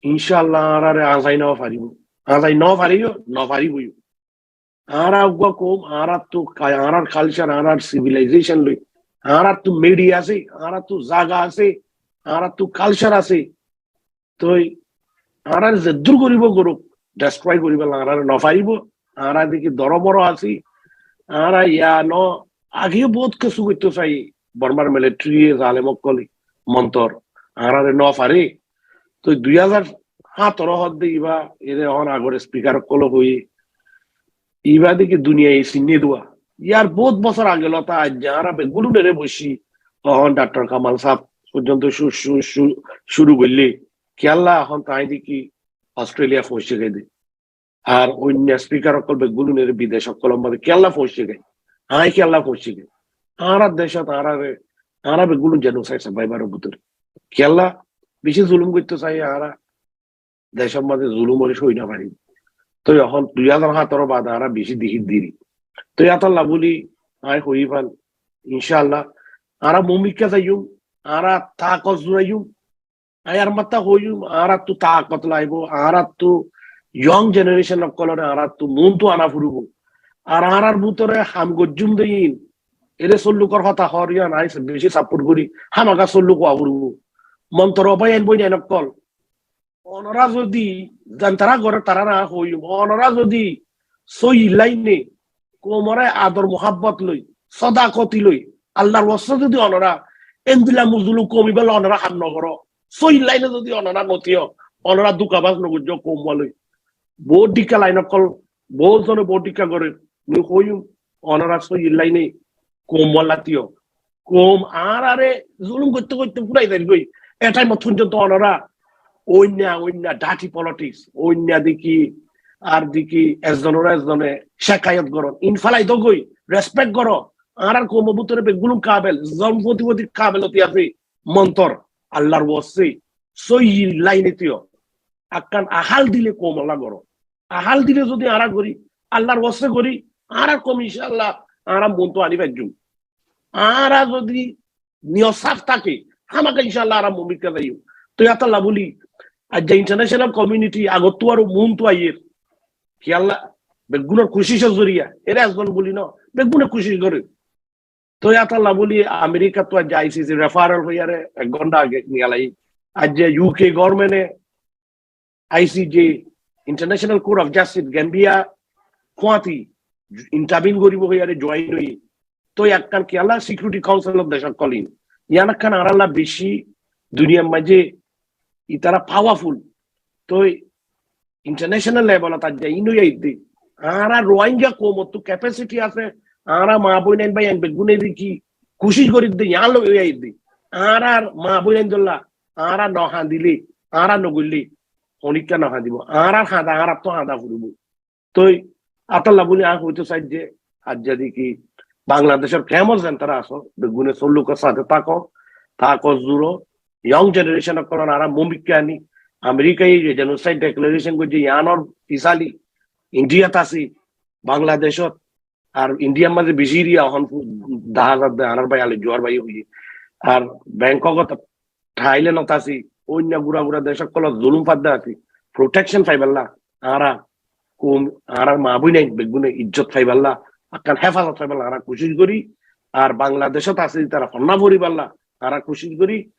incállah añárare añzai no faribó. Añzai no faribó, no faribó yó. Añára uggwá koum, añárattu ka-, añárar culture, añárar civilization loi, añárattu media asé, añárattu zaga asé, añárattu culture asé. Toi añárar zeddúr goríbo goruk, destroy goríbolla añárare no faribó. Añára de ki doromoro así, añára yían age yó bout kessú goittó sai, Bormar military ye, zalem ókkole, montor, añárare no fare. Toi dui házar háñtaro hoó de ibá, ere ehón agor speaker ókkole hoiye, ibá de ki duniyai sinni duwa. Yar bout bosór age lóti aijja añára beggún ere boicí, ehón Doctor Kamal sáb foijjonto cu-, cu-, cu-, cúru goillé, kiyólla ehón tai de ki Australia foóñsi giyé de. Ar oinno speaker ókkol beggún ere bidec ókkolor maze kiyólla foóñsi giyé. Añí kiyólla foóñsi giyé. Añárar decot añárare, añára beggún genocide survivor or bútore. Kiyólla beci zulum goittó sai añára decor maze zulum ore sói no fari. Toi ehón dui házar háñtaro bade añára beci dehí deri. Toi yátolla buli añí hoi fán, incállah, añára mumikka zaiyum, añára taakot zuraiyum. Añí ar matta hoiyum, añárattu taakot laibo, añárattu young generation ókkolore añárattu muúntu ana foribo. Ar añárar bútore ham goijjum de iín, ere sollukor hotá hoór yían añí beci support gorí, hámaka solluk ówa foribo. Montor báiyain bóinain ókkol, onorá zodi, zentará gorér taráre añí hoiyum, onorá zodi sóiyi laine koumore ador muhábbot loi, sodakoti loi, Allar woste zodi onorá endilla mozlum koum ibálla onorá ham no goró, sóiyi laine zodi onorá no tíyo, onorá dukabaz no goijjó koum wá loi. Bout dikka lain ókkol, bout zone bout dikka gorér, mui hoiyum, onorá sóiyi laine koum wálla tíyo. Koum añárare zulum goitte goitte furai zair goi. E thaimot foijjonto onorá oinno oinno dirty politics, oinno de ki ar de ki ekzonore ekzone cekayot goron, iín félai do goi, respect goro. Añárar koumor bútore beggún kabel, zon foti foti kabel oti asé, montor, Allar woste, sóiyi laine tíyo. Ekkán ahál dile koumolla goro. Ahál dile zodi añára gorí, Allar woste gorí, añárar koum incállah añára muúntu ani faijjum. Añára zodi niyot saf táki, hámaka incállah añára mumikka zaiyum. Toi yátolla buli, aijja international community agottú aró muúntu aiyér. Kiyólla, beggúnor kucicor zoriya, ere ekzon buli no, beggúne kucic gorér. Toi yátolla buli Amerikattu aijja I C C referral hoiyaré ek gonta age niyalai. Aijja U K government e I C J, International Court of Justice, Gambia kuáti intervene goribo hoiyaré join óiye. Toi ekkán kiyólla Security Council of dec ókkol iín. Yián ekkán añáralla beci duniyar maze itara powerful. Toi international level ot aijja iín ói aiyér de. Añára Rohingya koumottú capacity asé, añára maa boinain báiyain beggúne de ki kucíc gorér de, yián loi ói aiyér de. Añárar maa boinain dólla, añára no hañdile, añára no goille, honikka no hañdibo. Añárar hañda, añárattú hañda foribo. Toi átolla buli añí hoito sai de, aijja de ki Bangladecor kemor zentara asó, beggúne sollukor sáte táko, táko zuro, young generation ókkolore añára mumikka ani, Amerikaye ye genocide declaration goijje, yiánor fisali, Indiat así, Bangladecot, Ar Indiar mazé bicí eriya ehón fu-, dahá zadde, añárar bái Ali Johar báiye hoiyé. Ar Bangkokot, Thailandot así, oinno gura gura dec ókkolot zulum fadde así, protection faibálla, añára koum, añárar maa bóinain beggúne ijjot faibálla, ekkán hefazot faibálla añára kucíc gorí. Ar Bangladecót asé, tará fonná foribálla añára kucíc gorí.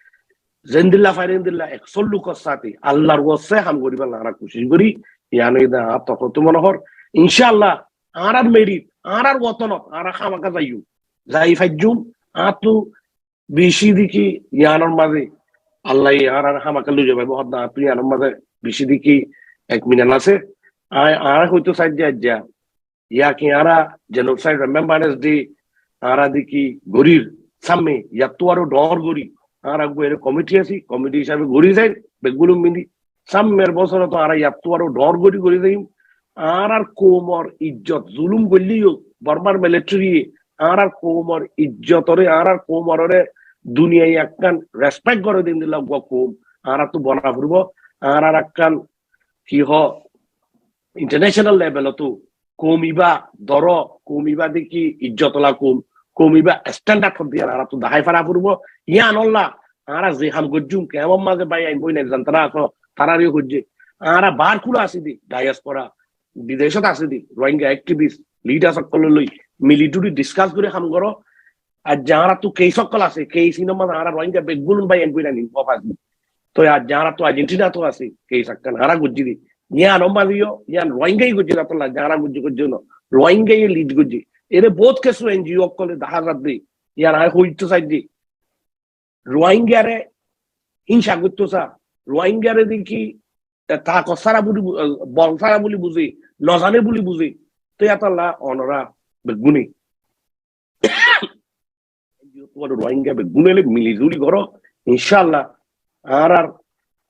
Zendilla fari endilla ek sollukor sáte Allar waste ham goríballa añára kucíc gorí. Yián óilde añár torfóttu mone hoór. Incáallah, añárar merit, añárar wotonot añára hámaka zaiyum. Zai faijjum, añáttu bicí deki yiánor mazé Allaye añárar hámaka loi zai faibó, hoddá añáttu yiánor mazé bicí deki ek minal asé. Añí, añí hoitó saidde aijja, yá ki añára Genocide Remembrance Day añára deki gorír, sámme yattú aró dhoóñr gorí, añára uggwá ere komiti así, komiti hísabe gorí zair, beggúne mili, sámmer bosórottú añára yattú aró dhoóñr gorí gorí zaiyum. Añárar koumor ijjot zulum goillé yó, Bormar militariye añárar koumor ijjotoré, añárar koumoré duniyai ekkán respect goré de endilla uggwá koum añárattú bona foribó. Añárar ekkán ki hoó, international levelottú koum ibá dóro, koum ibá deki ijjotola koum, koum ibá standard hoddé yián añárattú dahái fara foribó. Yiánolla añára ze ham goijjum, kemfor mazé bái ain bóinain zan tará asó, taráre yó hoijjé. Añára baár kúla así de, diaspora, bidecót asé de Rohingya activist, leaders ókkol loi mili dhuri discuss gorí ham goró. Aijja añárattú case ókkol asé, case inor mazé añára Rohingya beggún bái ain bóinain involve asé. Toi aijja añárattú Argentinat asé, case ekkán añára goijjí de. Yián ómma diyo, yián Rohingya ye goijjé de, tolla añára goijjí, goijjí no. Rohingya ye lead goijjé. Ere bout kessú N G O ókkole dahá zadde. Yián añí hoitó saidde. Rohingyare hínsa goittó sa, Rohingyare deki, e, takot sára buli bu-, e, bol sára buli buzé, no zane buli buzé. Toi yátolla onora beggúne, Rohingya beggúne loi mili zuli goró, incáallah, añárar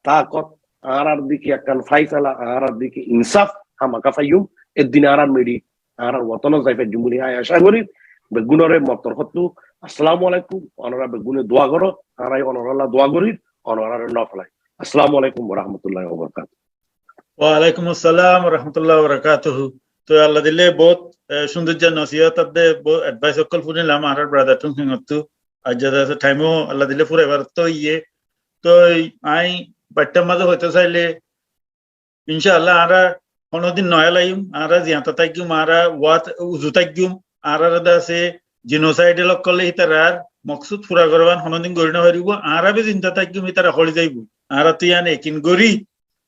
takot, añárar deki ekkán faisala, añárar deki insaf, hámaka faiyum, eddin añárar meri, añárar wotonot zai faijjum buli añí acá gorí. Beggúnore mor torfóttu assalamu alaikum, onora beggúne dua goró, añára onoralla dua gorí, onorare no félai. Assalamu alaikum wa rahmatullahi wa barakatuhu. Wa alaikum assalam wa rahmatullahi wa barakatuhu. Toi Allah dile bout, e, cúndor nosiyot adde, bout advice ókkol fúnilam añárar brother tún hinottu. Aijja de time ó Allah dile furaibar to iye. Toi añí baittar mazé hoito saile, incáallah, añára honodin no elaiyum, añára ziyata táikkum, añára uat uzu táikkum, añára de asé genocide ókkole hítarar moksud fura gorban honodin gorí no faribó, añára be zinda táikkum hítara hori zaibo. Añára to yián ekin gorí,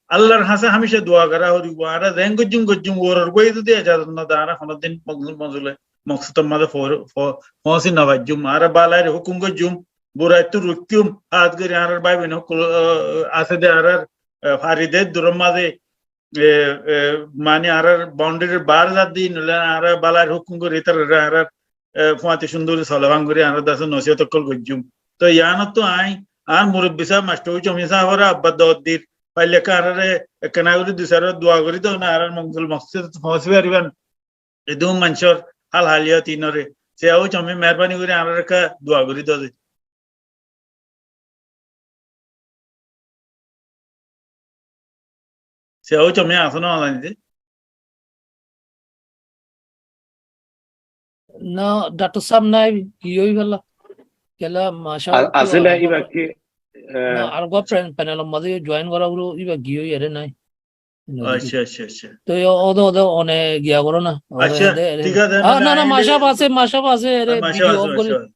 Allahr hañsé hámica dua gora foribó, añára zeén goijjum goijjum, uoror bái zodi ejazot no de, añára honodin moksul moksul moksudor mazé fo-, fo-, foóñsi no faijjum, añára balair hukum goijjum, buraittu ruikkum, hás gorí añárar bái boin ókkol, e, asé de añárar, e, fari de durór mazé, e, e, mani añárar boundary bar zadde, noile añára balair hukum gorí tarare añárar, e, fuañti cúndor sole fán gorí añárar dase nosiyot ókkol goijjum. Toi yiánottu añí, añár murubbi sáb, mastor Comi sábore abba dot dir, faille ekka añárare ekkena gorí dui sair dua gorí do na, añárar mongol moksudot foóñsi fariban. Edún maincór hál haliya tinore. Siyawu Comi, meherbani gorí añárar ekka dua gorí do de. Siyawu Comi asó no zani de. No, daktor sáb nai, ki ói gela? Kela, masha A-, Allah, asé na, argua iba pa-, ki, e, no, argua pan-, panel or mazé join gora foribo, iba ki ói ere nai. Accá, accá, accá. Toi o-, ode, ode, one giya goró na. Ode, accá, ode, ode. Thík asé, ah, no, no, no, no, aile masha Allah asé, masha Allah asé, ere, ah, masha video Allah off asé, gorí. Masha Allah.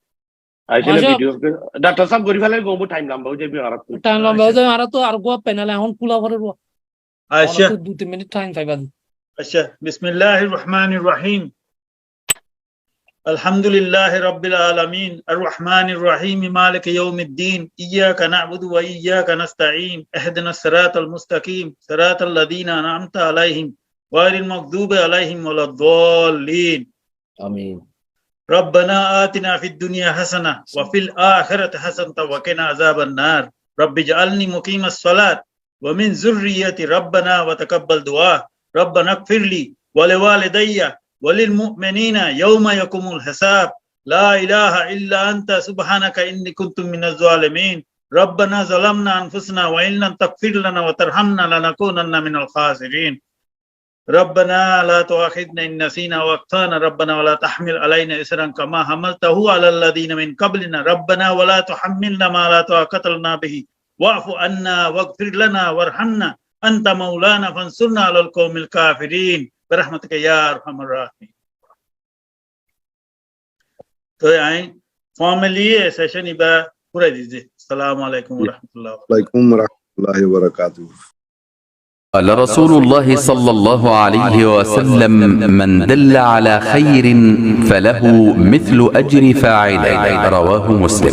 Aile masha video off gorí. Daktor sáb gorí félai gom, time lamba ói zaibo, añárar to. Time lamba ói zaibo, añárar to argua panel ehón kúla foribó. Accá. Añárar to dui tin minit time faiba de. Accá, bismillahir rahmanir rahim. الحمد لله رب العالمين، الرحمن الرحيم، مالك يوم الدين، إياك نعبد وإياك نستعين، اهدنا الصراط المستقيم، صراط الذين أنعمت عليهم، غير المغضوب عليهم ولا الضالين. آمين. ربنا آتنا في الدنيا حسنة وفي الآخرة حسنة وقنا عذاب النار. رب اجعلني مقيم الصلاة ومن ذريتي ربنا وتقبل دعاء. ربنا اغفر لي ولوالدي وللمؤمنين يوم يقوم الحساب. لا إله إلا أنت سبحانك إني كنت من الظالمين. ربنا ظلمنا أنفسنا وإن لم تغفر لنا وترحمنا لنكونن من الخاسرين. ربنا لا تؤاخذنا إن نسينا أو أخطأنا، ربنا ولا تحمل علينا إصرا كما حملته على الذين من قبلنا، ربنا ولا تحملنا ما لا طاقة لنا به، واعف عنا واغفر لنا وارحمنا، أنت مولانا فانصرنا على القوم الكافرين، برحمتك يا أرحم الراحمين. Toi añí formally e session ibá fúrai diyí. Assalamu alaikum wa rahmatullahi wa barakatuhu. وعليكم ورحمة الله وبركاته. قال رسول الله صلى الله عليه وسلم: من دل على خير فله مثل أجر فاعله. رواه مسلم.